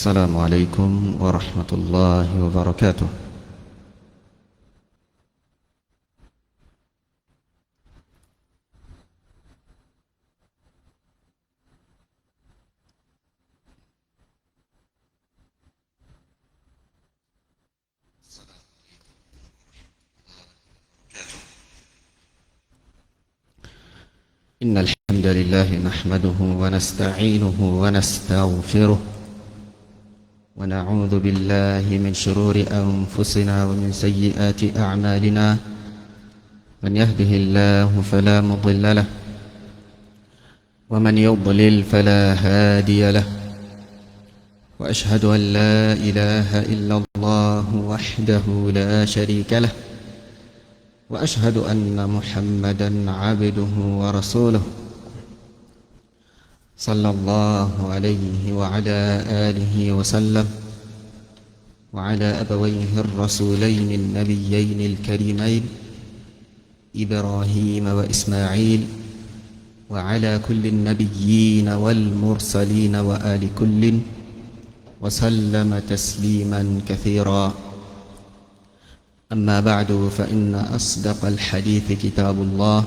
السلام عليكم ورحمة الله وبركاته. إن الحمد لله نحمده ونستعينه ونستغفره ونعوذ بالله من شرور أنفسنا ومن سيئات أعمالنا، من يهده الله فلا مضل له ومن يضلل فلا هادي له، وأشهد أن لا إله إلا الله وحده لا شريك له، وأشهد أن محمدا عبده ورسوله صلى الله عليه وعلى آله وسلم وعلى أبويه الرسولين النبيين الكريمين إبراهيم وإسماعيل وعلى كل النبيين والمرسلين وآل كل وسلم تسليما كثيرا. أما بعد، فإن أصدق الحديث كتاب الله،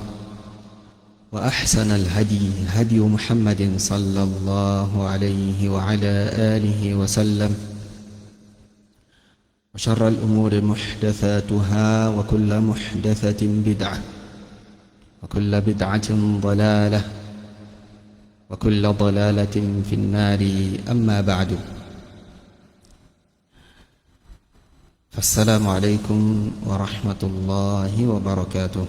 وأحسن الهدي هدي محمد صلى الله عليه وعلى آله وسلم، وشر الأمور محدثاتها، وكل محدثة بدعة، وكل بدعة ضلالة، وكل ضلالة في النار. أما بعد، السلام عليكم ورحمة الله وبركاته.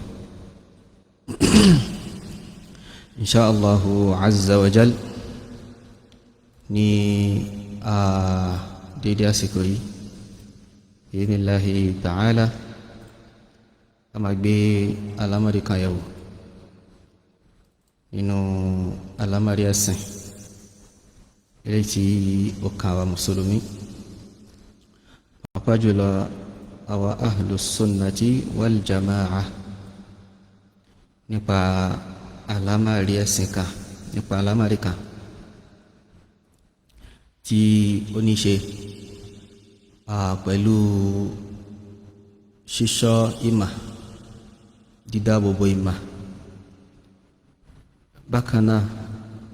إن شاء الله عز وجل ní dédé àsìkò yìí, bi'idhnillahi ta'ala, a máa gbé alámọ̀rí kan yẹ̀wò nínú alámọ̀rí ẹ̀sìn eléyìí tí ó kan àwa mùsùlùmí, pàápàá jùlọ àwa ahlus sunnati wal jama'a, nípa alámọ̀rí ẹ̀sìn kan, nípa alámọ̀rí kan tí ó ní ṣe pẹ̀lú ṣíṣọ́ ìmà, dídáàbòbò ìmà, bákan náà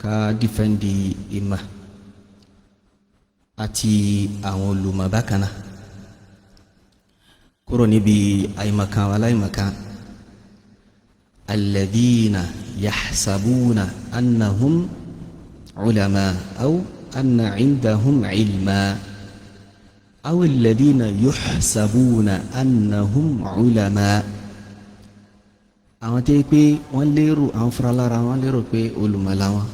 ká defend ìmà àti àwọn olùmọ̀, bákan náà kúrò níbi àìmọ̀kan àwọn aláìmọ̀kan alladhina yahsabuna annahum ulama aw anna indahum ilma aw alladhina yuhsabuna annahum ulama, àwọn tí pé wọ́n lérò, àwọn fúnra lára wọn lérò pé olùmọ̀ làwọn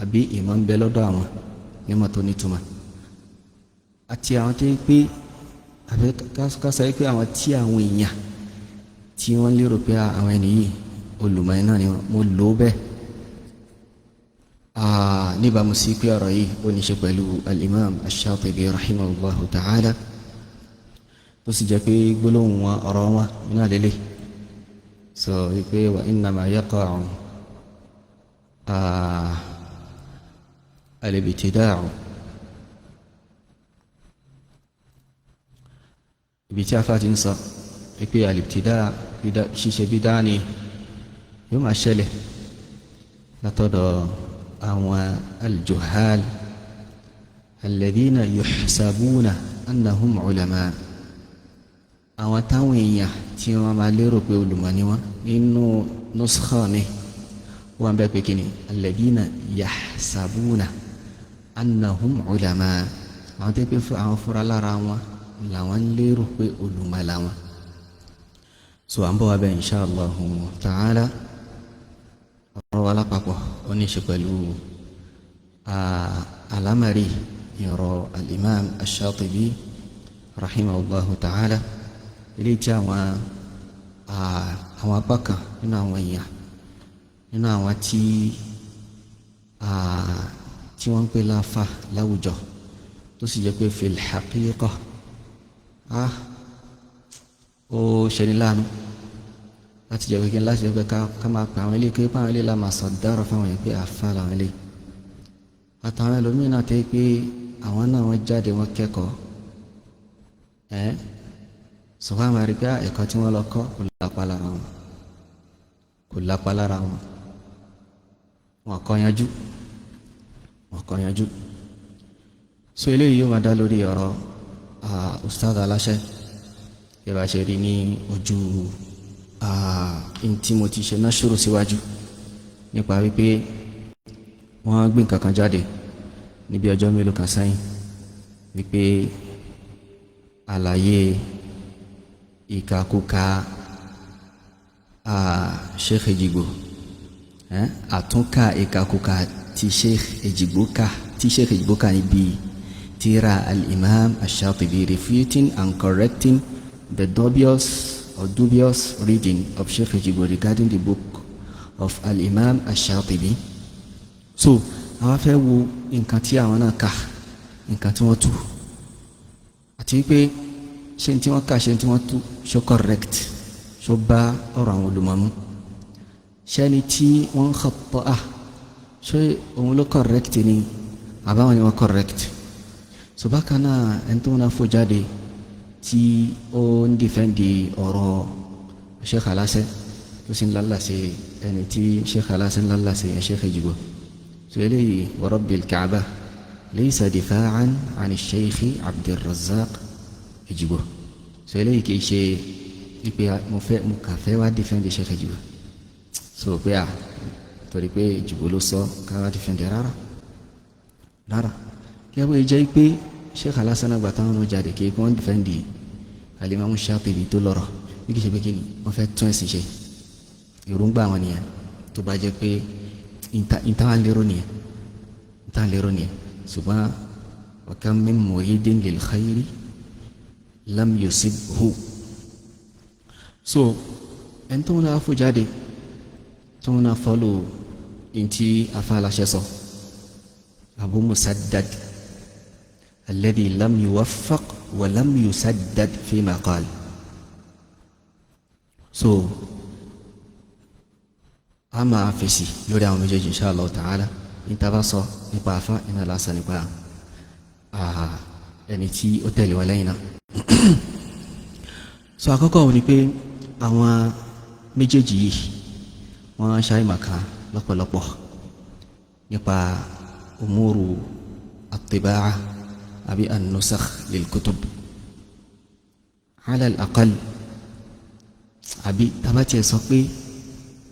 àbí ìmọ̀ ń bẹ lọ́dọ̀ àwọn nímọ̀ tó nítumọ̀, àti àwọn tí pé àbí ká sọ pé àwọn tí àwọn èèyàn tí wọ́n lérò pé àwọn ẹni yìí olùmọ̀ náà ni. Mo lò ó bẹ́ẹ̀ níbàámu sí pé ọ̀rọ̀ yìí ó ní ṣe pẹ̀lú al-imam ash-Shatibi rahimahullahu ta'ala, tó sì jẹ́ pé gbólóhùn wọn, ọ̀rọ̀ wọn iná lélẹ̀ sọ wípé wa innama yaqa'u al-ibtida'u, ibi tí afa ti ń sọ wípé al-ibtida', ṣíṣe bídá ni yóò máa ṣẹlẹ̀ látọ̀dọ̀ àwọn al-juhal alladhina yuhsabuna annahum ulama, àwọn táwọn èèyàn tí wọ́n máa lérò pé olùmọ̀ ni wọ́n. Nínú nuskha mi wọ́n bẹ́ẹ̀ pé kí ni alladhina yahsabuna annahum ulama, àwọn tó pé àwọn fúra lára wọn làwọn ń lérò pé olùmọ̀ làwọn. So à ń bọ̀ wá bẹ́ẹ̀ insha Allahu ta'ala. Ọ̀rọ̀ wa lápapọ̀ ó ní í ṣe pẹ̀lú alámàrí ìrọ̀ al-imam ash-Shatibi rahimahullahu ta'ala, ilé tí àwọn apá kan nínú àwọn èèyàn, nínú àwọn tí wọ́n ń pè láfa láwùjọ, tó sì jẹ́ pé fil haqiqa ó ṣeni láàánú láti jẹ́ pé kí n láti jẹ́ pé ká máa pè àwọn ilé pé àwọn ilé la máa sọ dára fáwọn yẹn pé àfa làwọn ilé, àtàwọn ẹlòmíràn náà tẹ́ pé àwọn náà wọ́n jáde, wọ́n kẹ́kọ̀ọ́ ẹ́ sọ̀rọ̀ àwọn àrígbá ẹ̀kọ́ tí wọ́n lọ kọ́ kò lápá lára wọn, kò lápá lára wọn. Wọn kọ́ yanjú, wọn kọ́ yanjú. So eléyìí yóò máa dá lórí ọ̀rọ̀ Ustaz Aláṣẹ bí a bá ṣe rí ní ojú ntí mo ti ṣe náà ṣòro síwájú nípa wípé wọ́n gbé nǹkan kan jáde níbi ọjọ́ mélòó kan sẹ́yìn, wípé àlàyé ìkàkùkà Sheikh Ejigbo, àtúnkà ìkàkùkà tí Sheikh Ejigbo kà, tí Sheikh Ejigbo kà níbi tírà al-Imam ash-Shatibi, refuting and correcting the dubious or dubious reading of Sheikh Ejigbo regarding the book of al-Imam ash-Shatibi. So àwọn fẹ́ wo nǹkan tí àwọn náà kà, nǹkan tí wọ́n tú, àti wípé ṣé tí wọ́n kà, ṣé tí wọ́n tú, ṣó correct, ṣó bá ọ̀rọ̀ àwọn olùmọ̀mú, ṣẹ́ni tí wọ́n ń xọ́tọ́ à, ṣé òun ló correct ni àbáwọn ni wọ́n correct? So bákan náà, ẹni tó ń náà fò jáde tí ó ń defend ọ̀rọ̀ Sheikh Aláṣẹ, tó sì ń lálàsẹ ẹni tí Sheikh Aláṣẹ ń lálàsẹ yẹn, Sheikh Ejigbo. So eléyìí, wa rabbil Kaaba, laysa difa'an 'an Sheikh Abdulrazak Ejigbo. So eléyìí kì í ṣe wípé mo fẹ́, mo kà fẹ́ wá defend Sheikh Ejigbo, so pé à torí pé Ejigbo ló sọ ká wá defend. Rárá, rárá. Kí ẹ bóyá jẹ́ pé Sheikh Aláṣẹ náà gbà táwọn náà jáde, kí wọ́n defend Al-Imam Shatibi tó lọ́rọ̀, bí kì í ṣe pé kí ni wọ́n fẹ́ tún ẹ̀sìn ṣe. Èròǹgbà wọn nìyẹn. Tó bá jẹ́ pé ìtàn lérò nìyẹn, ìtàn lérò nìyẹn. Ṣùgbọ́n wa kam min muridin lil khayri lam yusibhu. So ẹni tó ń náà fò jáde, tó ń náà follow ntí afáàláṣẹ sọ, Abu Musaddad alladhi lam yuwaffaq wa lam yusaddad fima qal. So a máa fèsì lórí àwọn méjèèjì, insha Allah ta'ala. Níta bá sọ nípa afá iná lásán nípa ẹni tí ó tẹ̀lé wa lẹ́yìn náà. So àkọ́kọ́ òun ni pé àwọn méjèèjì yìí, wọ́n ṣàìmọ̀ká lọ́pọ̀lọpọ̀ nípa umuru at-tibaa àbí an-nusakh lil-kutub ala al-aqal. Àbí tabati ẹ̀ sọ pé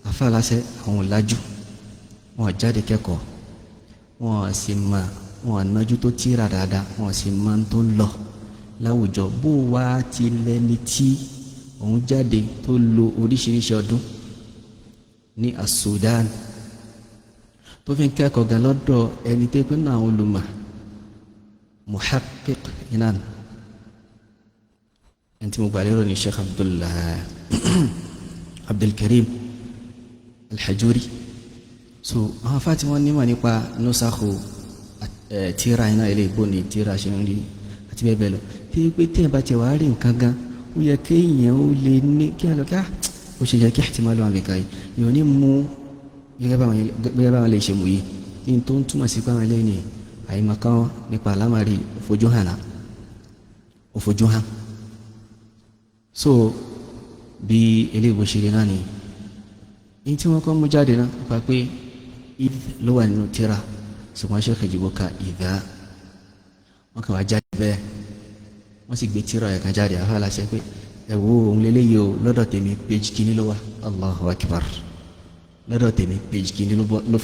afáàláṣẹ àwọn ò lájú, wọn jáde kẹ́kọ̀ọ́, wọn sì mọ, wọn nájú tó tíra dáadáa, wọn sì mọ tó ń lọ láwùjọ. Bó wá ti lẹni tí òun jáde tó lo oríṣiríṣi ọdún ní Sudan, tó fi ń kẹ́kọ̀ọ́ gan lọ́dọ̀ ẹni tó pé náà olùmọ̀ muhaqqiq inan, ẹni tí mo gbà lérò ní Sheikh Abdulkarim Alhajuri. So àwọn afá tí wọ́n nímọ̀ nípa nusakhu tíra iná ilé ìbò ní tíra ṣe ń rí àti bẹ́ẹ̀ bẹ́ẹ̀ lọ, tí pé tí ẹ̀ bá ti wàá rí nǹkan gan, ó yẹ kéèyàn ó lè ní kí ẹ lọ kí á ó ṣe yẹ kí ihtimal wà nìkan yìí, èèyàn ní mú gẹ́gẹ́ báwọn lè ṣe mú yìí ní tó ń túmọ̀ sí pé àwọn eléyìí ní àyèmọ̀kan nípa àlámàrí òfojú hàn náà, òfojú hàn. So bí eléyìí bó ṣe rí náà ni ní tí wọ́n kọ́ mú jáde náà nípa pé id ló wà nínú tíra, ṣùgbọ́n Sheikh Ejigbo ka ìdá, wọ́n kàn wá jáde bẹ́ẹ̀, wọ́n sì gbé tíra ẹ̀ kan jáde. Àfa aláṣẹ pé ẹ wo òun lélẹ́yìí o, lọ́dọ̀ tèmi page kìíní ló wà. Allahu akbar! Lọ́dọ̀ tèmi page kìíní ló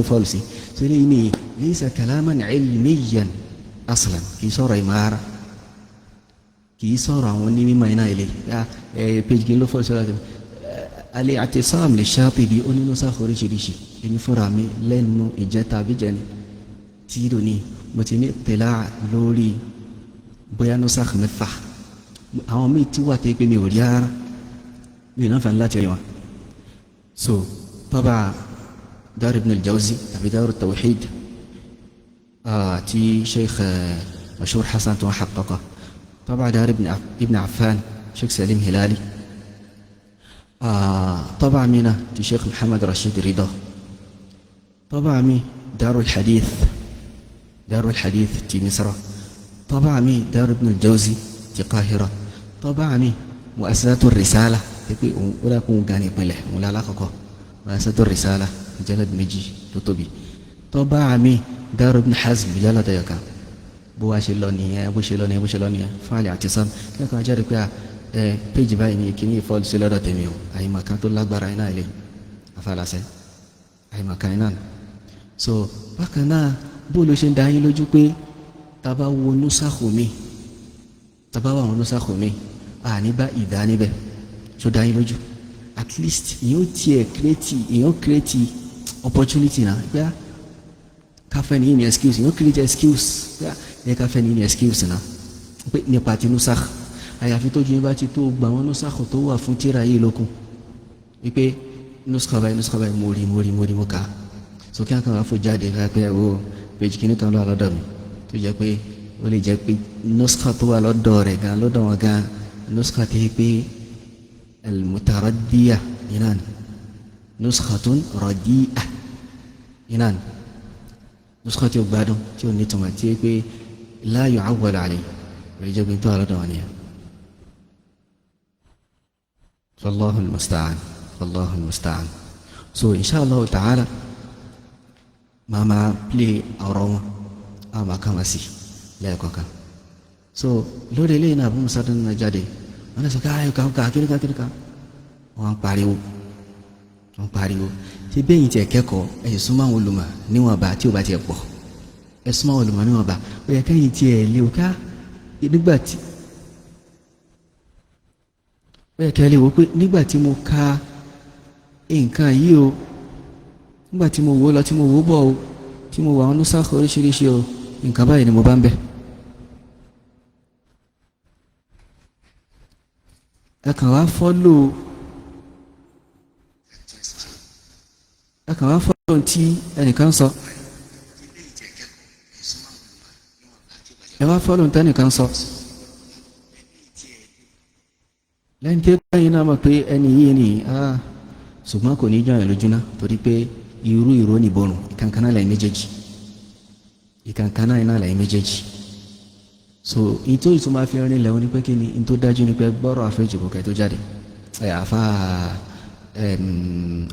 fọ́ọ̀lù sí. So eléyìí ni laysa kalaman ilmiyan aslan, kì í sọ̀rọ̀ ìmọ̀ ara, kì í sọ̀rọ̀ àwọn onímọ̀ iná ilé. Page kìíní ló fọ́ọ̀lù sí lọ́dọ̀ tèmi. Al-i'tisam li Shatibi onínúsàkó oríṣiríṣi. Èmi fúnra mi lẹ́nu ìjẹta àbíjẹni tí lónìí mo ti ní tẹ̀lá lórí bóyá nusakh mẹ́fà. Àwọn míì tí wà tẹ́ pé mi ò rí ara mi ò náà fẹ́ láti rí wọn. So tọ́ba Dar ibn al-Jawzi tàbí Dar at-Tawhid tí Sheikh Mashhur Hasan tó ń haqqaqa, tọ́ba Dar ibn Affan, Sheikh Salim Hilali, tọ́ba mi náà ti Sheikh Muhammad Rashid Rida, tọ́ba mi Dar al-Hadith. Darul Hadith ti Misra, tọ́ba mi Dar Ibn al-Jawzi ti Qahira, tọ́ba mi Mu'assasatu Risala, pé òun ó dàkún gan ní ìpínlẹ̀ òun lálá kọ̀kọ́ Mu'assasatu Risala mujallad 2 tó tóbi, tọ́ba mi Dar Ibn Hazm mujallad 1. Bó wá ṣe lọ nìyẹn, bó ṣe lọ nìyẹn, bó ṣe lọ nìyẹn. Fáàlì àti sam kẹ́kọ̀ọ́ ajáde pé ẹ péjì báyìí ní kíní ìfọ́lù sí lọ́dọ̀ tèmi o, àyìnbọn tó lágbára iná ilé afálasẹ́ àyìnbọn iná. So bákan náà bó ló ṣe ń da yín lójú pé tábà wo nusakhu mi, tábà wà wọn nusakhu mi, àní bá ìdá níbẹ̀, ṣó da yín lójú? At least ìyẹn ó tiẹ̀ create, ìyẹn ó create opportunity náà gbá káfẹ́ ní ní excuse, ìyẹn ó create excuse gbá ẹ káfẹ́ ní ní excuse náà pé nípa ti nusakh. Àyàfi tójú yín bá ti tó gbà wọn nusakh tó wà fún tíra yìí lókun wípé nuskha báyìí, nuskha báyìí, mo rí, mo rí, mo rí, mo kà á. So kí wọn kàn wá fò jáde ká pé o péjì kìíní kan lọ́wọ́ lọ́dọ̀ mi, tó jẹ́ pé ó lè jẹ́ pé nuskha tó wà lọ́dọ̀ rẹ̀ gan lọ́dọ̀ wọn gan nuskha tó yẹ pé al-mutaraddiya iná ni, nuskhatun radi'a iná ni, nuskha tí ó gbádùn, tí ó nítumọ̀, tí ó pé la yu'awwal alayhi, ó lè jẹ́ pé tó wà lọ́dọ̀ wọn nìyẹn. Wallahu al-musta'an, wallahu al-musta'an. So inshallah ta'ala máa máa play ọ̀rọ̀ wọn, a máa kàn wá sí lẹ́ẹ̀kọ̀ọ̀kan. So lórí eléyìí náà, Abu Musa náà jáde, wọn lè sọ káyọ̀ káwọ́ kíríkà kíríkà, wọn ń pariwo, wọn ń pariwo. Ṣé bẹ́yìn tiẹ̀ kẹ́kọ̀ọ́, ẹ̀ súnmọ́ àwọn olùmọ̀ níwọ̀nba tí ò bá tiẹ̀ pọ̀, ẹ̀ súnmọ́ àwọn olùmọ̀ níwọ̀nba, ó yẹ kẹ́yìn tiẹ̀ lé o ká nígbà tí ó yẹ kẹ́ lè wò pé nígbà tí mo ka nǹkan yìí o, nígbà tí mo wò lọ, tí mo wò bọ̀ o, tí mo wà àwọn nusakh oríṣiríṣi o, nǹkan báyìí ni mo bá ń bẹ̀. Ẹ kàn wá fọ́lò, ẹ kàn wá fọ́lò tí ẹnìkan sọ, ẹ wá fọ́lò tí ẹnìkan sọ lẹ́yìn tí ẹ̀yin náà mọ̀ pé ẹni yìí ni, ṣùgbọ́n kò ní jọyàn lójú náà torí pé irú ìró nìborùn ìkankaná lẹ́yìn méjèèjì, ìkankaná iná lẹ́yìn méjèèjì. So ìtò ìtumọ̀ fi rin lẹ́wọ́n ní pé kí ni n tó dájú ní pé gbọ́rọ̀ àfẹ́jìbò kẹ́ tó jáde, ẹ̀ àfa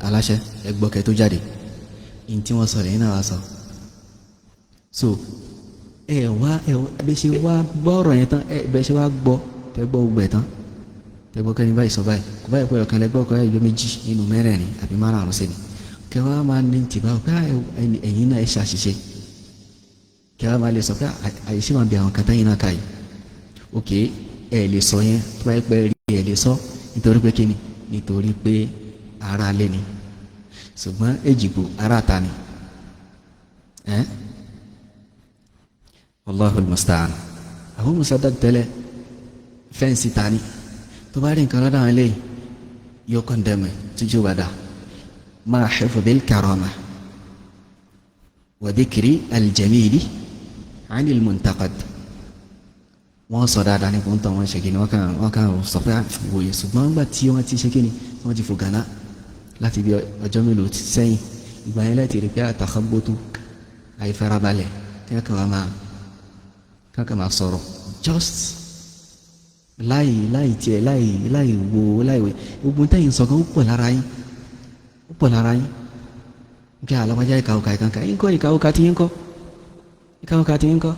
aláṣẹ ẹgbọ́ kẹ́ tó jáde, n tí wọ́n sọ lẹ́yìn náà wá sọ. So ẹ wá ẹ bẹ ṣe wá gbọ́rọ̀ yẹn tán, ẹ bẹ ṣe wá gbọ́ tẹ gbọ́ gbogbo ẹ̀ tán, tẹ gbọ́ kẹ́ni báyìí sọ báyìí, kò báyìí pé ọ̀kan lẹ́gbọ́ ọ̀kan ẹ̀yọ méjì nínú mẹ́rẹ̀ẹ̀rin àbí márùn-ún sẹ́ni kẹwàá máa ní tìbá pé ẹ̀yin náà ẹ ṣàṣìṣe, kẹwàá máa lè sọ pé àyíṣe máa bí àwọn kàtá yìí náà ká yìí. Ok, ẹ lè sọ yẹn tó bá yẹ pé rí ẹ lè sọ nítorí pé kíni, nítorí pé ara lé ni, ṣùgbọ́n èjìgbò ara ta ni. Ẹ Wallahul musta'an. Abu Musaddad tẹ́lẹ̀ fẹ́ǹsì ta ni, tó bá rí nǹkan lọ́dọ̀ àwọn eléyìí yóò kàn dẹ́mẹ̀ tójú bá dà máa hifdhil karama wa dhikri al-jamili anil muntaqad. Wọ́n sọ dáadáa nípa ń tọ́ wọn ṣe kí ni, wọ́n kàn sọ pé wòye, ṣùgbọ́n nígbà tí wọ́n ti ṣe kí ni, wọ́n ti fò gánà láti bí ọjọ́ mélòó sẹ́yìn, ìgbà yẹn láti rí pé àtàkàbótó àìfarabalẹ̀ kí wọ́n kàn máa sọ̀rọ̀ just láì láì tiẹ̀ láì láì wo láì wẹ̀ gbogbo tẹ́yìn sọ̀kan ó pọ̀ lára yín, ó pọ̀ lára yín. Kí alábàjá ìkàwọ́kà ìkànkà yín kọ́, ìkàwọ́kà tí yín kọ́, ìkàwọ́kà tí yín kọ́,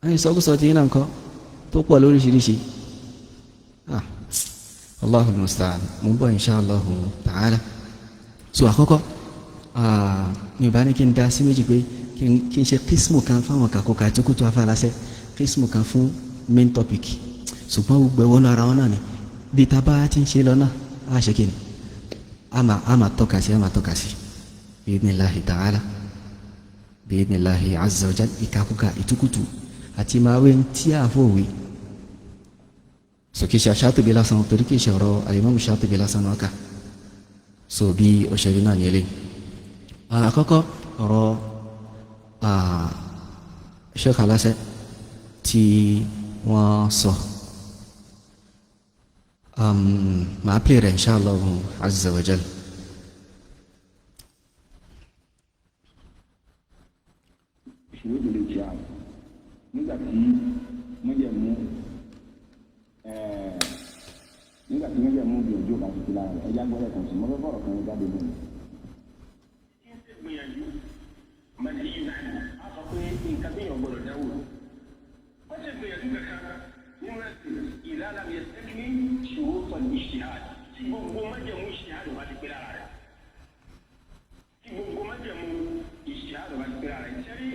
àwọn ìsọkúsọ tí yín náà kọ́ tó pọ̀ lóríṣiríṣi. Allahu musta'an. Mo ń bọ̀ insha Allahu ta'ala. So àkọ́kọ́ mi ò bá ní kí n dá sí méjì pé kí n ṣe kísmù kan fáwọn kàkókà tó kú tó afárasẹ́, kísmù kan fún main topic, ṣùgbọ́n gbogbo ẹ̀wọ́n ara wọn náà ni bí ta bá ti ń ṣe lọ náà á ṣe kí ni a máa tọ́ka sí, a máa tọ́ka sí bi'idhnillahi ta'ala, bi'idhnillahi azza wa jal. Ìkàkùkà ìtukùtù àti máa wé tí a fòwe so kì í ṣe Ṣátíbì lásán, torí kì í ṣe ọ̀rọ̀ Al-Imam Ṣátíbì lásán náà kà. So bí òṣèré náà ní eléyìí. Àkọ́kọ́ ọ̀rọ̀ Sheikh Aláṣẹ tí wọ́n sọ, màá pè rẹ̀ insha Allah azza wa jal. Nígbà tí májẹ̀mú nígbà tí májẹ̀mú gbìyànjú bá ti fi lára rẹ̀, ẹja gbọ́dọ̀ kan sí mo fẹ́ fọ̀rọ̀ kan jáde lónìí. Gbìyànjú màdìyí náà á sọ pé nǹkan bí èèyàn gbọ́dọ̀ dáwò wọ́n ti gbìyànjú kankan nínú ẹ̀sìn ìlànà yẹsẹ́kìní ṣòro tọ̀ ní ìṣìhàd, tí gbogbo májẹ̀mú ìṣìhàd bá ti pé lára rẹ̀, tí gbogbo májẹ̀mú ìṣìhàd bá ti pé lára rẹ̀. Sẹ́rí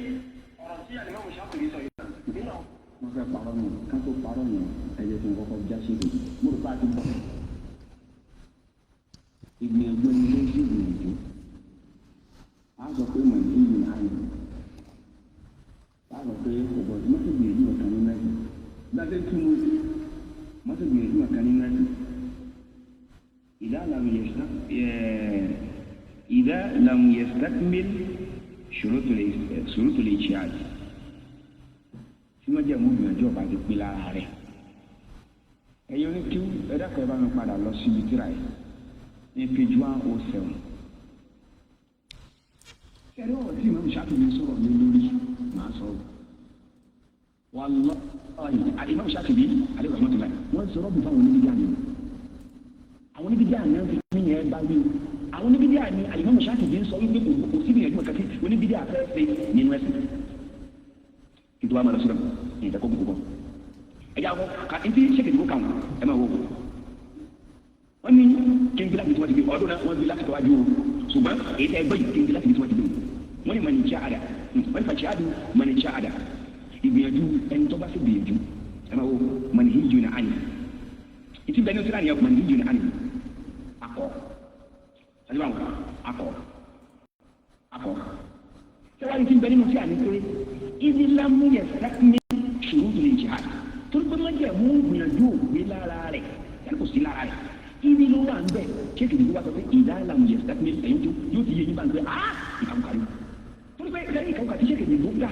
ọ̀rọ̀ tí alimami Ṣáfi'í sọ yìí nínú àwọn Wọ́n fẹ́ parọ́ nù ká tó parọ́ yẹn, ẹ jẹ́ kí n kọ́kọ́ já sí ìdòdò. Mo rò pé a ti bọ̀. Ìgbìyànjú ẹni ló ń ṣe ìgbìyànjú, a sọ pé mọ̀ ní ìyìn náà ni a sọ pé kò gbọdọ̀ mọ́tò gbìyànjú ọ̀kan nínú ẹ̀sìn gbàgbé túnú mọ́tò gbìyànjú ọ̀kan nínú ẹ̀sìn. إذا لم يستكمل شروط الاجتهاد، tí wọ́n jẹ́ mú gbìyànjú ọba ti pé lára rẹ̀. Ẹ̀yin oníkíw, ẹ dákun, ẹ bá mi padà lọ síbi tíra yìí ní page 107. Ẹ̀rí ọ̀rọ̀ tí Imam Ṣáfi'í sọ̀rọ̀ lé lórí màá sọ ọ́. Wallahi, Imam Ṣáfi'í alayhi rahmatullah, wọ́n sọ̀rọ̀ bí fáwọn oníbídíà ni. Àwọn oníbídíà ni wọ́n fi mí yẹn bá wí o. Àwọn oníbídíà ni Imam Ṣáfi'í ń sọ wípé kò sí ìgbìyànjú kan tí oníbídíà fẹ́ ṣe nínú ẹ̀sìn. Kí tó wá máa lọ síbẹ̀, ìfẹ́ kó gbogbo. Ẹ jẹ́ àwọn ká ntí ṣèkèjì kó kàn ẹ máa wò. Wọ́n ní kí n bí láti bí tí wọ́n ti gbé ọdún náà, wọ́n gbé láti tọ́wájú o, ṣùgbọ́n èyí tẹ́ gbọ́ yìí, kí n bí láti bí tí wọ́n ti gbé. Wọ́n ní man jahada, wọ́n ní fajihadu man jahada, ìgbìyànjú ẹni tó bá sì gbìyànjú. Ẹ máa wo manhijun anhu, ìtì bẹ́ẹ̀ ní o ti rà ní manhijun anhu akọ àti báwọn akọ akọ sẹ́wájú tí ń bẹ nínú tí a ní pé ibi lámú yẹ sẹ́kìmí ṣurutu lè jihad, torí pé májẹ̀mú gbìyànjú ògbé lára rẹ̀, yàrá kò sí lára rẹ̀. Ibi ló wà ń bẹ̀ kéèkì ìdìbò wa sọ pé ìdá lámú yẹ sẹ́kìmí, ẹ̀yìn tó yóò ti yé yín bá ń pẹ́ ah ìkàkùkà yìí, torí pé lẹ́yìn ìkàkùkà tí kéèkì ìdìbò gbà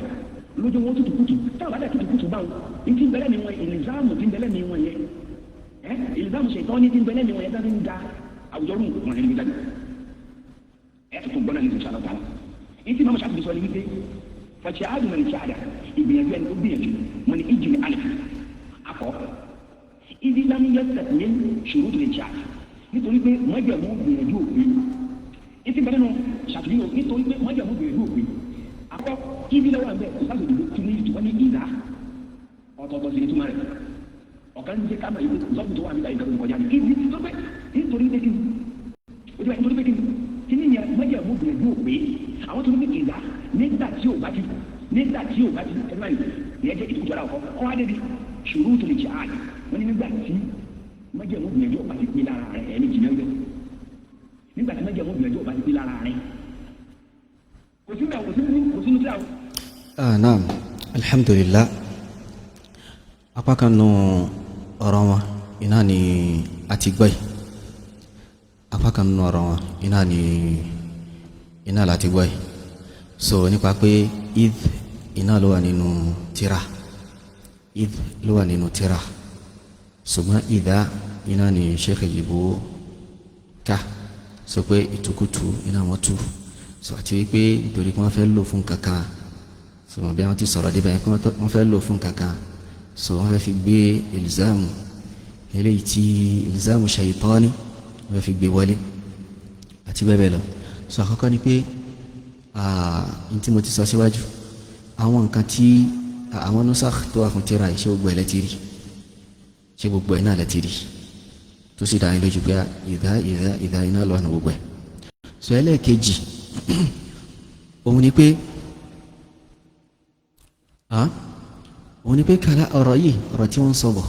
lójú wọn tutù kutu, táwọn bá dà tutù kutu báwọn ní ti ń bẹ́lẹ̀ mi wọn, ìlìzáàmù ti ń bẹ́lẹ̀ mi wọn yẹ ẹ ìlìzáàmù ṣètọ́ ní ti ń bẹ́lẹ̀ mi wọn yẹ dábí ń da àwùjọ rú wọn ní jáde. Ẹ tuntun gbọ́dọ̀ ní inshallah ta'ala. Ní tí màmú ṣàtúnṣe sọ ni wípé fàṣẹ àdùnmọ̀ ní ṣáàdà, ìgbìyànjú ẹni tó gbìyànjú mo ní ìjìnlẹ̀ alif akọ ìdí lámú yẹ tẹ̀lé ṣòro tó lè ṣá, nítorí pé mọ́jẹ̀mú gbìyànjú òpin ìtì bẹ́ẹ̀ nínú ṣàtúnyẹ̀, nítorí pé mọ́jẹ̀mú gbìyànjú òpin akọ ibi lọ́wọ́ àbẹ̀ kò sáà lòdì tún ní ìtumọ̀ ní ìlà ọ̀tọ̀ọ̀tọ̀ sí ìtumọ̀ rẹ̀. Ọ̀kan ń jẹ́ ká máa yí lọ́dún tó wà nígbà ìgbà tó kọjá ní ibi tó pé nítorí pé kí nítorí pé kí kí ní yẹn mọ́jẹ̀mú gbìyànjú òpin àwọn tó ní ìlà nígbà tí ò bá ti nígbà tí ò bá ti ẹni báyìí ìyẹn jẹ́ ìtukùtù ara ọkọ ọ wá débi ṣòro tó lè jẹ́ ààyè. Wọ́n ní nígbà tí májẹ̀mú gbìyànjú ọba ti pé lára rẹ̀, ẹ̀mí jìnnà ń bẹ̀ nígbà tí májẹ̀mú gbìyànjú ọba ti pé lára rẹ̀, kò sí bẹ́ẹ̀, kò sí kò sínú tí a. Naam, alhamdulillah. Apá kan nù ọ̀rọ̀ wọn iná ni a ti gbọ́ yìí. Apá kan nù ọ̀rọ̀ wọn iná ni iná la ti gbọ́ yìí. So nípa pé id iná ló wà nínú tírà, id ló wà nínú tírà, ṣùgbọ́n ìdá iná ni Sheikh Ìjìbú ká sọ pé ìtukùtù iná wọn tú so, àti wípé nítorí pé wọ́n fẹ́ lò fún kankan so, bí wọ́n ti sọ̀rọ̀ débẹ̀ pé wọ́n fẹ́ lò fún kankan so, wọ́n fẹ́ fi gbé ìlzáàmù eléyìí tí ìlzáàmù ṣàyítọ́ni, wọ́n fẹ́ fi gbé wọlé àti bẹ́ẹ̀ bẹ́ẹ̀ lọ. So àkọ́kọ́ ni pé n tí mo ti sọ síwájú, àwọn nǹkan tí àwọn nusakh tó wà fún tírà yìí, ṣé gbogbo ẹ̀ lẹ ti rí? Ṣé gbogbo ẹ̀ náà lẹ ti rí tó sì dá yín lójú pé ìdá ìdá ìdá iná lọ́nà gbogbo ẹ̀? So ẹlẹ́ẹ̀kejì òun ni pé kàlá ọ̀rọ̀ yìí, ọ̀rọ̀ tí wọ́n ń sọ bọ̀,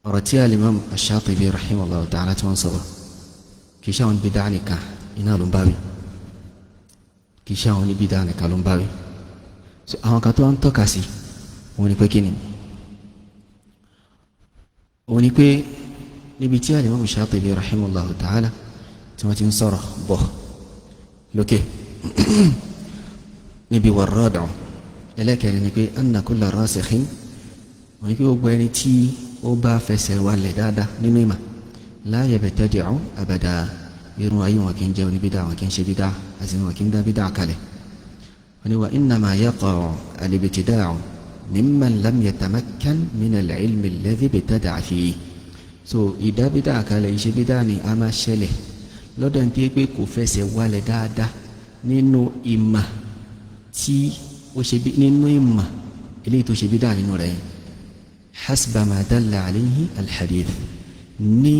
ọ̀rọ̀ tí alimam ash-Shatibi rahimahullah ta'ala tí wọ́n ń sọ bọ̀, kì í ṣe àwọn bídà nìkan iná ló ń bá wí, kì í ṣe àwọn oníbídà nìkan ló ń bá wí. So àwọn kan tó ń tọ́ka sí òun ni pé kí ni? Òun ni pé níbi tí alimam Shatibi rahimahullah ta'ala tí wọ́n ti ń sọ̀rọ̀ bọ̀ lókè níbi wàrọ́dọ̀ ẹlẹ́kẹ̀rin ni pé anna kulla rasikhin, wọ́n ní pé gbogbo ẹni tí ó bá fẹsẹ̀ walẹ̀ dáadáa nínú ìmọ̀, la yabtadi'u abada, irun ayé wọn kì í jẹ́ oníbídà, wọn kì í ṣe bídà, àti wọn kì í dá bídà kalẹ̀. Wọ́n ní wa innama yaqa'u al-ibtida'u mimman lam yatamakkan min al-ilmi alladhi ibtada'a fihi. So ìdá bídà kalẹ̀, iṣẹ́ bídà ni a máa ṣẹlẹ̀ lọ́dọ̀ ní pé kò fẹsẹ̀ wálẹ̀ dáadáa nínú ìmà tí ó ṣe bí, nínú ìmà eléyìí tó ṣe bídà nínú rẹ̀ yẹn, hasba ma dalla alayhi al-hadith, ní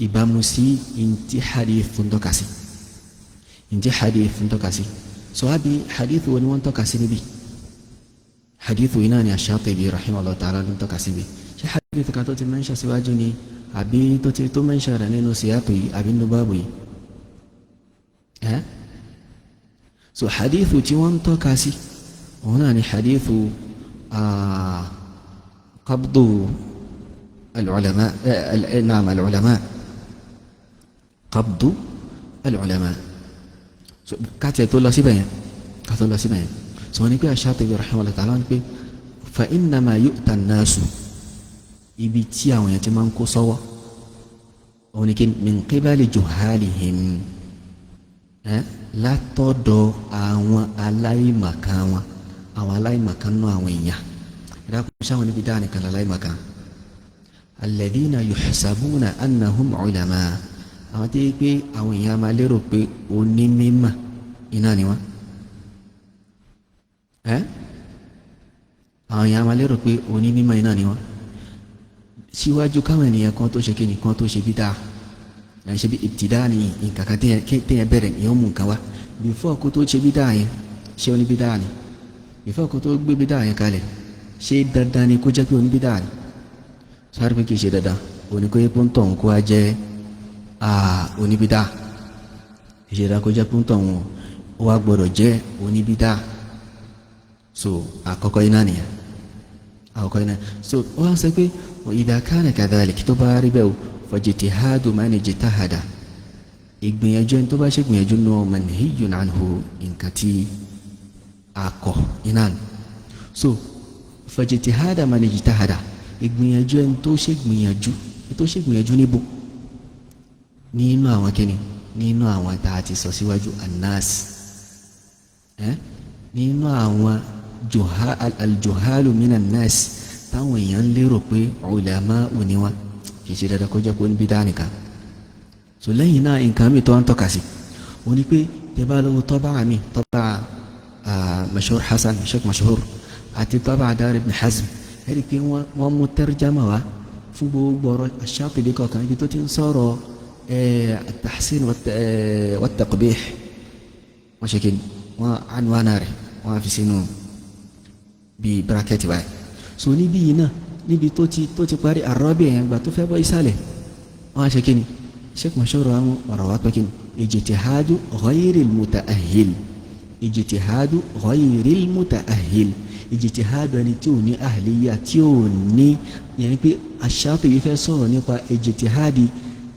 ìbámu sí ntí hadith ń tọ́ka sí, ntí hadith ń tọ́ka sí. So àbí hadith wo ni wọ́n ń tọ́ka sí níbí? Hadith yìí náà ni Ash-Shatibi rahimahullah ta'ala ló ń tọ́ka síbi. Ṣé hadith kan tó ti mẹ́ńṣà síwájú ni, àbí tó ti tó mẹ́ńṣà rẹ̀ nínú síyáàpù yìí, àbí nínú báàbù yìí? Ẹ́ so hadith tí wọ́n ń tọ́ka sí, òun náà ni hadith qabdu al-ulama, naam, al-ulama, qabdu al-ulama. So káàtì tó lọ síbẹ̀ yẹn, ká tó lọ síbẹ̀ yẹn, so wọ́n ní pé Ash-Shatibi rahimahullah ta'ala ní pé fa innama yu'ta an-nasu, ibi tí àwọn èèyàn ti máa ń kó sọ́wọ́, òun ni kí min qibali juhalihim, látọ̀dọ̀ àwọn aláìmọ̀kan wọn, àwọn aláìmọ̀kan nú àwọn èèyàn. Ìdákùn sáwọn níbi dáa nìkan aláìmọ̀kan, alladhina yuhsabuna annahum ulama, àwọn tí pé àwọn èèyàn máa lérò pé onímímọ̀ iná ni wọ́n. Àwọn èèyàn máa lérò pé onímímọ̀ iná ni wọ́n síwájú káwọn ènìyàn kan tó ṣe kí ni, kan tó ṣe bí dáa ẹ̀ ṣe bí ìtìdá ni nǹkan kan téèyàn bẹ̀rẹ̀, èèyàn mú nǹkan wá before kó tó ṣe bí dáa yẹn. Ṣé oníbí dáa ni before kó tó gbé bí dáa yẹn kalẹ̀? Ṣé dandan ni kó jẹ́ pé oníbí dáa ni? Sáré pé kì í ṣe dandan òní kó yẹ kó ń tọ̀ ń kó wá jẹ́ oníbí dáa. Kì í ṣe dandan kó jẹ́ pé ń tọ̀ ń ó wá gbọ́dọ̀ jẹ́ oníbí dáa. So àkọ́kọ́ iná nìyẹn, àkọ́kọ́ iná. So wọ́n sọ pé idha kana kadhalik, tó bá rí bẹ́ẹ̀ o, fajtihadu man ijtahada, ìgbìyànjú ẹni tó bá ṣe gbìyànjú nù, manhiyun anhu, nǹkan tí a kọ̀ iná ni. So fajtihada man ijtahada, ìgbìyànjú ẹni tó ṣe gbìyànjú, tó ṣe gbìyànjú níbo? Nínú àwọn kíni? Nínú àwọn tá a ti sọ síwájú, annas, nínú àwọn aljuhalu minan nas, táwọn èèyàn ń lérò pé ulama òní wọn, kì í ṣe dandan kó jẹ́ pé ó ní bídá nìkan. So lẹ́yìn náà, nǹkan mi tó ń tọ́ka sí ó ní pé tẹ́ bá lọ́wọ́ tọ́ba mi, tọ́ba Mashhur Hasan, Sheikh Mashhur, àti tọ́ba Dar Ibn Hazm, ẹ̀rí pé wọ́n mú tarjama wá fún gbogbo ọ̀rọ̀ Ash-Shatibi kọ̀ọ̀kan, ibi tó ti ń sọ̀rọ̀ at-tahsin wat-taqbih, wọ́n ṣe kí wọ́n anwana rẹ̀, wọ́n fi sínú bíi bracket báyìí. So níbí yìí náà, níbi tó ti parí àrọ́bì yẹn, gbà tó fẹ́ bọ́ ìsàlẹ̀, wọ́n á ṣe kí ni? Sheikh Mashhur àwọn ọ̀rọ̀ wa pé kí ni? Ijtihadu ghayril muta'ahhil, ijtihadu ghayril muta'ahhil, ijtihadu ẹni tí ò ní ahliya, tí ò ní, yẹn ni pé Ash-Shatibi fẹ́ sọ̀rọ̀ nípa ijtihadi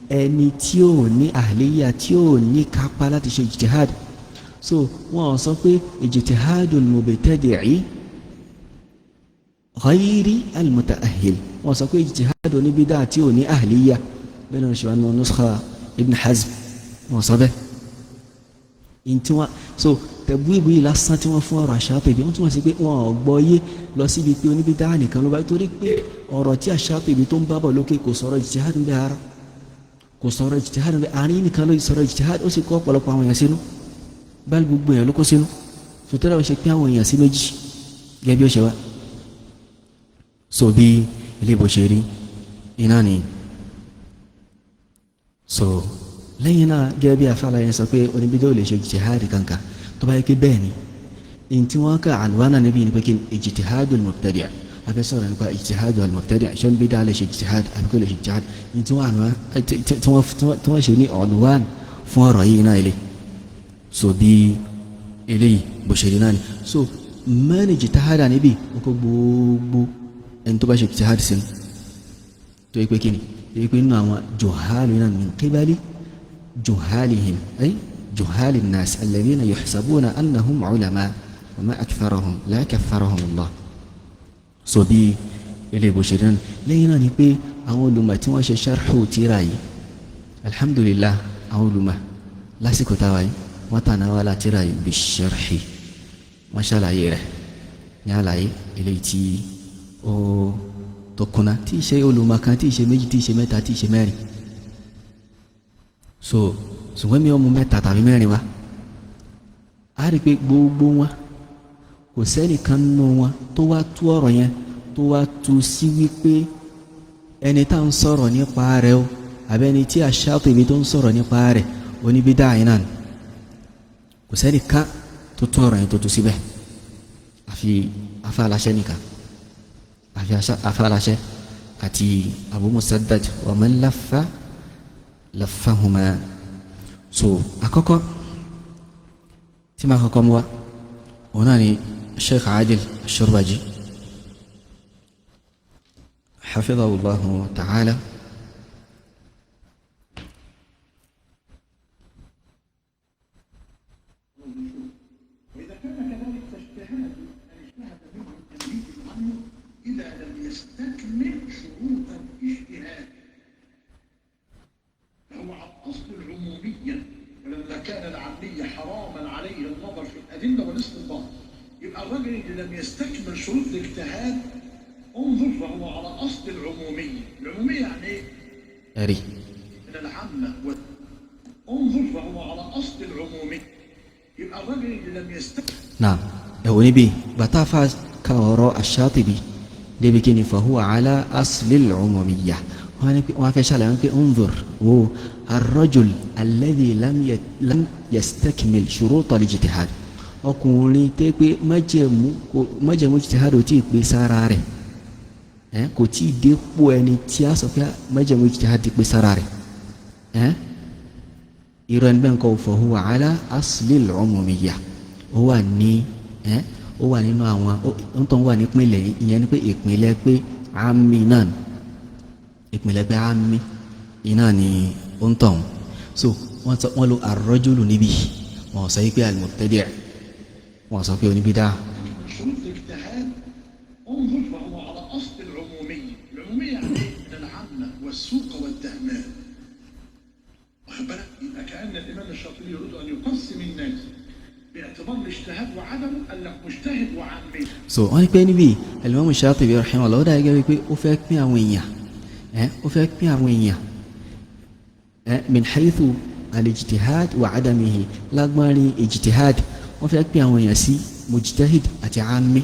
ẹni tí ò ní ahliya, tí ò ní kápá láti ṣe ijtihad. So wọ́n sọ pé ijtihadul mubtadi'i ghayri al-muta'ahhil, wọ́n sọ pé ijtihad oníbídà tí ò ní ahliya. Bẹ́ẹ̀ náà ṣe wà nínú nuskha Ibn Hazm, wọ́n sọ bẹ́ẹ̀. Ntí wọ́n so tẹ̀bú ìbú yìí lásán tí wọ́n fún ọ̀rọ̀ Ash-Shatibi, wọ́n túmọ̀ sí pé wọ́n ò gbọ́ yé lọ síbi pé oníbídà nìkan ló bá, torí pé ọ̀rọ̀ tí Ash-Shatibi tó ń bá bọ̀ lókè, kò sọ̀rọ̀ ijtihad ń bẹ ara, kò sọ̀rọ̀ ijtihad ń bẹ àárín nìkan ló sọ̀rọ̀ ijtihad, ó sì kọ́ ọ̀pọ̀lọpọ̀ àwọn èèyàn sínú báyìí, gbogbo èèyàn ló kó sínú. Sòtẹ́lẹ̀ ó ṣe pín àwọn èèyàn sí méjì gẹ́gẹ́ bí ó ṣe wá. So bí ilé ìbò ṣe rí iná ni. So lẹ́yìn náà, gẹ́gẹ́ bí afárá yẹn sọ pé oníbídó lè ṣe ijtihad kankan, tó bá yẹ pé bẹ́ẹ̀ ni, ní tí wọ́n ká àlùwánà níbí ni pé kí ijtihadul mubtadi', afẹ́ sọ̀rọ̀ nípa ijtihadul mubtadi', ṣé oníbídó lè ṣe ijtihad àbí kò lè ṣe ijtihad, ní tí wọ́n ṣe ní ọ̀nùwán fún ọ̀rọ̀ yìí náà ilé. So bí eléyìí bó ṣe rí náà ni. So man ijtahada níbí, wọ́n kó gbogbo ẹni tó bá ṣe ijtihad sínú, tó yẹ pé kí ni, tó yẹ pé nínú àwọn juhalu náà, min qibali juhalihim, ay juhali nnas alladhina yuhsabuna annahum ulama wa ma aktharahum la kaffarahum Allah. So bí eléyìí bó ṣe rí náà. Lẹ́yìn náà ni pé àwọn olùmọ̀ tí wọ́n ṣe sharhu tírà yìí, alhamdulillah, àwọn olùmọ̀ lásìkò táwa yìí, wọ́n tà náà wà látìrà yìí bí sharhi. Wọ́n ṣàlàyé rẹ̀ ní àlàyé eléyìí tí ó tó kúnná, tí ì ṣe olùmọ̀kan, tí ì ṣe méjì, tí ì ṣe mẹ́ta, tí ì ṣe mẹ́rin. So ṣùgbọ́n mi ò mú mẹ́ta tàbí mẹ́rin wá. A rí i pé gbogbo wọn, kò sẹ́nìkan nínú wọn tó wá tú ọ̀rọ̀ yẹn, tó wá tú sí wípé ẹni tá ń sọ̀rọ̀ nípa rẹ̀ o, àbí ẹni tí Ash-Shatibi tó ń sọ̀rọ̀ nípa rẹ̀ oníbídà yìí náà. Kò sẹ́nìkan tó tú ọ̀rọ̀ yẹn tó tú síbẹ̀, àfi afa aláṣẹ nìkan, àfi afa aláṣẹ àti Abu Musaddad wa man laffa laffahuma. So àkọ́kọ́ tí máa kọ́kọ́ mú wa, òun náà ni Sheikh Adil Ash-Shurbaji hafidhahullahu ta'ala. وإذا كان كذلك فاجتهاد من اجتهد منه التمييز عنه إذا لم يستكمل شروط الاجتهاد، فهو على أصل العمومية، ولما كان العامية حراما عليه النظر في الأدلة والاستنباط، يبقى الرجل اللي لم يستكمل شروط الاجتهاد انظر فهو على أصل العمومية. العمومية يعني إيه؟ Ẹ̀rí. من العامة انظر فهو على أصل العمومية، يبقى الرجل اللي لم يستكمل Náà ẹ̀wọ̀n níbi bàtà fa ka ọ̀rọ̀ Ash-Shatibi débi kí ni fahuwa ala aslil umumiyya. Wọ́n ní wọ́n fẹ́ ṣàlàyé wọn pé unzur wo ar-rajul alladhi lam yastakmil shurut al-ijtihad, ọkùnrin tẹ́ pé májẹ̀mú ijtihad ò tí ì pé sára rẹ̀, kò tí ì dépò ẹni tí a sọ pé májẹ̀mú ijtihad ti pé sára rẹ̀, irú ẹni bẹ́ẹ̀ kọ́ fahuwa ala aslil umumiyya, ó wà ní ó wà nínú àwọn ó ń tọ́ wà nípìnlẹ̀. Ìyẹn ni pé ìpìnlẹ̀ pé àmì náà ni, ìpìnlẹ̀ pé àmì iná ni ó ń tọ̀. So wọ́n sọ wọ́n lo ar-rajulu níbí, wọ́n sọ yìí pé al-mubtadi', wọ́n sọ pé oníbídà. شروط الاجتهاد انظر فهو على أصل العمومية. العمومية يعني إيه؟ من العامة والسوق والدهماء، واخد بالك؟ يبقى كأن الإمام الشاطبي يريد أن يقسم الناس باعتبار الاجتهاد وعدمه، قال لك مجتهد وعامي. So wọ́n ní pé níbí al-Imam Shatibi rahimahullah, ó dà gẹ́gẹ́ bí pé ó fẹ́ pín àwọn èèyàn, ó fẹ́ pín àwọn èèyàn min haythu al-ijtihad wa adamihi, lágbárin ijtihad, wọ́n fẹ́ pín àwọn èèyàn sí mujtahid àti àmì.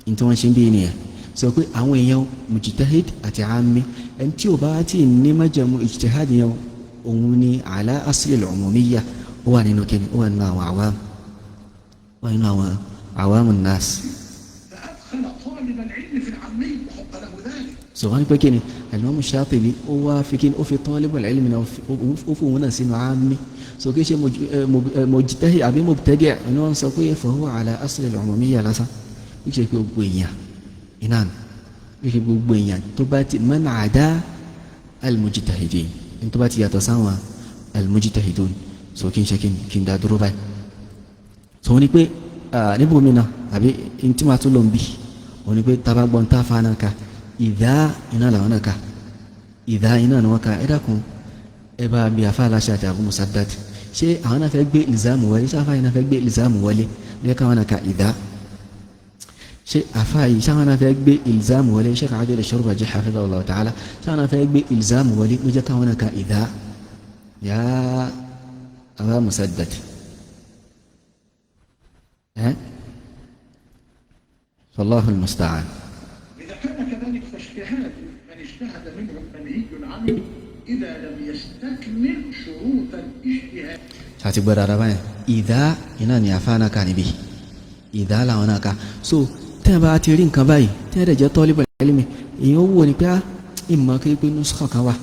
Ní tí wọ́n ṣe ń bí nìyẹn, sọ pé àwọn èèyàn mujtahid àti àmì, ẹni tí ò bá tí ì ní májẹ̀mú ijtihad yẹn, òun ni ala asli al-umumiyya, ó wà nínú kíni, ó wà nínú àwọn awam, ó wà nínú àwọn awamun nas. فأدخل طالب العلم في العامي وحق له ذلك. So wọ́n ní pé kíni Al-Imam Shatibi ó wá fi kíni, ó fi talibul ilmi náà, ó fòun náà sínú àmì. So kí ṣe mujtahid àbí mubtadi' ni wọ́n sọ pé fahuwa ala asli al-umumiyya lásán, bí ṣe pé gbogbo èèyàn iná bí ṣe gbogbo èèyàn tó bá ti man ada al-mujtahidin, ní tó bá ti yàtọ̀ sáwọn al-mujtahidun. So kí n ṣe kí n dá dúró báyìí. So wọ́n ní pé níbo mi náà àbí ntí màá tún lọ bí wọ́n ní pé tabagbọ́n tá a fa náà ka ìdá iná làwọn náà ka ìdá iná ni wọ́n ka. Ẹ dákun, ẹ bá bí afa aláṣẹ àti Abu Musaddad, ṣé àwọn náà fẹ́ gbé ìlzámù wọlé? Ṣé afa yìí náà fẹ́ gbé ìlzámù wọlé ní káwọn náà ka ìdá? Ṣé afa yìí, ṣé àwọn náà fẹ́ gbé ìlzámù wọlé? Ṣé káwọn jẹ́ Shurbaji hafidhahullah ta'ala, ṣé àwọn náà fẹ́ gbé ìlzámù wọlé ló jẹ́ káwọn náà ka ìdá? Ya Aba Musaddad, فالله المستعان. إذا كان كذلك فاجتهاد من اجتهد منهم منهي عنه إذا لم يستكمل شروط الاجتهاد. Ṣàti gbọ́dọ̀ ara báyìí, ìdá iná ni àfa náà kà níbí, ìdá làwọn náà kà. So tẹ́yìn bá ti rí nǹkan báyìí, tẹ́yìn rẹ̀ jẹ́ talibul ilmi, èèyàn ó wò ní pé ìmọ̀ kí pé nuskha kan wà,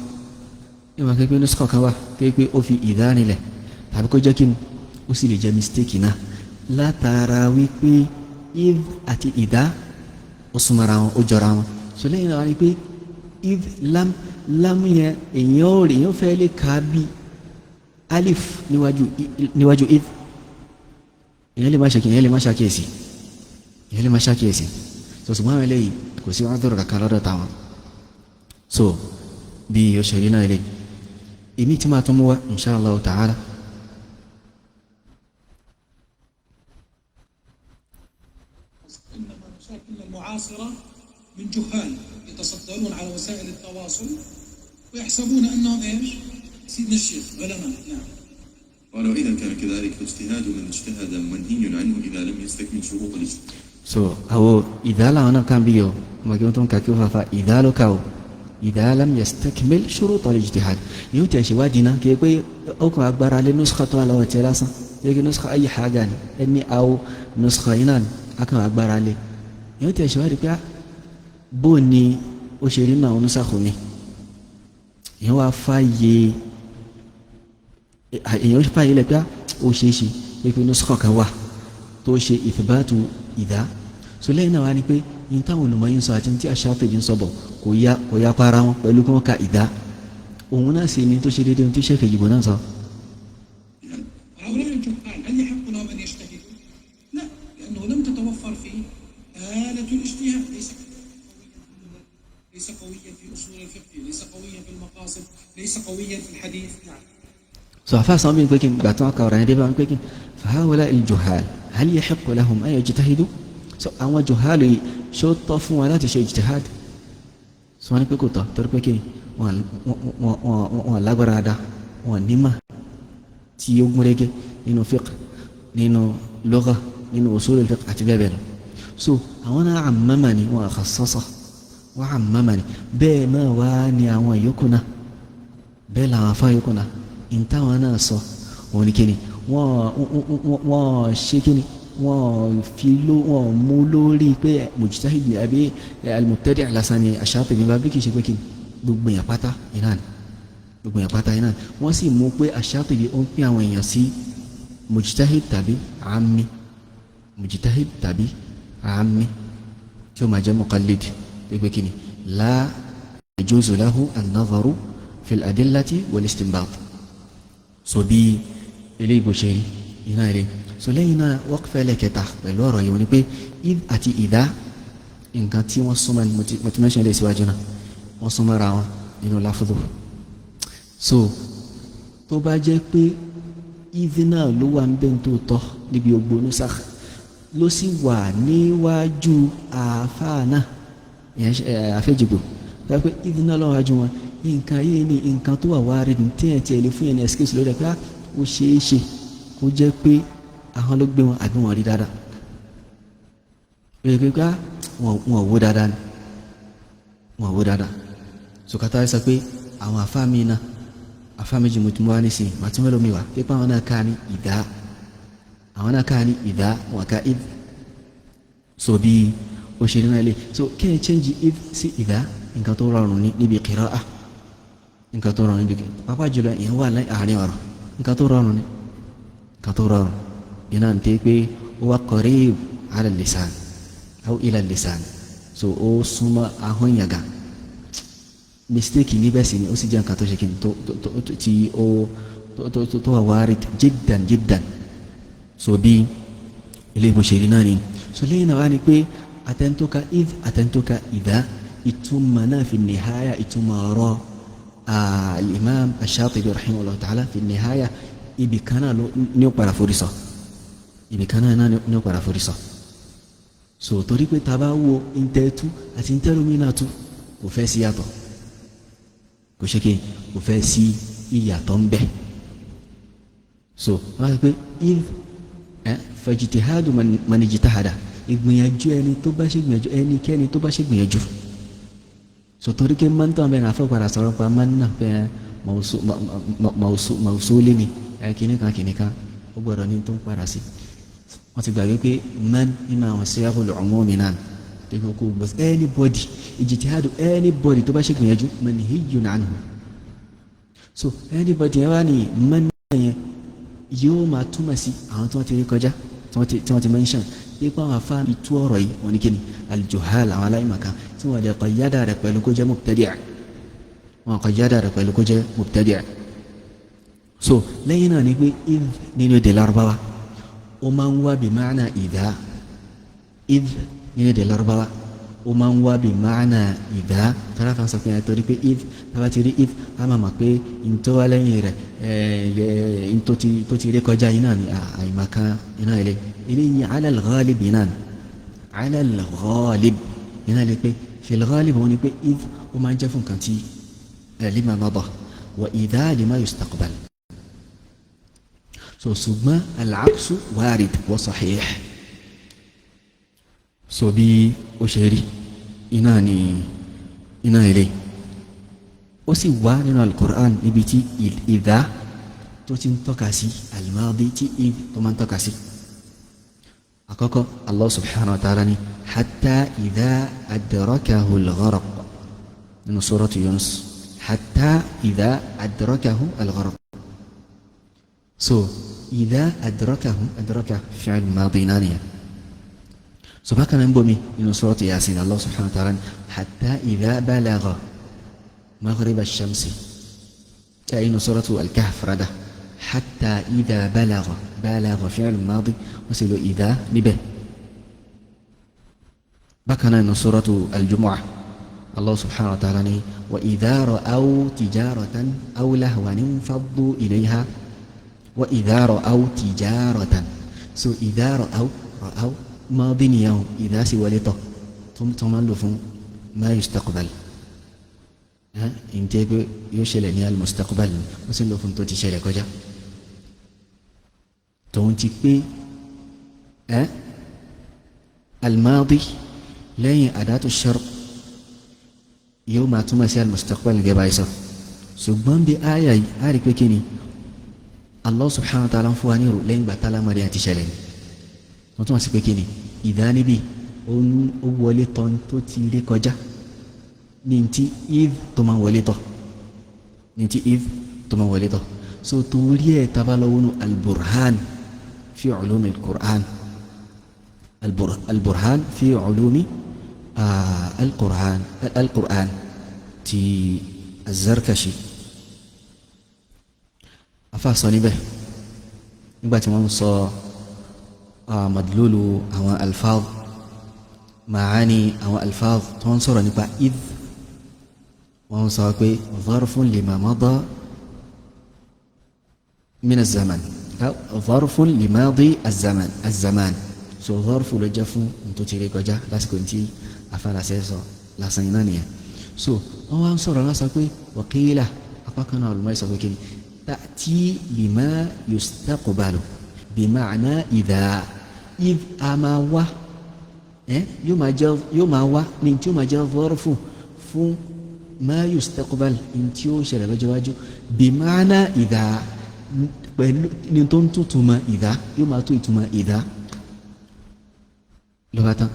ìmọ̀ kí pé nuskha kan wà kí pé ó fi ìdá nílẹ̀, tàbí kó jẹ́ kí ni ó sì lè jẹ́ mistake náà látara wípé if àti ìdá ó súnmọ́ra wọn, ó jọra wọn. So lẹ́yìn náà wá ní pé if lam lam yẹn, èèyàn ò rí, èèyàn fẹ́ lè kà á bí alif níwájú if, èèyàn lè má ṣàkíyèsí, èèyàn lè má ṣàkíyèsí, èèyàn lè má ṣàkíyèsí. So ṣùgbọ́n àwọn eléyìí kò sí wọn dọ̀rọ̀ kankan lọ́dọ̀ táwọn. So bí o ṣe rí náà lè èmi tí máa tún mú wá insha Allah ta'ala. المعاصرة من جهال يتصدرون على وسائل التواصل ويحسبون أنهم إيش؟ سيدنا الشيخ علماء. نعم. قالوا إذا كان كذلك فاجتهاد من اجتهد منهي عنه إذا لم يستكمل شروط الاجتهاد. So àwọn إذا làwọn náà kàn bí o ọmọ kí wọ́n tó ń ka kí wọ́n fa إذا ló kà o. إذا لم يستكمل شروط الاجتهاد yóò tẹ̀ ṣe wádìí náà kí pé ó kàn agbára lé نسخة tó wà lọ́wọ́ tiẹ̀ lásán yẹ kí نسخة أي حاجة ni ẹni àwọn نسخة yìí náà ni a kàn agbára lé yóò tẹ̀ ṣe wádìí pé bó ni ó ṣe rí náà نسخ mi. Èèyàn wá fàyè, èèyàn fàyè lẹ pé ó ṣeé ṣe pé kí نسخة kan wà tó ṣe إثبات إذا. So lẹ́yìn náà wá ní pé ní táwọn olùmọ̀yìn sọ àti tí Aṣ-Ṣátíbí ń sọ bọ̀ kò yá para wọn pẹ̀lú kí wọ́n ka إذا. Òun náà sì ni tó ṣe déédéé tí Sheikh Ejigbo náà sọ. هؤلاء الجهال هل يحق لهم أن يجتهدوا؟ لا، لأنه لم تتوفر فيه آلة الاجتهاد، ليس قويا في أصول الفقه، ليس قويا في المقاصد، ليس قويا في الحديث. نعم. So àfa sọ mí pé kí n gbà tí wọ́n ka ọ̀rọ̀ yẹn dé bá wọn pé kí n فهؤلاء الجهال هل يحق لهم أن يجتهدوا؟ So àwọn جهال yìí, ṣó tọ́ fún wọn láti ṣe اجتهاد? So wọ́n ní pé kò tọ́, torí pé kí wọ́n lágbára dá wọn nímọ̀ tí ó gúnrégé nínú fiqh, nínú lugha, nínú usul al-fiqh àti bẹ́ẹ̀ bẹ́ẹ̀ lọ. So àwọn náà عمم ni wọn خصص, wọn عمم ni. Bẹ́ẹ̀ náà wá ní àwọn ìyókù náà, bẹ́ẹ̀ làwọn afá yòókù náà ìntàwọn náà sọ òun ni kíni wọ́n ṣe, kíni wọ́n fi ló wọ́n mú lórí pé مجتهد ni àbí المبتدع lásán ni Aṣ-Ṣátíbí bá bí kì í ṣe pé kíni gbogbo èèyàn pátá iná ni, gbogbo èèyàn pátá iná ni. Wọ́n sì mú pé Aṣ-Ṣátíbí ó ń pín àwọn èèyàn sí مجتهد tàbí عامي, مجتهد tàbí عامي tí ó máa jẹ́ مقلد, pé kíni لا يجوز له النظر في الأدلة والاستنباط. So bí eléyìí bó ṣe rí iná eré. So lẹ́yìn náà, وقفة ẹlẹ́kẹta pẹ̀lú ọ̀rọ̀ yìí wọ́n ní pé إذ àti إذا, nǹkan tí wọ́n súnmọ́ ni. Mo ti mẹ́sàn-án lè síwájú náà, wọ́n súnmọ́ ra wọn nínú láfúdù. So tó bá jẹ́ pé إذ náà ló wà ń bẹ́ tó tọ́ níbi gbogbo نسخ, ló sì wà níwájú àáfàá náà àfẹ́jìgbò tó yẹ pé إذ náà lọ́wọ́ wájú wọn, nǹkan yìí ni nǹkan tó wà وارد tí ẹ̀ tiẹ̀ lè fún yẹn ní excuse lórí ẹ̀ pé ó ṣeé ṣe kó jẹ́ pé àwọn ló gbé wọn àbí wọn rí dáadáa, ó yẹ pé wọn ò wó dáadáa ni, wọn ò wó dáadáa. Sòkàtà sọ pé àwọn àfa mi náà, àfa méjì mo ti mú wá nísìnyí, màá tún mélòó mi wá pé àwọn náà ká ní إذا, àwọn náà ká ní إذا, wọn ká إذ. So bí ó ṣe rí náà lé. So kí ẹ change إذ sí إذا, nǹkan tó rọrùn ní níbi قراءة, nǹkan tó rọrùn níbi pápá jùlọ ìyẹn wà láàrin ọ̀rọ̀, nǹkan tó rọrùn ní, nǹkan tó rọrùn yẹn náà ń tẹ́ pé ó wá قريب على اللسان أو إلى اللسان. So ó súnmọ́ ahọ́n yàgà, mistake níbẹ̀ sì ni ó sì jẹ́ nǹkan tó ṣe kí n tó tí ó tó wà وارد جدا جدا. So bí ilé ìbò ṣe rí náà ni. So lẹ́yìn náà wá ní pé àtẹ̀ntóka إذ, àtẹ̀ntóka إذا, ìtumọ̀ náà في النهاية, ìtumọ̀ ọ̀rọ̀ al-Imam ash-Shatibi رحمه الله تعالى في النهاية, ibì kan náà ní ó padà forí sọ, ibì kan náà ní ó padà forí sọ. So torí pé tá a bá wo ntẹ́tú àti ntẹ́lómi náà tú, kò fẹ́ sí yàtọ̀, kò ṣe kí kò fẹ́ sí ìyàtọ̀ ń bẹ. So wọ́n á sọ pé إذ ẹ فاجتهاد من اجتهد, ìgbìyànjú ẹni tó bá ṣe gbìyànjú, ẹnikẹ́ni tó bá ṣe gbìyànjú. So torí pé máa ń tàn bẹ́ẹ̀ náà fẹ́ padà sọ̀rọ̀ pa máa ń nà bẹ́ẹ̀ موصول ni ẹ kìnnìkan kìnnìkan, ó gbọ́dọ̀ ní tó ń padà sí. Wọ́n ti gbàgbé pé من nínú àwọn صيغ العموم náà tó kó kó bọ́ anybody, اجتهاد anybody tó bá ṣe gbìyànjú منهي عنه. So anybody yẹn wá ní من yẹn yóò máa túmọ̀ sí àwọn tí wọ́n ti rí kọjá, tí wọ́n ti mention ipa àwọn afá ìtú ọ̀rọ̀ yìí. Wọ́n ní kí ni الجهال, àwọn aláìmọ̀kan tí wọ́n lè قيد rẹ̀ pẹ̀lú kó jẹ́ مبتدع, wọ́n قيد rẹ̀ pẹ̀lú kó jẹ́ مبتدع. So lẹ́yìn náà ni pé إذ nínú èdè Lárúbáwá, ó máa ń wá بمعنى إذا. إذ nínú èdè Lárúbáwá, ó máa ń wá بمعنى إذا. Tọ́lá kan sọ pé ẹ torí pé إذ, tábà ti rí إذ, á máa mọ̀ pé ntọ́ wá lẹ́yìn rẹ̀ ẹ̀ ntọ́ tó ti rí kọjá yìí náà ni àìmọ̀kan iná ilé eléyìí على الغالب náà ni, على الغالب Yẹn náà lè pé fil ghalib wọn ni pé idh ó máa ń jẹ́ fún nǹkan tí lima mada wa idha lima yustaqbal. So ṣùgbọ́n al-aksu warid wa sahih. So bí ó ṣe rí iná ni iná ilé ó sì wá nínú al-Qur'an níbi tí idha tó ti ń tọ́ka sí al-madi tí idh tó máa ń tọ́ka sí. Àkọ́kọ́ Allah subhanahu wa ta'ala ni hatta idha adrakahu al-gharaq nínú suratu Yunus, hatta idha adrakahu al-gharaq. So idha adrakahu, adraka fi'l madi náà nìyẹn. So bákan náà ń bomi nínú suratu Yasin, Allah subhanahu wa ta'ala ni hatta idha balagha maghrib ash-shamsi, inú suratu al-Kahf rádà hatta idha balagha, balagha fi'l madi, wọ́n sì lo idha níbẹ̀. Bákan náà nínú suratu al-Jumu'ah, Allah subhanahu wa ta'ala ni wa idha ra'aw tijaratan aw lahwan infaddu ilayha wa idha ra'aw tijaratan. So idha ra'aw, ra'aw madi nìyẹn, idha sì wọlé tọ̀ tó máa ń lò fún ma yustaqbal, ǹjẹ́ pé yóò ṣẹlẹ̀ ní al-mustaqbal, wọ́n sì ń lò fún tó ti ṣẹlẹ̀ kọjá. Tòun ti pé al-madi lẹ́yìn adatu shart yóò máa túmọ̀ sí al-mustaqbal gẹ́gẹ́ báyìí sọ. Ṣùgbọ́n bí àyà yìí á rí pé kí ni Allah subhanahu wa ta'ala ń fún wa ní ìrò lẹ́yìn gbàtà lámàrí àti ṣẹlẹ̀ ni. Wọ́n túmọ̀ sí pé kí ni ìdá níbí ó wọlé tán tó ti rí kọjá ní ti if tó máa wọlé tọ̀, ní ti if tó máa wọlé tọ̀. So torí ẹ̀ tabalọ́wọ́nù al-burhan fi ulumi al-Qur'an, al-burhan fi ulumi al-Qur'an, al-Qur'an ti az-Zarkashi, afa sọ níbẹ̀ nígbà tí wọ́n ń sọ madlulu àwọn alfaz, maani àwọn alfaz tó ń sọ̀rọ̀ nípa idh, wọ́n sọ pé zarfun lima mada min az-zaman, zarfun limadi az-zaman, az-zaman. So zarfu ló jẹ́ fún tó ti rí kọjá lásìkò tí afárasẹ́ sọ lásán iná nìyẹn. So wọ́n wá ń sọ̀rọ̀ náà sọ pé wàkílà apá kan náà olùmọ̀ sọ pé kí ni ta'ti lima yustaqbalu bima'na idha, idh a máa wá yóò máa wá ní tí ó máa jẹ́ zarfu fún ma yustaqbal, ní tí ó ṣẹlẹ̀ lọ́jọ́ iwájú, bima'na idha, pẹ̀lú ní tó ń tún túmọ̀ idha, yóò máa tó ìtumọ̀ idha ló bá tán.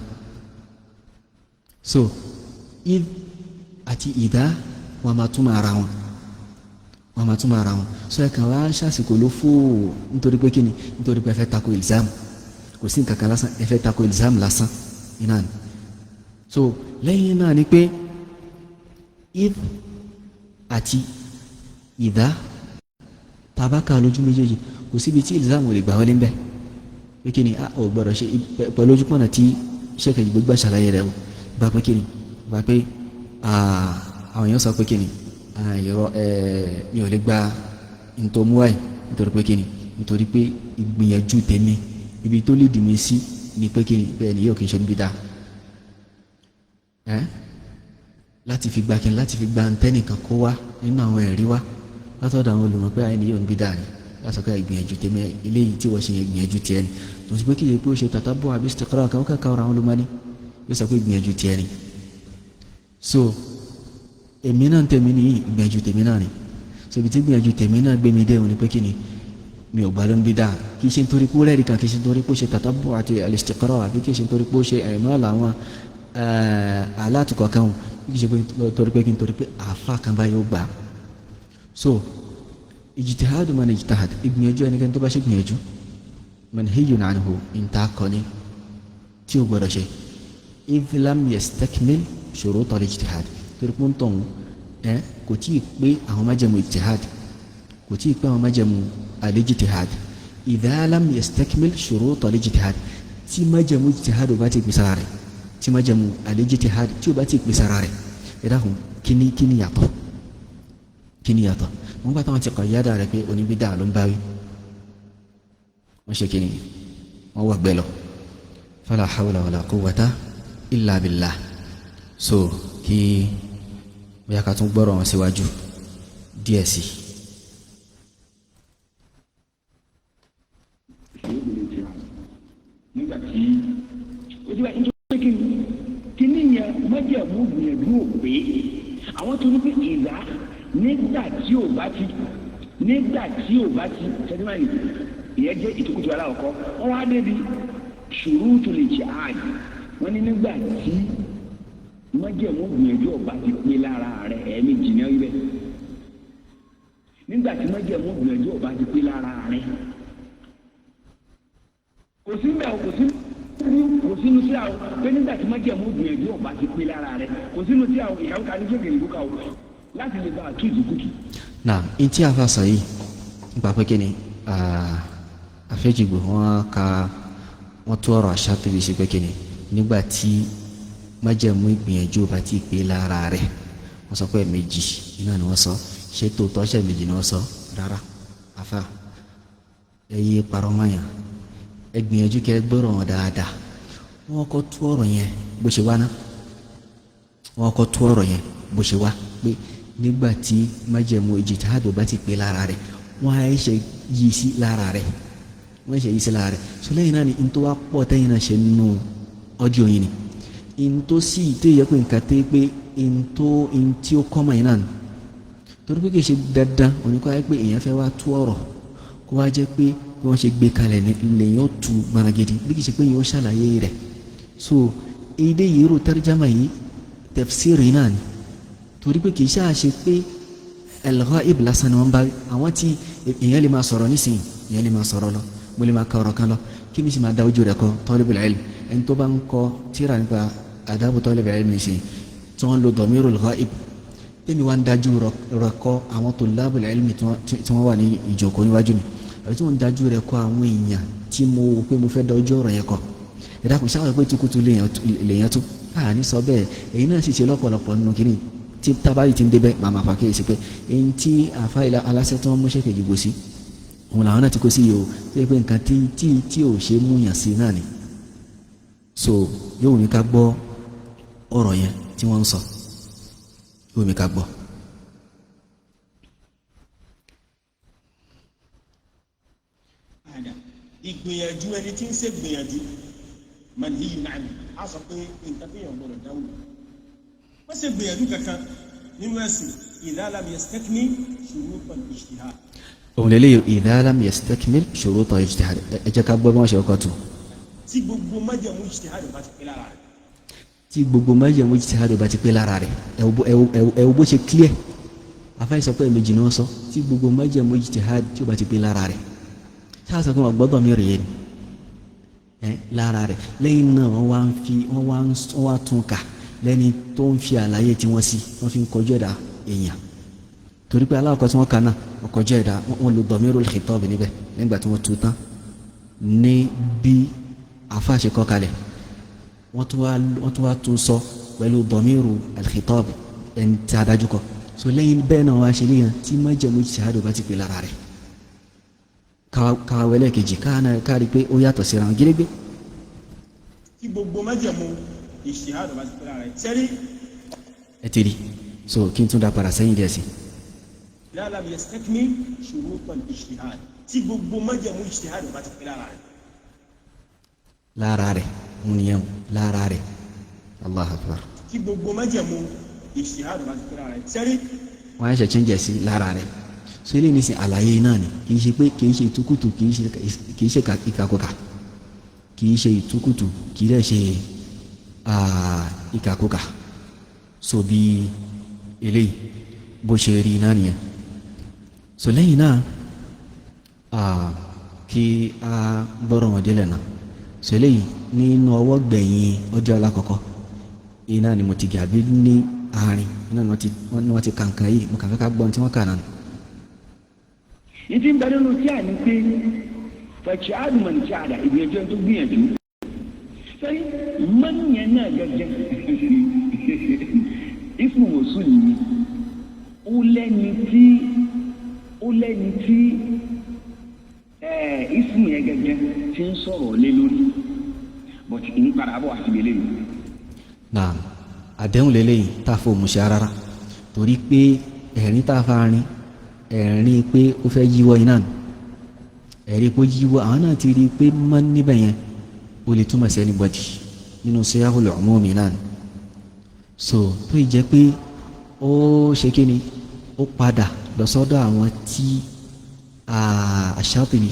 So idh àti idha wọn máa túmọ̀ ara wọn, wọn máa túmọ̀ ara wọn. So ẹ kàn wá ṣàṣìkò ló fò nítorí pé kíni, nítorí pé ẹ fẹ́ tako ilzam, kò sí nǹkan kan lásán, ẹ fẹ́ tako ilzam lásán iná ni. So lẹ́yìn náà ni pé idh àti idha tabaka lójú méjèèjì kò síbi tí ilzam ò lè gbà wọlé ń bẹ pé kíni a ò gbọdọ̀ ṣe pẹ̀lú ojúpọ̀nà tí ṣèkè gbogbo àṣàlàyé rẹ̀ o gba pé kíni, gba pé àwọn èèyàn sọ pé kíni ìrọ mi ò lè gba ntòmúwáì nítorí pé kíni, nítorí pé ìgbìyànjú tèmi ibi tó lè dì mí sí ni pé kíni bẹ́ẹ̀ ni yóò kí n ṣe níbi dáa láti fi gba kíni, láti fi gba ntẹ́nìkan kó wá nínú àwọn ẹ̀rí wá látọ̀dọ̀ àwọn olùmọ̀ pé àyìn ni yóò níbi dáa ni, láti sọ pé ìgbìyànjú tèmi eléyìí tí wọ́n ṣe ìgbìyànjú tiẹ̀ ni, tó sì pé kí ṣe pé ó ṣe tàtàbọ̀ àbí istiqra kan ó kàkà ọ̀rọ̀ àwọn olùmọ̀ ni yóò sọ pé ìgbìyànjú tiẹ̀ ni. So èmi náà tèmi ní ìgbìyànjú tèmi náà ni. So ibi tí ìgbìyànjú tèmi náà gbé mi dé òun ni pé kí ni mi ò gbà ló ń bí dáa, kì í ṣe nítorí pé ó rẹ́ẹ̀rí kan, kì í ṣe nítorí pé ó ṣe tàtàbọ̀ àti al-istiqra, àbí kì í ṣe nítorí pé ó ṣe ẹ̀mọ́ làwọn alátùkọ̀ kan, kì í ṣe torí pé kí n torí pé àfa kan báyìí ó gbà. So ijtihadu man ijtahad, ìgbìyànjú ẹnikẹ́ni tó bá ṣe gbìyànjú, manhiyun anhu, ìta kọ́ni tí ó gbọ́dọ̀ ṣe, idh lam yastakmil shurut al-ijtihad, torí pé ń tọ̀hún kò tí ì pé àwọn májẹ̀mú ijtihad, kò tí ì pé àwọn májẹ̀mú al-ijtihad. Idha lam yastakmil shurut al-ijtihad, tí májẹ̀mú ijtihad ò bá ti pèsè ara rẹ̀, tí májẹ̀mú al-ijtihad tí ò bá ti pèsè ara rẹ̀, ẹ dákun kíní kíní yàtọ̀, kíní yàtọ̀? Wọ́n gbà táwọn ti kọ̀ yádà rẹ̀ pé oníbídà ló ń báwí, wọ́n ṣe kíní, wọ́n wà gbẹ lọ. Fala hawla wala quwwata illa billah. So kí bóyá ká tún gbọ́rọ̀ wọn síwájú díẹ̀ sí i. Nígbà tí ó ti bá nítorí pé kí kíní yẹn májẹ̀mú gbìyànjú ò pé àwọn tó ní pé ìlà nígbà tí ò bá ti nígbà tí ò bá ti sẹ́dímánì ìyẹn jẹ́ ìtukùtù aláwọ̀kọ́. Wọ́n wá débi ṣùrùtù lè jẹ́ ààyè wọ́n ní nígbà tí májẹ̀mú gbìyànjú ọba ti pé lára rẹ̀ ẹ̀ẹ́mẹ́jì náà wíbẹ̀ nígbà tí májẹ̀mú gbìyànjú ọba ti pé lára rẹ̀ kò sí mbẹ́ o, kò sínú sí àwọn pé nígbà tí májẹ̀mú gbìyànjú ọba ti pé lára rẹ̀ kò sínú sí àwọn ìyàwó kan ní sókè ìlú ká o láti lè bá a tú ìdíkùtù. Náà n tí a fa sọ yìí nípa pé kí ni àfẹ́jìgbò wọn ka wọn tó ọ̀rọ̀ àṣà tóbi sí pé kí ni nígbà tí májẹ̀mú ìgbìyànjú ọba ti pé lára rẹ̀ wọ́n sọ pé méjì iná ni wọ́n sọ, ṣé tòótọ́ ṣe méjì ni wọ́n sọ? Rárá, àfa ẹ yé parọ́ mọ́yàn, ẹ gbìyànjú kẹ́ gbọ́rọ̀ wọn dáadáa. Wọ́n kọ́ tú ọ̀rọ̀ yẹn bó ṣe wá ná, wọ́n kọ́ tú ọ̀rọ̀ yẹn bó ṣe wá pé nígbà tí májẹ̀mú ìjìtìhádù bá ti pé lára rẹ̀ wọ́n á ṣe yí sí lára rẹ̀, wọ́n ṣe yí sí lára rẹ̀. So lẹ́yìn náà ni n tó wá pọ̀ tẹ́yìn náà ṣe nínú ọdíò yìí ni n tó sì tó yẹ pé nǹkan tó pé n tó n tí ó kọ́ mọ̀ yìí náà ni, torí pé kì í ṣe dandan oníkọ́ ayé pé èèyàn fẹ́ wá tú ọ̀rọ̀ kó wá jẹ́ pé bí wọ́n ṣe gbé kalẹ̀ lèyìn ó tu gbaragidi, bí kì í ṣe pé èèyàn ó ṣàlàyé rẹ̀. So èdè yìí rò tarjama yìí tafsiri náà ni, torí pé kì í ṣáà ṣe pé al-ghaib lásán ni wọ́n bá àwọn tí èèyàn lè máa sọ̀rọ̀ nísìnyí, èèyàn lè máa sọ̀rọ̀ lọ, mo lè máa ka ọ̀rọ̀ kan lọ kí mi sì máa da ojú rẹ̀ kọ talibul ilm. Ẹni tó bá ń kọ tíra nípa adabu talibul ilm nísìnyí tí wọ́n lo damirul ghaib, tẹ́mi wá ń dájú rẹ̀ kọ àwọn tullabul ilmi tí wọ́n wà ní ìjókòó níwájú mi, àbí tí wọ́n ń dájú rẹ̀ kọ àwọn èèyàn tí mo wò pé mo fẹ́ da ojú ọ̀rọ̀ yẹn kọ. Ẹ̀dá kò sáwọn pé tukutu lèèyàn tó káà ní sọ bẹ́ẹ̀. Èyí náà sì ṣe lọ́pọ̀lọpọ̀ nínú kínní tí tábàlì ti ń débẹ̀ màmá fàkíyèsí pé èyí tí àfa aláṣẹ tí wọ́n mú ṣẹ́kẹ̀ jùgbò sí òun làwọn náà ti kó sí yìí o, tó yẹ pé nǹkan tí tí tí ò ṣe mú yàn sí náà ni. So yóò wù mí ká gbọ́ ọ̀rọ̀ yẹn tí wọ́n ń sọ, yóò wù mí ká gbọ́. Ìgbìyànjú ẹni tí ń ṣe gbìyànjú manhiyu anhu, á sọ pé nǹkan tó yàn gbọ́dọ̀ dáwò wọ́n ṣe gbìyànjú kankan nínú ẹ̀sìn idha lam yastakmil shurut al-ijtihad. Òun lè léyìn idha lam yastakmil shurut al-ijtihad. Ẹ jẹ́ ká gbọ́ bí wọ́n ṣe kọ́ tu. Tí gbogbo májẹ̀mú ijtihad bá ti pé lára rẹ̀. Tí gbogbo májẹ̀mú ijtihad bá ti pé lára rẹ̀, ẹ wo bó ṣe clear. Afáyé sọ pé ẹ̀mejì ni wọ́n sọ, tí gbogbo májẹ̀mú ijtihad tí ó bá ti pé lára rẹ̀. Ṣáà sọ pé wọ́n gbọ́dọ̀ mi rèé ni lára rẹ̀. Lẹ́yìn náà wọ́n wá ń fi wọ́n wá tún kà lẹ́ni tó ń fi àlàyé tí wọ́n sí wọ́n fi ń kọjú ẹ̀dá èèyàn, torí pé aláwọ̀kọ́ tí wọ́n kà náà wọ́n kọjú ẹ̀dá, wọ́n lo damirul khitab níbẹ̀ nígbà tí wọ́n tú tán ní bí àfáàṣe kọ́ kalẹ̀, wọ́n tún wá tún sọ pẹ̀lú damiru al-khitab ẹni tí a dájú kọ. So lẹ́yìn bẹ́ẹ̀ náà wá ṣe léyàn tí májẹ̀mú ijtihad bá ti pè lára rẹ̀ káwẹ́lẹ́ kejì káàrí pé ó yàtọ̀ síra wọn gírégbé. Tí gbogbo májẹ̀mú ijtihad bá ti pé lára rẹ̀ sẹ́rí. Ẹ ti rí, so kí n tún da padà sẹ́yìn díẹ̀ sí. Idha lam yastakmil shurut al-ijtihad, tí gbogbo májẹ̀mú ijtihad bá ti pé lára rẹ̀. Lára rẹ̀ ń yẹn lára rẹ̀, Allahu akbar. Tí gbogbo májẹ̀mú ijtihad bá ti pé lára rẹ̀ sẹ́rí. Wọ́n á ṣe change sí lára rẹ̀. So eléyìí ní sin àlàyé náà ni, kì í ṣe pé kì í ṣe ìtukùtù, kì í ṣe ìkàkùkà, kì í ṣe ìtukùtù, kì í dẹ̀ ṣe ìkàkùkà. So bí eléyìí bó ṣe rí náà nìyẹn. So lẹ́yìn náà kí a gbọ́rọ̀ wọn délẹ̀ náà. So eléyìí nínú ọwọ́ gbẹ̀yìn ọjọ́ alákọ̀ọ́kọ́ iná ni mo ti gàbí ní àárín iná ni wọ́n ti kàǹkàn yìí, mo kàn fẹ́ ká gbọ́n tí wọ́n kà náà. Ìdí ń bẹ nínú tí a ní pé fẹ̀kì àdùmọ̀nì tí a dà ìgbìyànjú ẹni tó gbìyànjú. Sẹ́yìn mọ́nìyàn náà gẹ́gẹ́ ismu mọ̀sùn ni ó lẹ́ni tí ismu yẹn gẹ́gẹ́ ti ń sọ̀rọ̀ lé lórí, but ń padà bọ̀ àti ìbílẹ̀ yìí. Naam, Àdéhùn lélẹ́yìn tá a fò mú ṣe rárá, torí pé ẹ̀rín tá a fa rin ẹ̀rín pé ó fẹ́ yíwọ́ iná nù, ẹ̀rí pé ó yíwọ́. Àwọn náà ti rí i pé mọ́ níbẹ̀ yẹn ó lè túmọ̀ sí anybody nínú siyahul umumi náà nù. So tó yìí jẹ́ pé ó ṣe kí ni, ó padà lọ sọ́dọ̀ àwọn tí Ash-Shatibi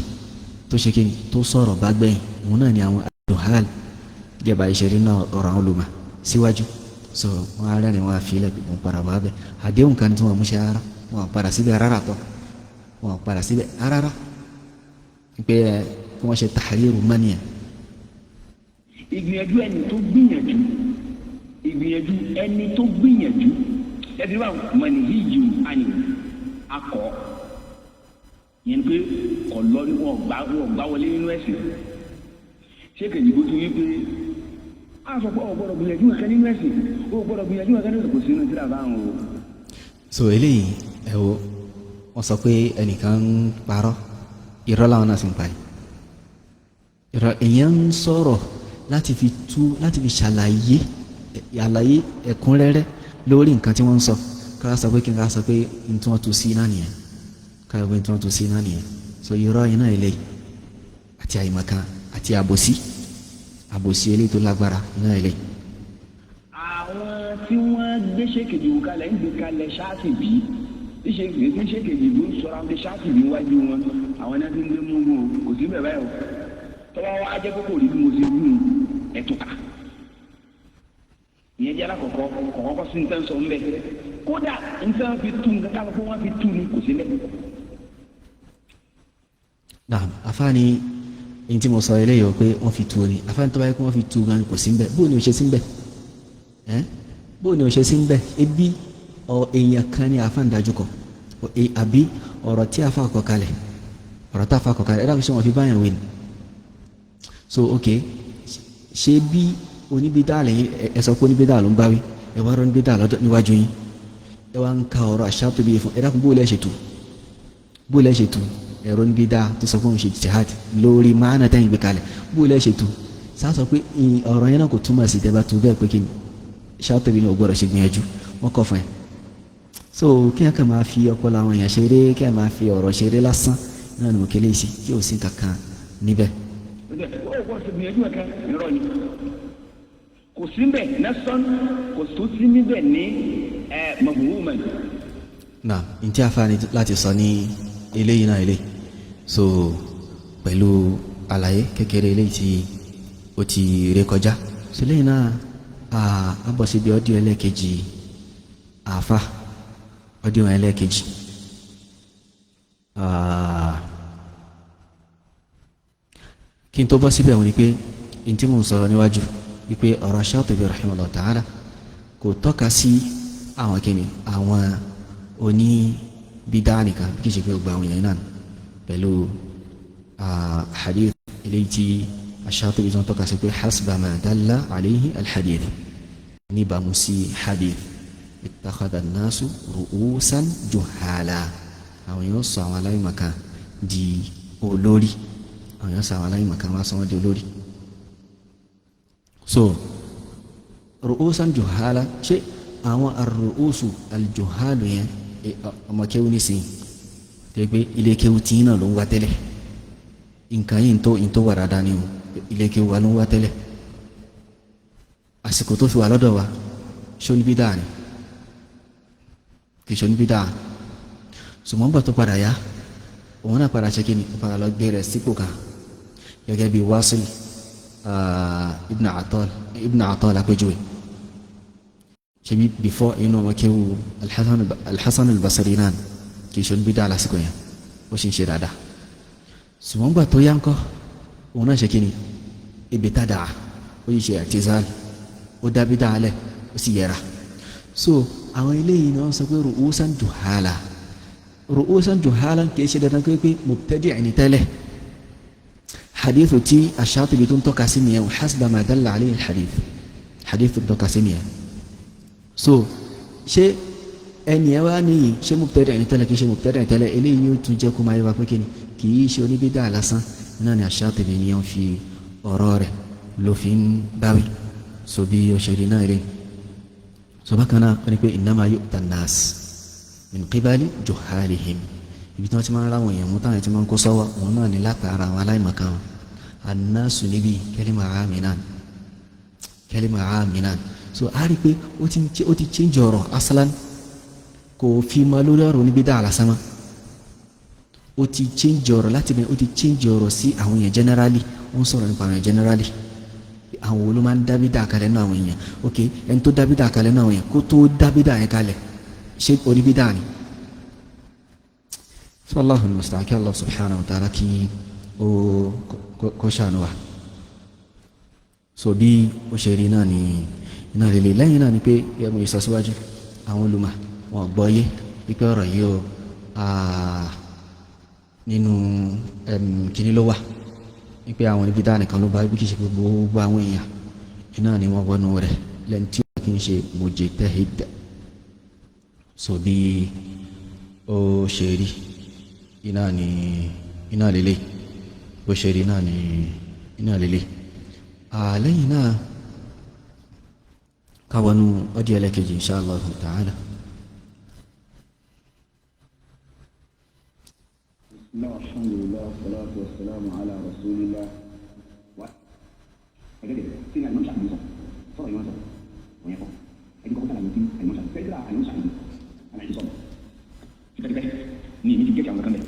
tó ṣe kí ni tó sọ̀rọ̀ bá gbẹ̀yìn, òun náà ni àwọn al-juhal gẹ́gbà ìṣẹ̀rí náà ọ̀rọ̀ àwọn olùmọ̀ síwájú. So wọn á rẹ́rìn, wọn á fi ilẹ̀ pé wọn padà wá bẹ̀. Àdéhùn kan tí wọn mú ṣe rárá, wọn á padà síbẹ̀ rárá tọ́, wọn á padà síbẹ̀ rárá pé ẹ kí wọ́n ṣe tahriru mania. Ìgbìyànjú ẹni tó gbìyànjú, ìgbìyànjú ẹni tó gbìyànjú ẹbí wa mọ̀nìhíjù àní akọ yẹn pé ọlọ ni wọn gbá, wọn gbá wọlé nínú ẹ̀sìn. Ṣé kejì bó tún wí pé a sọ pé ọ gbọ́dọ̀ gbìyànjú kankan nínú ẹ̀sìn, ó gbọ́dọ̀ gbìyànjú kankan nínú ẹ̀sìn, kò sínú tíra báwọn o. So eléyìí, ẹ wo, wọ́n sọ pé ẹnìkan ń parọ́, irọ́ làwọn náà sì ń pa yìí. Irọ́ èèyàn ń sọ̀rọ̀ láti fi tú, láti fi ṣàlàyé àlàyé ẹ̀kúnrẹ́rẹ́ lórí nǹkan tí wọ́n ń sọ. Ká sọ pé kí n ká sọ pé n tí wọ́n tú sí náà nìyẹn, ká sọ pé n tí wọ́n tú sí náà nìyẹn. So irọ́ yẹn náà eléyìí àti àìmọ̀kan àti àbòsí, àbòsí eléyìí tó lágbára náà eléyìí. Àwọn tí wọ́n gbé ṣèkejì wò kalẹ̀ ń gbé kalẹ̀ ṣáàtì bí tí ṣèkejì bó ń sọ̀rọ̀ àwọn ṣáàtì bí wájú wọn, àwọn náà ti ń gbé mú wọn kò sí bẹ́ẹ̀ báyìí o. Tọ́wọ́ wa jẹ́ kókò rí bí mo ṣe wú ẹ̀tùkà ìyẹn jẹ́ alákọ̀ọ́kọ́ kọ̀kọ́kọ́ sí nǹkan sọ ńbẹ, kódà nǹkan fi tú nǹkan ká fún wọn fi tú ni kò sí lẹ̀. Naam, afaani ní tí mo sọ eléyìí o pé wọ́n fi tú ni. Afaani tó bá yẹ kó wọ́n fi tú gan kò sí ńbẹ, bóun ni o ṣe sí ńbẹ ẹ́, bóun ni o ṣe sí ńbẹ? Ebi ọ èèyàn kan ní afa ń dájú kọ àbí ọ̀rọ̀ tí afa kọ kalẹ̀, ọ̀rọ̀ tí afa kọ kalẹ̀, ẹ dákun, ṣé wọ́n fi báyàn wé ni? So ok, ṣé bí oníbídà lẹ́yìn ẹ sọ pé oníbídà ló ń báwí, ẹ wá rọ oníbídà lọ́dọ̀ níwájú yín, ẹ wá ń ka ọ̀rọ̀ Ash-Shatibi fún ẹ. Dákun, bóun lẹ́ ṣe tú, bóun lẹ́ ṣe tú ẹ̀rọ oníbídà tó sọ fún òun ṣe jihad lórí máàna tẹ́yìn gbé kalẹ̀? Bóun lẹ́ ṣe tú? Sá sọ pé ọ̀rọ̀ yẹn náà kò túmọ̀ sí tẹ́bá tó bẹ́ẹ̀ pé kí ni Shatibi ní o gbọ́dọ̀ ṣe gbìyànjú, wọ́n kọ́ fún ẹ. So kí ẹ kàn máa fi ọpọlọ àwọn èèyàn ṣeré, kí ẹ máa fi ọ̀rọ̀ ṣeré lásán náà ni mo kélé sí kí o sì kankan níbẹ̀. Ó gbọ́dọ̀ ṣe gbìyànjú kankan, irọ́ ni, kò sí níbẹ̀ nẹ́sán, kò tó sí níbẹ̀ ní ẹ mọ̀gbọ́n. Náà n tí a fa ni láti sọ ní eléyìí náà eléyìí, so pẹ̀lú àlàyé kékeré eléyìí tí ó ti ré kọjá. So lẹ́yìn náà a bọ̀ síbi audio ẹlẹ́ẹ̀kejì àáfà, audio ẹlẹ́ẹ̀kejì. Kí n tó bọ́ síbẹ̀, wọ́n ní pé n tí mò ń sọ̀rọ̀ níwájú wípé ọ̀rọ̀ Shatibi rahimahullah ta'ala kò tọ́ka sí àwọn kìnnì àwọn oní bídá nìkan, kì í ṣe pé gbogbo àwọn èèyàn náà, pẹ̀lú hadith eléyìí tí Ash-Shatibi tó ń tọ́ka sí pé hasba ma dalla alayhi al-hadith, níbàámu sí hadith ittakhadha an-nasu ru'usan juhala, àwọn èèyàn sọ àwọn aláìmọ̀kan di olórí, àwọn èèyàn sọ àwọn aláìmọ̀kan wá sọ wọ́n di olórí. So ru'usan juhala, ṣé àwọn ar-ru'usu al-juhalu yẹn, ọmọ kéwú nísìnyí tó yẹ pé ilé kéwú tí náà ló ń wá tẹ́lẹ̀, nǹkan yìí ń tó wà dáadáa ni o, ilé kéwú wa ló ń wá tẹ́lẹ̀, àsìkò tó fi wà lọ́dọ̀ wa, ṣé oníbídà ni? Kì í ṣe oníbídà. Ṣùgbọ́n gbà tó padà yá, òun náà padà ṣe kí ni, ó padà lọ gbé rẹ̀ sípò kan gẹ́gẹ́ bí Wasil Ibn Ata lápéjúwe. Ṣebí before inú ọmọ kéwú Al-Hasan al-Basri náà, kì í ṣe oníbídà lásìkò yẹn, ó sì ń ṣe dáadáa. Ṣùgbọ́n gbà tó yá ńkọ́, òun náà ṣe kí ni, ibtada, ó yìí ṣe i'tizal, ó dá bídà alẹ̀, ó sì yẹra. So àwọn eléyìí ni wọ́n sọ pé ru'usan juhala, ru'usan juhala kì í ṣe dandan pé mubtadi' ní tẹ́lẹ̀. Hadithu tí Ash-Shatibi tó ń tọ́ka sí nìyẹn, hasba ma dalla alayhi al-hadith, hadith tó ń tọ́ka sí nìyẹn. So ṣé ẹni ẹ wá níyì ṣé mubtadi' ní tẹ́lẹ̀, kì í ṣe mubtadi' ní tẹ́lẹ̀? Eléyìí yóò tún jẹ́ kó máa yẹ wá pé kíni, kì í ṣe oníbídà lásán náà ni Ash-Shatibi ni wọ́n fi ọ̀rọ̀ rẹ̀ ló fi ń báwí. So bí ó ṣe rí náà rí. So bákan náà wọ́n ní pé innama yu'ta an-nas min qibali juhalihim, ibi tí wọ́n ti máa ń ráwọn èèyàn mú táwọn ti máa ń kó sọ́wọ́ òun náà ní látara àwọn aláìmọ̀kan wọn. An-nasu níbi kalima aminan, kalima aminan. So a rí i pé ó ti change ọ̀rọ̀ aslan, kò fi ma lórí ọ̀rọ̀ níbi dá àlásánmá. Ó ti change ọ̀rọ̀ láti bẹ̀rẹ̀, ó ti change ọ̀rọ̀ sí àwọn èèyàn generally. Ó ń sọ̀rọ̀ nípa àwọn èèyàn generally, àwọn wo ló máa ń dábí dà kalẹ̀ náà àwọn èèyàn. Ok, ẹni tó dábí dà kalẹ̀ náà àwọn èèyàn, kó tó dábí dà yẹn kalẹ̀, ṣé oníbí dà ni? So Allahu musta'an, kí Allah subhanahu wa ta'ala kí ó kó ṣàánú wa. So bí ó ṣe rí náà ni iná lè lẹ́yìn náà ni pé ẹmu ìsọsíwájú àwọn olùmọ̀ wọn gbọ́ yé wípé ọ̀rọ̀ yìí ó nínú kíní ló wà, wípé àwọn ibi dáa nìkan ló bá bí kì í ṣe gbogbo àwọn èèyàn iná ni wọ́n wọnú rẹ̀ lẹ́ni tí wọ́n kì í ṣe mujtahid. So bí ó ṣe rí iná ni iná lélẹ̀, bó ṣe rí náà ni iná lélẹ̀. Lẹ́yìn náà káwọnú ọdí ẹlẹ́kejì insha Allah ta'ala. Bismillah, alhamdulillah, wassalatu wassalamu ala rasulillah. Ẹgẹ́gẹ́ tí ní àìmọ́ ṣàkóso sọ̀rọ̀ yìí wọ́n sọ òun yẹn kọ́ ẹni kọ́kọ́ sàlàyé tí àìmọ́ ṣàkóso fẹ́ẹ́ àìmọ́ ṣàkóso àlàyé sọ̀rọ̀ tipẹ́tipẹ́ ní èmi ti gẹ́gẹ́ àwọn kan bẹ̀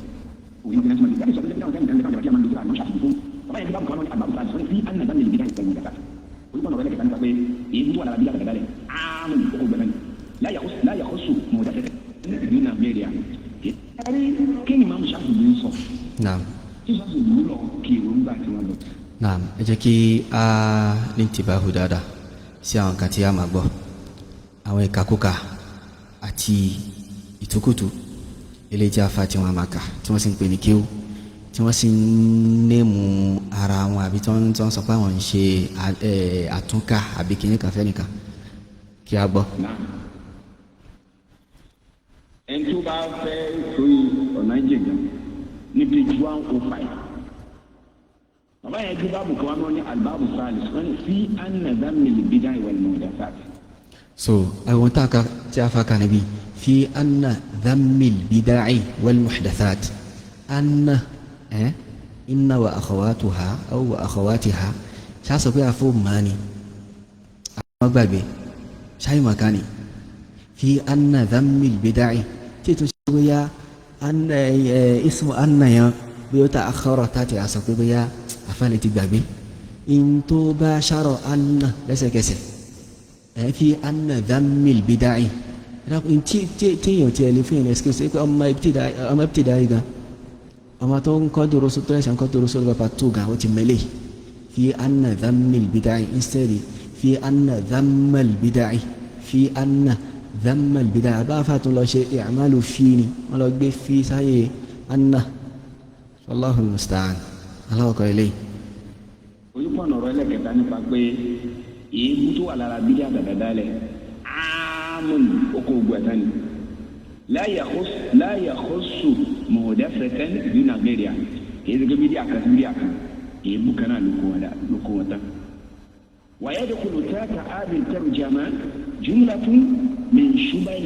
òun yẹn ti máa sọ pé táwọn táwọn táwọn táwọn máa ń lo àìmọ́ ṣàkóso fún bàbá yẹn ti bá bùkọ́ wọn ní àgbà bùkọ́ sí àná bá nílùú bídà ìpẹ̀lú ìdàkà olùkọ́ ọ̀rọ̀ ẹlẹ́kẹ̀ta nípa pé èyí tó wà lára bídà dàgbà rẹ̀ áàmù okò gbẹ̀mẹ̀ láyà kó sùn mọ̀ dáṣẹ́ nínú àmẹ́rẹ́ à ẹ̀rí kí ni màmú ṣàkóso ń sọ. Naam. Tí ṣàkóso lọ kí èròǹgbà tí wọ́n lọ. Naam, ẹ jẹ́ kí a ní tìbáhu dáadáa sí àwọn kan tí a máa gbọ́, àwọn ìkàkùkà àti ìtukùtù eléyìí tí a fa tí wọ́n máa kà, tí wọ́n sì ń pè ní kéwú, tí wọ́n sì ń néèmù ara wọn, àbí tí wọ́n sọ pé àwọn ń ṣe àtúnkà àbí kìíní kan fẹ́nìkan kí a gbọ́. Ẹni tó bá fẹ́ sórí ọ̀nà ìjẹ̀gà ní page 105, bàbá yẹn gbé báàbù kan wá ní albáàbù salis, wọ́n ní fi anna dhammil bid'a wal muhdathat. So àwọn tá a ka tí a fa kan níbí fi anna dhammil bid'i wal muhdathat, anna inna wa akhawatuha aw wa akhawatiha, ṣáà pé àfọ màání àwọn gbàgbé ṣáà màkánì fi anna dhammil bid'i tí ètò ṣe bóyá ismu anna yẹn bí ó ta akhara tá a ti àṣọ pé bóyá àfáàlẹ̀ ti gbàgbé in tó bá ṣàrọ̀ anna lẹ́sẹ̀kẹsẹ̀ ẹ̀ fi anna dhammil bid'i tí èèyàn ti ẹ̀ lè fún yẹn excuse pé ọmọ ibtidai gan, ọmọ tó ń kọ́ dúró tó ẹ̀ṣẹ̀ ń kọ́ dúró sórí pàpà tó gan, ó ti mẹ́lẹ̀ fi anna dhammil bid'i instead fi anna dhammal bid'i, fi anna dhammal bid'i àbáfà tó lọ ṣe i'malu fi ni wọ́n lọ gbé fi sáyé anna. Allahu musta'an. Aláwọ̀kọ̀ ilé. Ojúpọ̀nà ọ̀rọ̀ ẹlẹ́kẹta nípa pé èébú tó wà lára bídíà dàdàdálẹ̀ áàmùn oko ògùn ẹ̀tàn ni la yakhussu muhdathatan duna ghayriha, kì í ṣe pé bídíà kan sí bídíà kan, èébú kan náà ló kó wọn tán. Wa yadkhulu tahta hadhihi tarjama jumlatun min shubah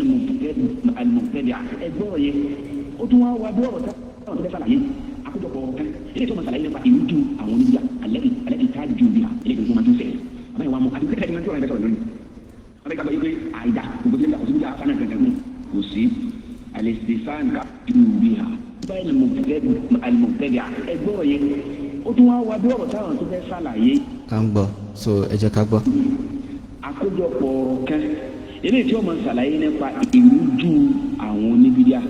al-mubtadi'a. Ẹgbọ́rọ̀ yẹn ó tún wá wá bí ọ̀rọ̀ táwọn tó fẹ́ sàlàyé àkójọpọ̀ ọ̀rọ̀ kan ilé tó máa sàlàyé nípa ìrújú àwọn oníbíà alẹ́ ti ká ju bíà ilé tó máa tún sẹ̀ àbáyé wa mú àti kẹ́kẹ́ tí wọ́n ti sọ̀rọ̀ lónìí. Wọ́n fẹ́ gbàgbọ́ yìí pé àìdá gbogbo tí kò sí bíà fana kankan nù kò sí alẹ́sìfán ká ju bíà. Báyìí al-mubtadi'a ẹgbọ́rọ̀ yẹn ó tún wá wá bí ọ̀rọ̀ táwọn tó fẹ́ sàlàyé. Ká ń gbọ́, so ẹ jẹ́ ká gbọ́. Àkójọpọ̀ ọ̀rọ̀ kan ilé tí wọ́n máa sàlàyé nípa ìrújú àwọn oníbíà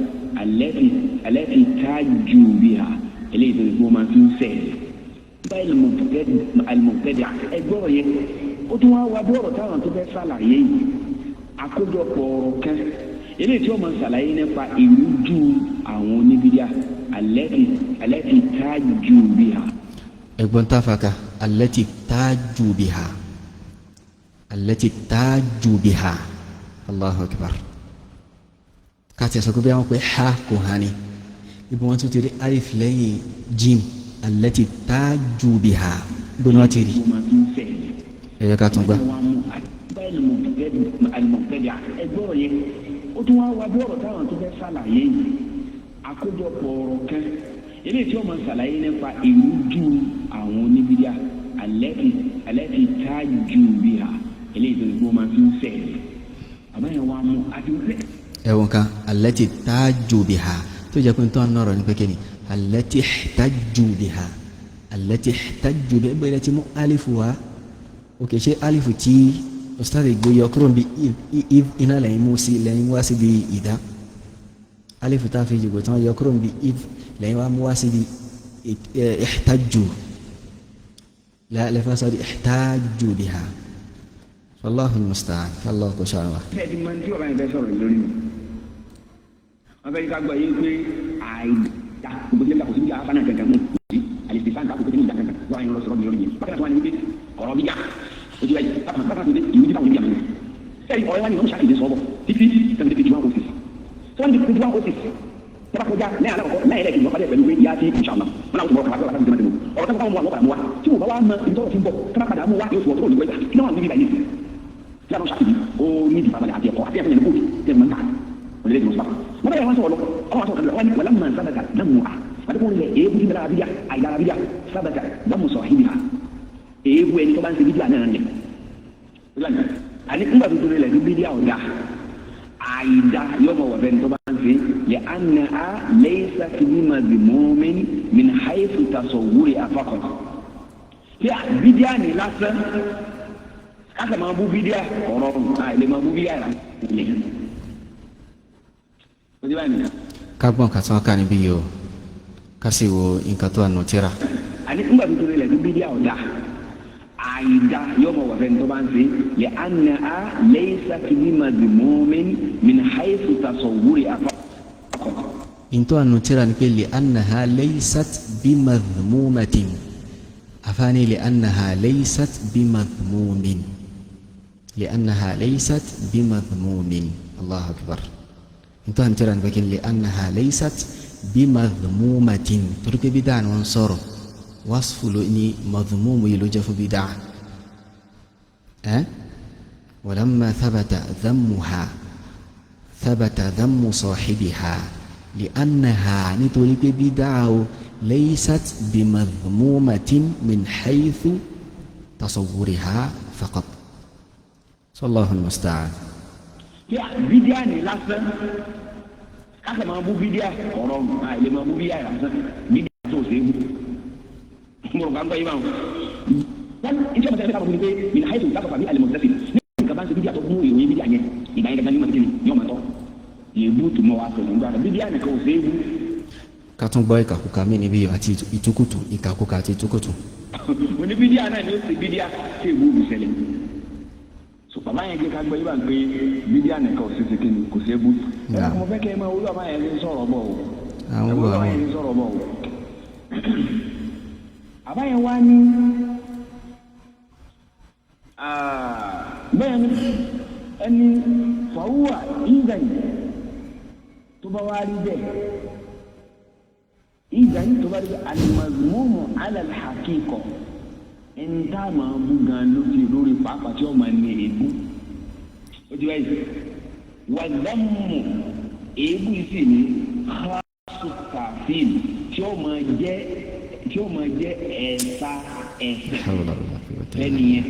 alẹ́ ti ká ju bíà eléyìí tó ti gbọ́ máa fi ń sẹ̀. Báyìí al-mubtadi'a ẹgbọ́rọ̀ yẹn ó tún wá wá bí ọ̀rọ̀ táwọn tó fẹ́ sàlàyé yìí. Àkójọpọ̀ ọ̀rọ̀ kan eléyìí tí wọ́n máa sàlàyé nípa ìrújú àwọn oníbíà alẹ́ ti ká ju bíà. Ẹ̀gbọ́n táfàkà allati tájú biha, allati tájú biha. Allahu akbar. Káàtì ẹ̀sọ́ pé bí wọ́n pé ha kò hàn ní ibi wọ́n tún ti rí alif lẹ́yìn jim allati tájú biha, ibi wọ́n ti rí ẹ̀yẹ ká tún gbà. Àìdá ẹgbọ́rọ̀ yẹn ó tún wá wá bí ọ̀rọ̀ táwọn tó fẹ́ ṣàlàyé yìí, àkójọpọ̀ ọ̀rọ̀ kan eléyìí tí wọ́n máa ṣàlàyé nípa ìrújú àwọn oníbídíà alẹ́ ti tájú bí ha, eléyìí tó ti gbọ́ máa fi ń fẹ́ àbáyẹn wa mú àti wípé. Ẹ̀wọ̀n kan allati tájú biha tó jẹ́ pé tó ń nọ̀rọ̀ ní pékinni allati tájú biha, allati tájú biha bẹ́ẹ̀ ti mú alifu wa. Ok, ṣé alifu tí ustaz gbóyọ kúrò bí iná lẹ́yìn mú sí lẹ́yìn wá síbi ìdá alifu tá a fi jùgò tán yọ kúrò bí if lẹ́yìn wá mú wá síbi ihtajju lẹ́fà sọ́ọ́ di ihtajju biha. Wallahu almusta'an, kálọ̀ kò ṣàánú wa. Ṣé ẹ ti mọ tí bàbá yẹn fẹ́ sọ̀rọ̀ lórí mi? Wọ́n fẹ́ ká gbọ́ yé pé àìdá gbogbo tí kò sí bí afánà kankan mú sí àlèsè sáǹtà kò sí ní ìjà kankan wọ́n á yẹn lọ sọ̀rọ̀ mi lórí yẹn. Bákan náà wọ́n á ní wípé ọ̀rọ̀ bíjà ojú ẹ̀ bákan bákan tó dé ìlú jíta òní bí àmì. Sẹ́yìn ọ̀rẹ́ wa ni wọ́n ṣàkíyèsí sọ́bọ̀ títí seventy page 106, seventy page 106 tẹ́lá kọjá lẹ́yìn alákọ̀ọ́kọ́ lẹ́yìn ẹlẹ́kejì, wọ́n padà pẹ̀lú pé yá sí inshallah wọn làwọn tó bọ̀ kàwé wà láti ọ̀rọ̀ tó kọ́ mú wa wọ́n padà mú wa tí wọ́n bá wá mọ ibi tọ́rọ̀ ti ń bọ̀ tó bá padà mú wa yóò sọ̀rọ̀ tó ní wẹ́gbà kí náà wà níbi báyìí tí a lọ ṣàkíyèsí ó ní ìdìbàbalẹ̀ àti ẹ̀kọ́ àti ẹ̀fọ́ yẹn kóòtù tẹ̀ mọ́ nǹka wọ́n lé lọ́sọ̀rọ̀ wọ́n bẹ̀rẹ̀ wọ́n sọ̀rọ̀ lọ ọwọ́ sọ̀rọ̀ kan wọ́n ní wàlámà sábàtà dámù à wọ́n kò lẹ̀ èébú tí bẹ̀rẹ̀ abíyá àìdára abíyá sábàtà dámù sọ̀ híbi ha èébú ẹni tó bá ń ṣe bídíà náà lẹ̀ àní ńgbà tó tóbi lẹ̀ ní bídíà ọ̀dà àìdá yóò mọ̀ wọ̀fẹ́ ní tó bá ń ṣe lẹ̀ àná a laysa bimazmumin min haythu tasawwuri afaqat tí bídíà ní lásán káṣà máa bú bídíà ọ̀rọ̀ àìlè máa bú bídíà lẹ̀. Ká gbọ́n ká tún ká níbí yìí o, ká sì wo nǹkan tó wà nù tíra. Àní ńgbà tó tóbi lẹ̀ ní bídíà ọ̀dà àìdá yóò mọ̀ wọ̀fẹ́ ní tó bá ń ṣe lẹ̀ àná a laysa bimazmumin min haythu tasawwuri afaqat. Ntọ́ ànú tíra ni pé li annaha laysat bimadhmumatin, afaani li annaha laysat bimadhmumin, li annaha laysat bimadhmumin. Allahu akbar. Ntọ́ ànú tíra ni pé li annaha laysat bimadhmumatin, torí pé bídà ni wọ́n sọ̀rọ̀ wasfu ló ní madhmumu yìí ló jẹ́ fún bídà ẹ́. Walamma thabata dhammuha thabata dhammu sahibiha li'annaha, nítorí pé bídà o laysat bimadhmumatin min haythu tasawwuriha faqat. Sallahu almusta'an. Bídíà ní lásán káṣà máa bú bídíà ọ̀rọ̀ àìlè máa bú bídíà lásán, bídíà tó ṣe é bú mo rò gbàgbọ́ yìí báwọn. Wọ́n ní tí wọ́n fẹ́ ká mọ̀ ní pé min haythu ìtàkùn àbí al-muttasil ní nǹkan bá ń ṣe bídíà tó mú ìròyìn bídíà yẹn, ìgbà yẹn gangan ní ọmọ ní ọmọ tọ́ èébú tó mọ́ wa sọ̀rọ̀ nígbà bídíà nìkan ò ṣe é bú. Ká tún gbọ́ ìkàkùkà mí níbí àti ìtukùtù, ìkàkùkà àti ìtukùtù. Òní bídíà náà ni ó ṣe bídíà tí èébú òbí ṣẹlẹ̀. So bàbá yẹn jẹ́ ká gbọ́ yìí bá ń pé bídíà nìkan ò ṣe ṣe kíni kò ṣe é bú. Mo fẹ́ kẹ́ ẹ máa wúlò bàbá yẹn ń sọ̀rọ̀ bọ̀ o. Àwọn wo bàbá àwọn. yẹn ń sọ̀rọ̀ bọ̀ o. Bàbá yẹn wá ní bẹ́ẹ̀ ni ẹni fàwùwà ìgbàyìn tó bá wá rí bẹ́ẹ̀, ìgbàyìn tó bá rí bẹ́ẹ̀, al-mazmumu ala al-haqiqa, ẹni tá a máa bú gan lókè lórí pàápàá tí wọ́n máa ní èébú ó ti báyìí wà dhammu èébú yìí sì ní khasu tàfíìm tí ó máa jẹ́ ẹ̀ka ẹ̀sẹ̀ Hawla wala quwwata illa fẹ́ni yẹn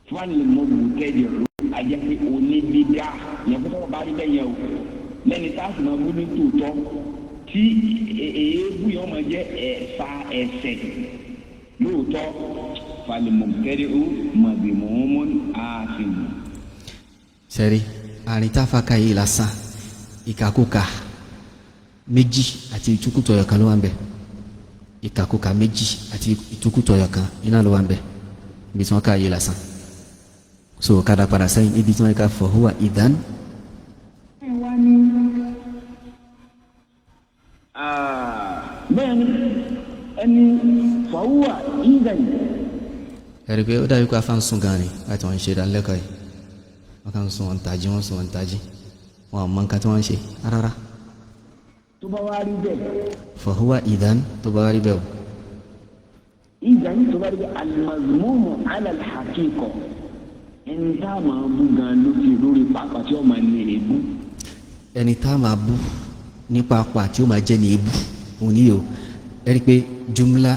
fúnni mo bù tẹ́jẹ̀ rú ajẹ́ pé oníbídà yẹn fún tọ́wọ́ bá rí bẹ́ẹ̀ yẹn o, lẹ́ni tá a sì máa bú ní tòótọ́ tí èébú yẹn máa jẹ́ ẹ̀fà ẹ̀sẹ̀ lóòótọ́, falimọ̀tẹ́rẹ́ ó mọ̀bìmọ̀ọ́mọ́ ààfin. Sẹ́rí àrùn táfàkà yìí lásán, ìkàkùkà méjì àti ìtukùtù ọ̀yọ̀ kan ló wà ń bẹ̀. Ìkàkùkà méjì àti ìtukùtù ọ̀yọ̀ kan iná ló wà ń bẹ̀ ibi tí wọ́n ká yìí lásán. So kádà padà sẹ́yìn ibi tí wọ́n ká fahuwa idhan. Wá ní bẹ́ẹ̀ ni ẹni fàwùwà ìgbàyìn. Ẹ̀rí pé ó dàbí pé afá ń sùn gan ni láti wọ́n ń ṣe ìdánilẹ́kọ̀ọ́ yìí. Wọ́n kàn ń sùn, wọ́n ń tají, wọ́n sùn, wọ́n ń tají, wọn ò mọ nǹkan tí wọ́n ń ṣe rárá. Tó bá wá rí bẹ́ẹ̀. Fahuwa idhan, tó bá wá rí bẹ́ẹ̀ o. Ìgbàyìn tó bá rí bẹ́ẹ̀, al-mazmumu ala al-haqiqa. Ẹni tá a máa bú gan lókè lórí pàápàá tí ó máa ní èébú. Ẹni tá a máa bú ní pàápàá tí ó máa jẹ́ ní èébú òun ni o. Ẹ rí i pé jumla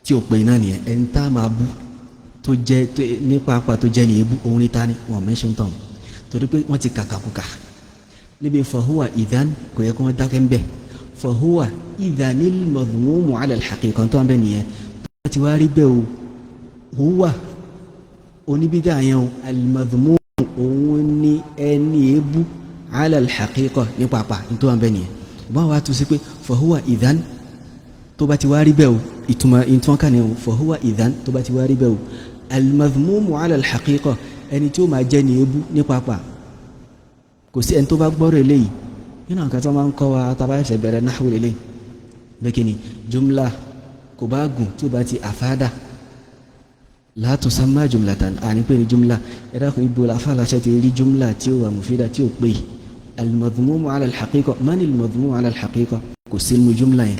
tí ò pé náà nìyẹn. Ẹni tá a máa bú tó jẹ́ ní pàápàá tó jẹ́ ní èébú òun ni ta ni wọ́n mẹ́sàn tán, torí pé wọ́n ti kàkàkùkà níbi fahuwa idhan, kò yẹ kó wọ́n dákẹ́ ń bẹ̀. Fahuwa idhanil madhmumu ala al-haqiqa tó ń bẹ̀ nìyẹn. Tó ti wá rí bẹ́ẹ̀ o, huwa oníbídà yẹn o, al-madhmumu òun ni ẹni èébú, ala al-haqiqa ní pàápàá tó ń bẹ̀ nìyẹn. Báwo wá tún sí pé fahuwa idhan, tó bá ti wá rí bẹ́ẹ̀ o, ìtumọ̀ ìtumọ̀ ní o, fahuwa idhan, tó bá ti wá rí bẹ́ẹ̀ o, al-madhmumu ala al-haqiqa, ẹni tí ó máa jẹ́ ní ebú ní pàápàá. Kò sí ẹni tó bá gbọ́rọ̀ eléyìí nínú àwọn kan tó máa ń kọ́ wa tá a bá ṣẹ̀ṣẹ̀ bẹ̀rẹ̀ nahwu eléyìí bẹ́ẹ̀ kí ni jumla kò bá gùn tí ó bá ti àfádà la tusamma jumlatan, àní pé ní jumla. Ẹ dákun, ibo la afáàláṣẹ ti rí jumla tí ó wà mufida tí ó pè? Al-madhmumu ala al-haqiqa, man al-madhmumu ala al-haqiqa, kò sínú jumla yẹn,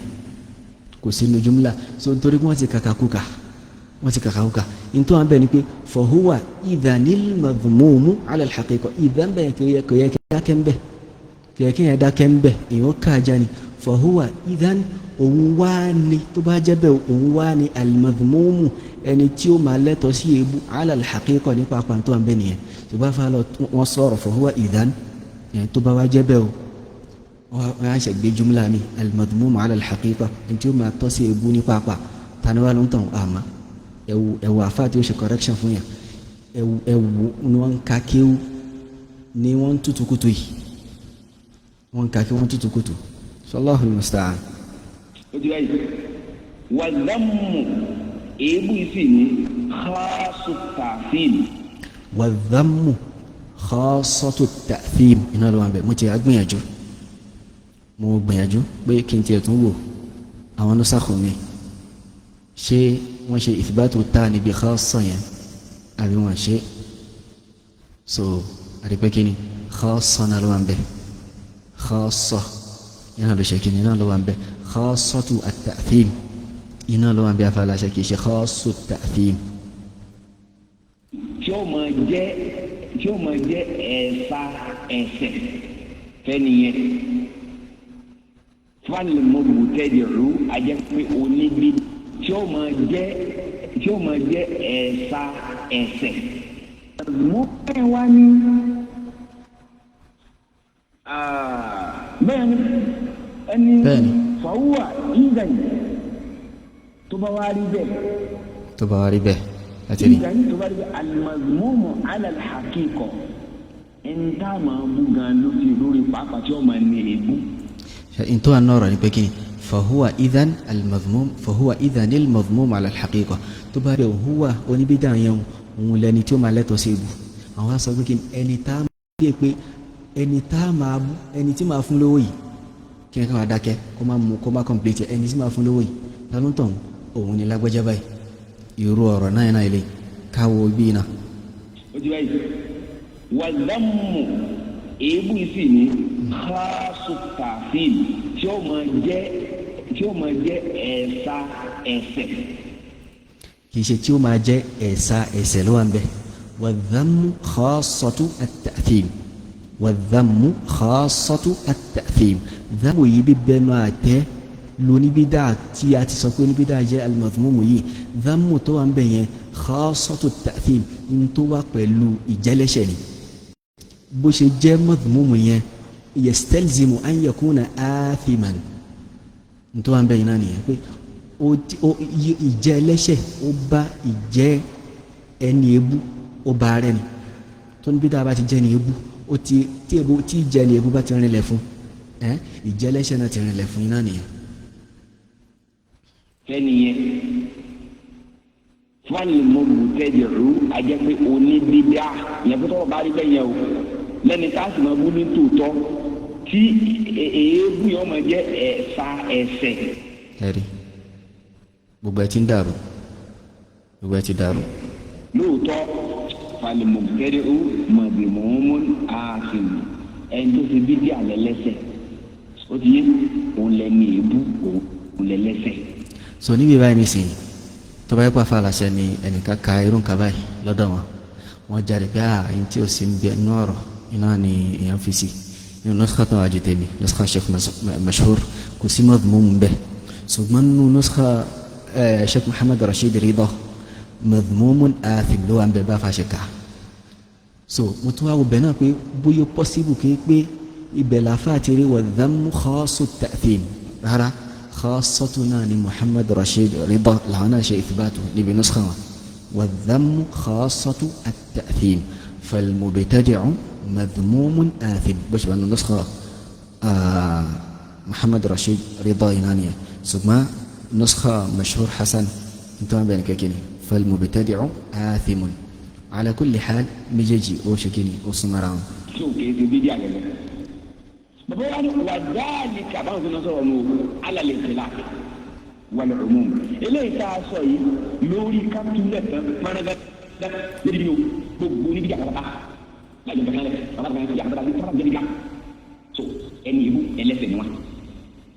kò sínú jumla. So nítorí wọ́n ti kàkàkùkà, wọ́n ti kàkàkùkà, nítorí wọn bẹ̀ ni pé fahuwa idhanil madhmumu ala al-haqiqa, idhan bẹ́ẹ̀ kò yẹ kí dákẹ́ ń bẹ̀, kò yẹ kí yẹn dákẹ́ ń bẹ̀, èèyàn ká ajá ni. Fahuwa idhan, òun wá ní, tó bá jẹ́ bẹ́ẹ̀, òun wá ní al-madhmumu, ẹni tí ó máa lẹ́tọ̀ọ́ sí èébú, ala al-haqiqa nípa pàǹtó à ń bẹ̀ nìyẹn. Tó bá fa lọ wọ́n sọ̀rọ̀ fahuwa idhan yẹn, tó bá wá jẹ́ bẹ́ẹ̀ o, wọ́n á ṣe gbé jumla mi, al-madhmumu ala al-haqiqa, ẹni tí ó máa tọ́ sí èébú ní pápá, tani wà ló ń tàn àmà ẹ̀wù ẹ̀wù àfa tí ó ṣe correction fún yàn, ẹ̀wù ẹ̀wù ni wọ́n ń ka kéwú ni wọ́n ń tutukutu yìí, wọ́n ń ka kéwú, wọ́n ń tutukutu. Sallahu al-musta'an. Ó ti báyìí, wàlámù èébú yìí sì ní xaasu tààfin. Wàlámù khasatu ta'thim iná ló wà bẹ́ẹ̀. Mo ti gbìyànjú, mo gbìyànjú pé kí n tiẹ̀ tún wò àwọn nusakh mi, ṣé wọ́n ṣe ìfìbátò tá níbi khassa yẹn àbí wọ́n ṣe. So àdìpẹ́ kí ni khassa náà ló wà bẹ́ẹ̀, khassa iná ló ṣe kí ni iná ló wà bẹ́ẹ̀, khassatu at-ta'thim iná ló wà bẹ́ẹ̀. Afáláṣẹ kì í ṣe khassu at-ta'thim. Tí ó máa jẹ́ ẹ̀sà ẹ̀sẹ̀ fẹ́niyẹn fálìmọ́bùtẹ́dìrú ajẹ́ pé oníbi tí ó máa jẹ́ ẹ̀sà ẹ̀sẹ̀. Mo bẹ́ẹ̀ wá ní bẹ́ẹ̀ ni ẹni. Bẹ́ẹ̀ni. Fàwùwà ìgbàyìn tó bá wá rí bẹ́ẹ̀. Tó bá wá rí bẹ́ẹ̀ láti rí. Ìgbàyìn tó bá rí bẹ́ẹ̀, al-mazmumu ala al-haqiqa, ẹni tá a máa bú gan lókè lórí pàápàá tí ó máa ní èébú. Tó wà nọ́ọ̀rọ̀ ni pé kí ni fahuwa idhan al-madhmum, fahuwa idhan al-madhmum ala al-haqiqa, tó bá rẹ̀ huwa oníbídà yẹn, òun lẹni tí ó máa lẹ́tọ̀ọ́ sí ibù. Àwọn á sọ pé kí ni ẹni tá a máa pé ẹni tá a máa bú, ẹni tí máa fún lówó yìí, kí ni ká máa dákẹ́ kó má mú kó má complete, ẹni tí máa fún lówó yìí, ta ló ń tàn? Òun ni lágbájá báyìí. Irú ọ̀rọ̀ náà náà ilé káwọ́ bí iná. Ó ti báyìí, wàlámù èébú yìí sì ní xaasu tààfin tí ó máa jẹ́ ẹ̀sà ẹ̀sẹ̀. Kì í ṣe tí ó máa jẹ́ ẹ̀sà ẹ̀sẹ̀ ló wà ń bẹ̀. Wàdàmú khassatu at-ta'thim, wàdàmú khassatu at-ta'thim, dàmú yìí bí bẹnu àtẹ́ lóníbídà tí a ti sọ pé oníbídà jẹ́ al-madhmumu yìí, dàmú tó wà ń bẹ̀ yẹn khassatu at-ta'thim ń tó wà pẹ̀lú ìjẹ́lẹ́ṣẹ̀ ni. Bó ṣe jẹ́ madhmumu yẹn yastalzimu an yakuna athiman, ń tó wà ń bẹ̀ yẹn náà nìyẹn pé ìjẹ́ ẹlẹ́ṣẹ̀, ó bá ìjẹ́ ẹni ebú, ó bá rẹ ni. Tó ní bí dáa bá ti jẹ́ ẹni ebú, ó ti tí ebú tí ìjẹ́ ẹni ebú bá ti rinlẹ̀ fún ẹ, ìjẹ́ ẹlẹ́ṣẹ̀ náà ti rinlẹ̀ fún iná nìyẹn. Fẹ́niyẹn fálìmọ́bùtẹ́dìrú ajẹ́ pé oníbídà yẹn fún tọ́wọ́ bá rí bẹ́ẹ̀ yẹn o, lẹ́ni tá a sì máa bú ní tòótọ́ tí èébú yẹn máa jẹ́ ẹ̀sà ẹ̀sẹ̀. Ẹ̀rí gbogbo ẹ ti ń dàrú, gbogbo ẹ ti dàrú. Lóòótọ́, fálìmọ́bùtẹ́dìrú mọ̀bìmọ́mọ́ ààfin, ẹni tó fi bídíà lẹ́lẹ́sẹ̀, ó ti yé, òun lẹ́ni èébú, òun lẹ́lẹ́sẹ̀. So níbi báyìí nísìnyí, tó bá yẹ kó afa aláṣẹ ni ẹnìkan ka irú nǹkan báyìí lọ́dọ̀ wọn, Wọ́n jáde pé àyìn tí ò sí ń bẹ inú ọ̀rọ̀ iná ni èèyàn fi sí nínú nuskha tó wájú tèmi, nuskha Sheikh Mashhur, kò sí madhmum bẹ́ẹ̀. Ṣùgbọ́n nínú nuskha Sheikh Muhammad Rashid Ridha, madhmumun athim ló wà ń bẹ bá fa ṣe kà. So mo tún wá wo bẹ́ẹ̀ náà pé bóyá possible kí pé ibẹ̀ làáfà ti rí wa dhammu khassu ta'thim. Rárá, khassatu náà ni Muhammad Rashid Ridha làwọn náà ṣe ithbatu níbi nuskha wọn. والذم خاصة التأثيم فالمبتدع مذموم آثم، باش بأن النسخة محمد رشيد رضا ينانية، ثم نسخة مشهور حسن انتم بين كيكيني فالمبتدع آثم. على كل حال، مجيجي او شكيني او سمران. Tí o kìí ṣe bídíà gẹ́gẹ́. Bàbá wa ni wà dáàlì kàbáwọn tó ń sọ̀rọ̀ nù alàlẹ́ ìtìlá wal umum. Eléyìí tá a sọ yìí lórí kápítúlẹ̀ tán mọ́nàgá lórí mi o, gbogbo níbi àpáta láyé bàtà lẹ bàbá kan yà bàtà bàtà jẹ́ bídíà. So ẹni ebú ẹlẹ́sẹ̀ ni wọn.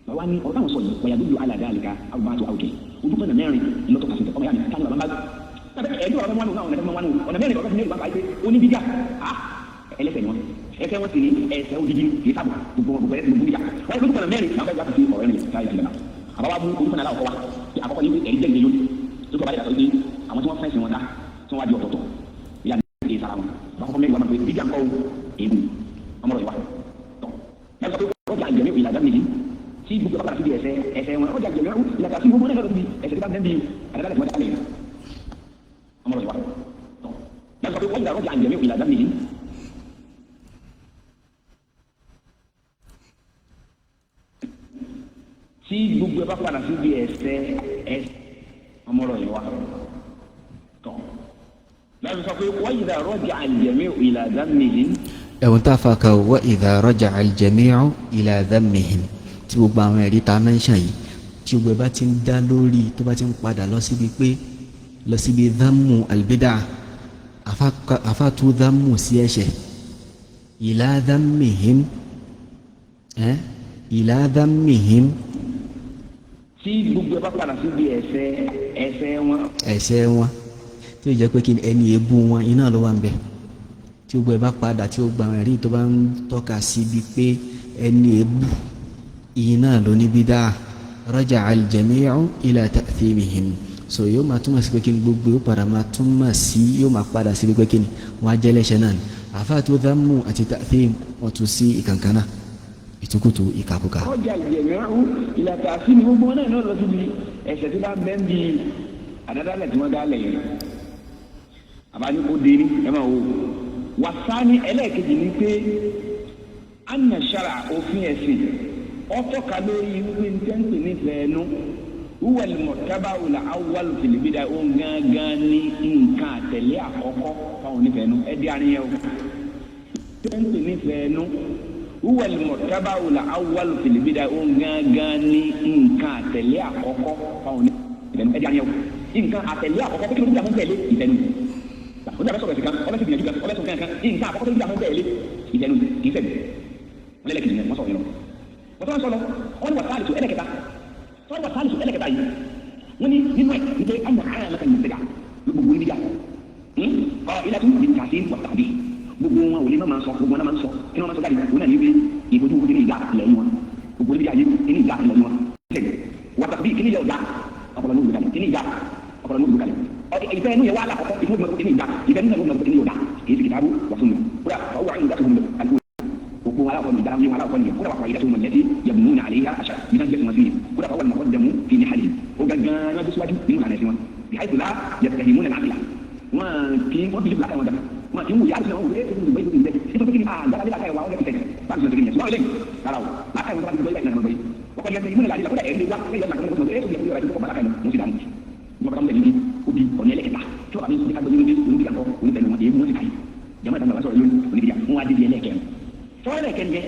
Bàbá ni ọ̀rọ̀ táwọn sọ yìí wàyà dúdú alàdá àlìká àwùbáàtò àwùjẹ ojú pẹ̀lú mẹ́rin lọ́tọ̀ kàṣìntẹ̀ ọmọ yà mí tani bàbá bá ẹ̀ẹ́dì ọ̀rọ̀ mẹ́rin wọn ọ̀nà ọ̀nà mẹ́rin ọ̀rọ̀ mẹ́rin bàbá yìí pé oníbídíà ẹlẹ́sẹ̀ ni wọn, ẹsẹ̀ wọn sì ní ẹsẹ̀ odidi kì í sábà gbogbo gbogbo ẹsẹ̀ gbogbo níjà wọn lójú kan mẹ́rin àwọn ẹgbẹ́ àti ọ̀rẹ́ rẹ̀ káyà ìlànà àbáwá mú ojú kan aláwọ̀ wa àkọ́kọ́ ní ẹ̀rí jẹ́ ìdílé tó kọ́ bá dé àtọ́ pé àwọn tí wọ́n fẹ́sìn wọn dá tí wọ́n wá di ọ̀tọ̀ọ̀tọ̀ ìyá ní kì í sára wọn àkọ́kọ́ mẹ́rin wọn máa pé bíjà ńkọ́ èébù ọmọ rẹ̀ wá tọ́ ẹ sọ pé ọjà ìjẹ̀mí ìlàjà nìyí tí gbogbo bá padà síbi ẹsẹ̀ ẹsẹ̀ wọn ọjà ìjẹ̀mí ìlàjà sí gbogbo náà lọ́dún ẹsẹ̀ tí bá ń bẹ́ẹ̀ bí àdàdà tí wọ́n dá lẹ̀ ọmọ rẹ̀ wá tọ́ ẹ sọ pé ọjà ìjẹ̀mí ìlàjà nìyí. Tí gbogbo ẹ bá padà síbi ẹsẹ̀ ẹsẹ̀ ọmọlọ yìí wá tọ láti sọ pé wa idha raja'a al-jami'u ila dhammihim. Ẹ̀wọ̀n tá a fa ka wa idha raja'a al-jami'u ila dhammihim, tí gbogbo àwọn ẹ̀rí tá a mẹ́ńṣà yìí, tí gbogbo ẹ bá ti ń dá lórí, tó bá ti ń padà lọ síbi pé lọ síbi dhammu al-bid'ah, àfàtú dhammu sí ẹ̀ṣẹ̀, ila dhammihim, ila dhammihim. Tí gbogbo ẹ bá padà síbi ẹsẹ̀ ẹsẹ̀ wọn. Ẹ̀ṣẹ̀ wọn tí ó jẹ́ pé kí ẹni èébú wọn iná ló wà ń bẹ, tí gbogbo ẹ bá padà, tí ó gba àwọn ẹ̀rí tó bá ń tọ́ka síbi pé ẹni èébú iná ló ní bídà, raja'a al-jami'u ila ta'thimihim. So yóò máa túmọ̀ sí pé kí ni gbogbo yóò padà máa túmọ̀ sí, yóò máa padà síbi pé kí ni wọ́n á jẹ́ lẹ́ṣẹ̀ náà ni. Àfáà tó dhammu àti ta'thim wọ́n tún sí ìkànkaná ìtukùtù ìkàkùkà. Ọjà ìjẹ̀mẹ̀rún ìlàtà sí ni gbogbo náà lọ síbi ẹ̀ṣẹ̀ tí bá bẹ́ẹ̀ bí àdádálẹ̀ tí wọ́n dálẹ̀ yẹn. Àbáni ó dé ní ẹ máa wò wàsáni. Ẹlẹ́ẹ̀kejì ni pé anna shara òfin ẹ̀sìn ọtọ́ka lórí wípé ntẹ́ǹpì nífẹ̀ẹ́ nu wúwẹ̀lì mọ̀tábàwò la awwal fil bid'a, ó gángan ní nǹkan àtẹ̀lé àkọ́kọ́ fáwọn onífẹ̀ẹ́ nu ẹ di àríyàn o. Ntẹ́ǹpì nífẹ̀ẹ́ nu wúwẹ̀lì mọ̀tábàwò la awwal fil bid'a, ó gángan ní nǹkan àtẹ̀lé àkọ́kọ́ fáwọn onífẹ̀ẹ́ nu ẹ di àríyàn o. Nǹkan àtẹ̀lé àkọ́kọ́ pé kí ló ń bí àwọn tẹ̀lé ìfẹ́ nu ó dàbẹ́ sọ̀rọ̀ ẹ̀sìn kan ọbẹ̀ sì gbìyànjú kan ọbẹ̀ sọ̀rọ̀ kan nǹkan àkọ́kọ́ tó ń bí àwọn tẹ̀lé ìfẹ́ nu kì í sẹ̀mí wọ́n lẹ́lẹ́kejì yẹn wọ́n sọ̀rọ̀ yẹn lọ wọ́n tó ń sọ lọ wọ́n ní wà sáàlìsù ẹlẹ́kẹta wọ́n ní wà sáàlìsù ẹlẹ́kẹta yìí wọ́n ní nínú ẹ̀ nítorí àmọ̀ àyà lọ́kàn ní ìgbéga gbogbo níbi jà ọ ilẹ̀ tún ní kàṣí wà tàbí gbogbo wọn ò lè má máa sọ, gbogbo wọn náà máa ń sọ kí wọ́n máa sọ jáde wọn náà ní wí ìbojú wo ní ìgbà lẹ́yìn wọn gbogbo níbi ayé ní ìgbà lẹ́yìn wọn wà tàbí kí ní yẹ ọ̀dà ọpọlọ ní ògbókalẹ̀ kí ní ìgbà ọpọlọ ní ògbókalẹ̀ ìfẹ́ inú yẹ wà lákọ̀ọ́kọ́ ìfẹ́ inú yẹ ìgbà ìfẹ́ inú yẹ kí ní ọ̀dà kì í sì kìtàbù wà fún mi kúrò àwọn àwọn ìgbà tó ń lò gbogbo wọn aláwọ̀ nìdára wọn aláwọ̀ nìyẹn kódà wà ìdá tó mọ̀ lẹ́tí yabnuna alayha àṣà bí wọ́n gbẹ̀sùn wọn sí yẹn kódà wà wọ́n dẹ̀mú fi ní hàlì ó gángan wọn gbé síwájú nínú ìlànà ẹ̀sìn wọn bí hàìsù lá yastahimuna al-aqla wọn kì í wọn bí làkàyè wọn dàgbà wọn kì í wù yá àti wọn wù ẹ́ tó ń bẹ nítorí kí ni àgbàlá lé làkàyè wa wọn lẹ́kùn tẹ̀ báńkì lọ́sẹ̀ kìnìyàn ṣùgbọ́n eléyìí rárá o làkàyè wọn tó bá ti gbọ́ ilé ìlànà wọn kọ́ yastahimuna al-aqla kódà ẹ̀rí wá lẹ́yìn ọ̀nà kan ẹ̀ tó yẹ kó yọrọ ẹ̀ tó kọ́ làkàyè wọn sì dànù wọn bá wọn lẹ́yìn ó di ọ̀nà ẹlẹ́kẹta tí wọn bá mi ká gbọ́ nínú oníbíyà kọ́ onífẹ̀ẹ́ wọn èyí wọn sì kàyí jama ìtàn bàbá sọ̀rọ̀ lónìí oníbíyà wọn wá débi ẹlẹ́kẹrin tọ́wọ́ ẹlẹ́kẹrin yẹ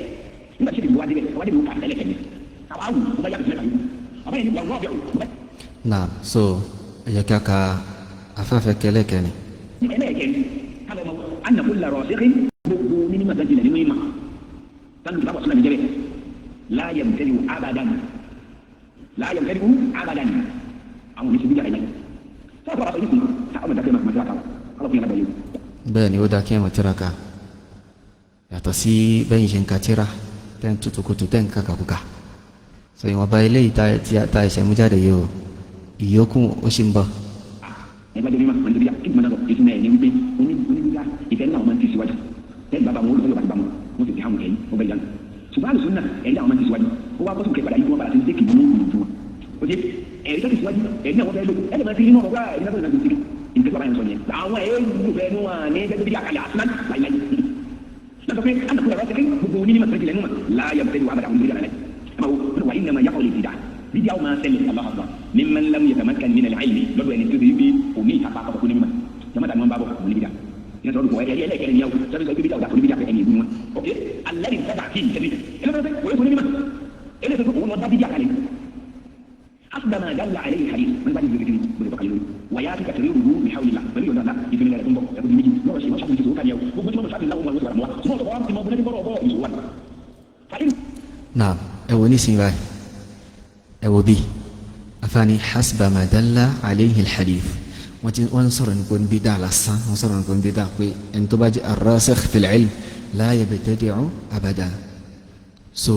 nígbà tí ìdìbò wá débẹ̀ wá débẹ̀ wọ́n kà ẹlẹ́kẹrin àwọn awù wọ́n bá yàtọ̀ sílẹ̀ kàyé àbá yẹn ní wà wọ́n bẹ̀ wọ́n. Naam, so ẹ jẹ́ kí a ka afẹ́fẹ́ kẹlẹ́kẹrin. Ẹlẹ́kẹrin kálọ̀ mọ́ anakó larọ̀ sẹ́kẹ́ gbogbo mímọ́ dájú nínú ìmọ̀ sanu ìbáwọ̀ sọ́nà mi jẹ́bẹ̀ láyé mutẹ́lẹ̀ abadan láyé mutẹ́lẹ̀ abadan àwọn oníṣẹ́ bíjà ẹ̀yẹ sọ́kọ̀ àbá sọ yìí kùn sáwọn ọmọdé máa máa kálọ̀ fún yàrá bọ̀ yìí. Bẹ́ẹ̀ ni ó dá kí ẹ̀ mọ̀ tíra ká, yàtọ̀ sí bẹ́yìn ṣe ń ka tíra tẹ́ ń tutukutu tẹ́ ń kàkàkùkà. So ìwọ̀nba eléyìí tá ẹ̀ṣẹ̀ mú jáde yìí o, ìyókù ó sì ń bọ̀. Ẹ bá jẹ́ mímọ́ àwọn oníbíyà kí ni mo sọ ìtumọ̀ ẹ̀ ní wípé oníbíyà ìfẹ́ náà máa ń tẹ̀síwájú tẹ́lẹ̀ bàbá wọn olùkọ́ bàbá wọn wọ́n sì fi hàn ẹ̀yìn wọ́n bẹ̀ yánu ṣùgbọ́n àlùsùn náà ẹ̀rí àwọn máa ń tẹ̀síwájú ó wá bọ́sùn kẹfàdà yìí wọ́n padà sí dékì mú ìlú wọn. Ó ṣe ẹ̀rí tó tẹ̀síwájú ẹ̀rí náà wọ́n fẹ́ lò ẹ̀rí máa ti rí náà wọ́n ẹ̀rí náà tó ti rí nǹkan tó bá yẹn sọ yẹn. Àwọn ẹ̀rí fẹ́ nú wọn ní gẹ́gẹ́ bí àkàlẹ̀ àtúná láìláì. Lọ́sọ̀ pé ànàkúrò àrọ́ sẹ́kẹ́ gbogbo onímọ̀ sẹ́kẹ́ lẹ́nu mà láyà bẹ́ẹ̀ wà bàdà àwọn olùdíjà lálẹ́. Ẹ máa wo wà ìnàmà yàtọ̀ lè dìda bídí àwọn máa ṣẹlẹ̀ Allahu Akbar mimman lam yatamakkan min al-ilmi lọ́dọ̀ ẹni tó ti bí òní ìtàpá àkọ́kọ́ ní mímọ́ jama ta ni wọ́n bá bọ̀ òní bídà yẹn sọ̀rọ̀ dùkọ̀ ẹ̀rí ẹlẹ́kẹ̀rẹ̀ níyàwó sọ́dọ̀ sọ pé bídà ọ̀dà kò ní bídà ẹni ìlú wọn. Ok alladhi sábà kí ìtẹ̀lé ẹlẹ́fẹ̀ẹ́ wọlé fún mímọ́ ẹlẹ́fẹ̀ẹ́ òun lọ dá bídà kalẹ̀ asùdàmà dalla alayhi hadith wọn bá ní gbèrè gbèrè tọ́ka lórí wàyà fi kàtẹ́rẹ́ òru bí hawlillah pẹ̀lú yọ̀ǹda ńlá ìfìlẹ̀ rẹ̀ tó ń bọ̀ ẹ̀kọ́ méjì lọ́rọ̀ ṣe wọ́n ṣàkóso ìṣòwò kàníyàwó gbogbo tí wọ́n ṣàkóso ìlàwọ̀ wọn wọ́n sọ̀rọ̀ mọ́ wa. Naam, ẹ wo nísìnyí báyìí, ẹ wo bí afaani hasba ma dalla alayhi alhadith wọ́n ti wọ́n sọ̀rọ̀ nípa níbi dá lásán, wọ́n sọ̀rọ̀ nípa níbi dá pé ẹni tó bá jẹ́ arrasikh fil ilm la yabtadi'u abada. So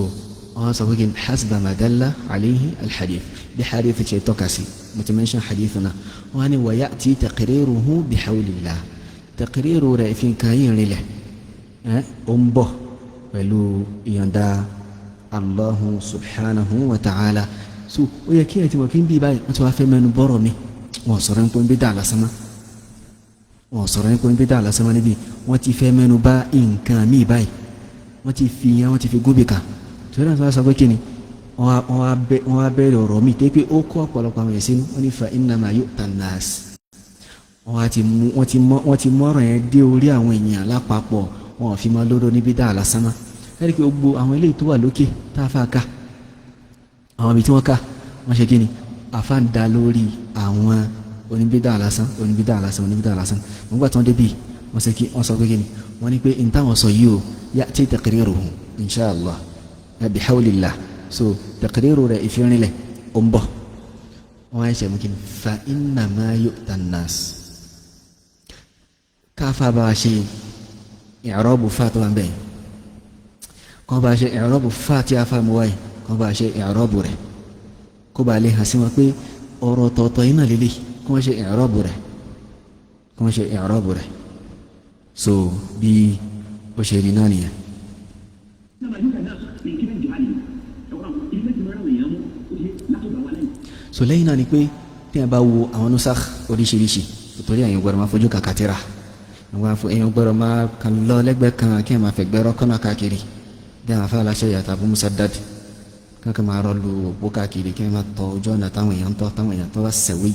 wọ́n sọ pé kí n hasba ma dalla alayhi alhadith bí hadith ṣe tọ́ka sí, mo ti mention hadith náà. Wọ́n á ní wa ya'ti taqriruhu bihawlillah, taqriru rẹ̀ fi nǹkan yìí rinlẹ̀ ẹ̀ ó ń bọ̀ pẹ̀lú ìyọ̀ǹda Allahu subhanahu wa ta'ala. So ó yẹ kí ẹ ti mọ̀ kí n bí báyìí wọ́n ti wá fẹ́ mẹ́nu bọ́rọ̀ mi. Wọ́n sọ̀rọ̀ nípa ń bí dà lásán mọ́, wọ́n sọ̀rọ̀ nípa ń bí dà lásán mọ́ níbí. Wọ́n ti fẹ́ mẹ́nu bá nǹkan mi báyìí, wọ́n ti fi yẹn wọ́n ti fi gúnbì kan. Torí náà sọ pé kí ni wọ́n á bẹ̀rẹ̀ ọ̀rọ̀ mi tẹ́ pé ó kó ọ̀pọ̀lọpọ̀ àwọn èèyàn sínú. Wọ́n ní fa innama yu'ta an-nas, wọ́n ti mú ọ̀rọ̀ yẹn dé orí àwọn èèyàn lápapọ̀, wọn ò fi máa lóró níbi dà lásán mọ́. Ẹ̀rí pé gbogbo àwọn eléyìí tó wà lókè tá a fà ká àwọn ibi tí wọ́n ká wọ́n ṣe kí ni àfa ń da lórí àwọn oníbídà lásán oníbídà lásán oníbídà lásán. Wọ́n gbà tí wọ́n débi wọ́n ṣe kí wọ́n sọ pé kí ni wọ́n ní pé n táwọn sọ yìí o ya'ti taqriruhu inshallah bihawlillah. So taqriru rẹ̀ ìfirinlẹ̀ ó ń bọ̀. Wọ́n á ṣe mú kí ni fa innama yu'ta an-nas káfá bá a ṣe i'rabu fà tó wà ń bẹ̀ kọ́ bá a ṣe i'rabu fà tí a fà mú wáyé, kọ́ bá a ṣe i'rabu rẹ̀ kó bá lè hàn sí wọn pé ọ̀rọ̀ tọ̀ọ̀tọ̀ yìí náà lélẹ̀, kó wọ́n ṣe i'rabu rẹ̀, kó wọ́n ṣe i'rabu rẹ̀. So bí ó ṣe rí náà nìyẹn. So lẹ́yìn náà ni pé tí a bá wo àwọn nusakh oríṣiríṣi, torí àyìn gbọ́dọ̀ máa fojú kàkà tíra, èèyàn gbọ́dọ̀ máa kàn lọ lẹ́gbẹ̀ẹ́ kan kí ẹ máa fẹ̀gbẹ́ rọ́kànnà káàkiri bí àwọn afẹ́ aláṣẹ yàtọ̀ Abu Musaddad kankan máa rọlù òpó káàkiri kí ẹ máa tọ ojú ọ̀nà táwọn èèyàn ń tọ́, táwọn èèyàn tó wá sẹ̀wé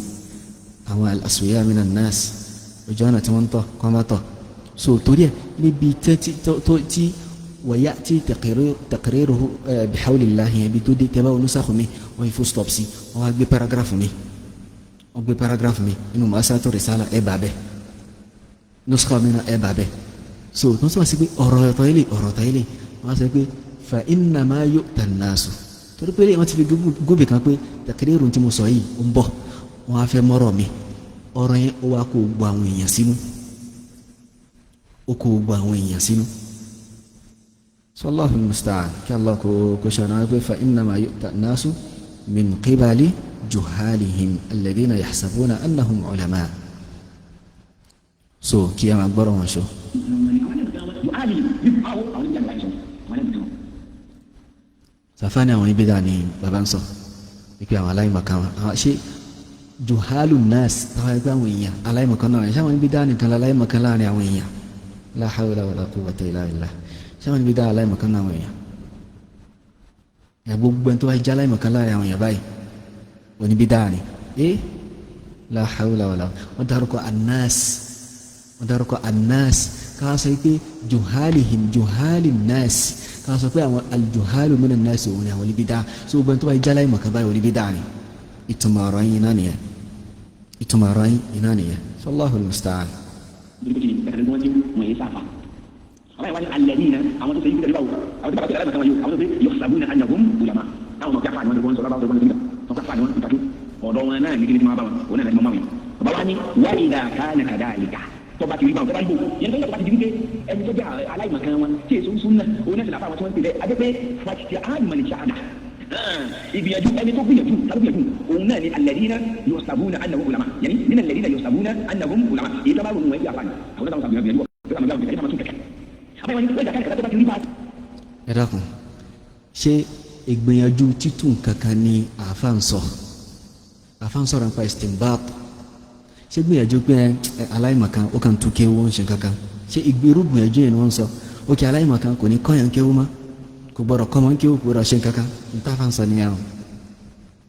àwọn al-aswiya minan nas ojú ọ̀nà tí wọ́n ń tọ́ kọ́ máa tọ̀. So torí ẹ̀ níbi tí wọ̀yá tí taqriruhu bihawlillahi yẹn bí tó dé tẹ́ bá wọn nusakh mi wọ́n fi full stop sí, wọ́n wá gbé paragraph mi, wọ́n gbé paragraph mi inú Mu'assasatu Risala ẹ̀ bà bẹ́ẹ̀, nuskha mi náà ẹ̀ bà bẹ́ẹ̀. So tó ń sọ sí pé ọ̀rọ̀ ọ̀tọ̀ ilé ọ̀rọ̀ ọ̀tọ̀ ilé wọ́n sọ pé fa innama yu'ta an-nasu, torí pé wọ́n ti fi gómìn kan pé taqriru tí mo sọ yìí ó ń bọ̀, wọ́n á fẹ́ mọ́rọ̀ mi ọ̀rọ̀ yẹn ó wá kó gbọ́ àwọn èèyàn sínú, ó kó gbọ́ àwọn èèyàn sínú. Sallahu al-musta'an kí Allah kó ṣàná pé fa innama yu'ta an-nasu min qibali juhalihim alladhina yahsabuna annahum ulama. So kí a máa gbọ́rọ̀ wọn ṣọ. Sàfáàní àwọn oníbídà ni bàbá ń sọ wípé àwọn aláìmọ̀kan wọn ṣe juhalu nas táwọn ẹgbẹ́ àwọn èèyàn aláìmọ̀kan náà ṣé àwọn oníbídà nìkan aláìmọ̀kan láàrin àwọn èèyàn, la hawla wala quwwata illa billah, ṣé àwọn oníbídà aláìmọ̀kan náà àwọn èèyàn ẹ̀ gbogbo ẹni tó wá jẹ́ aláìmọ̀kan láàrin àwọn èèyàn báyìí oníbídà ni ẹ la hawla wala. Wọ́n dárúkọ anas, wọ́n dárúkọ anas káwọn sọ pé juhalihim juhalin nas, káwọn sọ pé àwọn aljuhalu minan nas òun ni àwọn oníbídà. So gbogbo ẹni tó wá jẹ́ aláìmọ̀kan báyìí oníbídà ni. Ìtumọ̀ ọ̀rọ̀ yín náà nìyẹn, ìtumọ̀ ọ̀rọ̀ yín náà nìyẹn. Sallahu al-musta'an. Ọ̀dọ̀ wọn náà ní kí ni máa bá wọn, òun náà ní máa wọn. Bàbá wa ní wa idha kana kadhalika. Tọba ti rí báwọn, tọba ń bò yẹn, tó bá ti di wípé ẹni tó jẹ́ aláìmọ̀kan wọn tí èso ń sún náà, òun náà sì làbá àwọn tí wọ́n ń pè bẹ́ẹ̀, adé pé fàtìtì àmàlì ṣáàdà ìgbìyànjú, ẹni tó gbìyànjú tàbí gbìyànjú, òun náà ni alladhina yusabuna annahum ulama, yẹni nínú alladhina yusabuna annahum ulama, èyí tó bá ronú wọn ẹgbẹ́ àfààní àwọn tó bá wọn gbìyànjú wọn. Ẹ dákun, ṣé ìgbìyànjú títún kankan ni àáfà ń sọ? Àáfà ń sọ̀rọ̀ nípa istinbat. Ṣé gbìyànjú pé aláìmọ̀kan ó kàn tún kéwú ń ṣe kankan, ṣé ìgbèrú gbìyànjú yẹn ni wọ́n ń sọ? Ókè, aláìmọ̀kan kò ní kọ́yàn kéwú mọ́, kò gbọ́dọ̀ kọ́ mọ́ kéwú, kò gbọ́dọ̀ ṣe kankan. Ntáfà ń sọ nìyẹn o.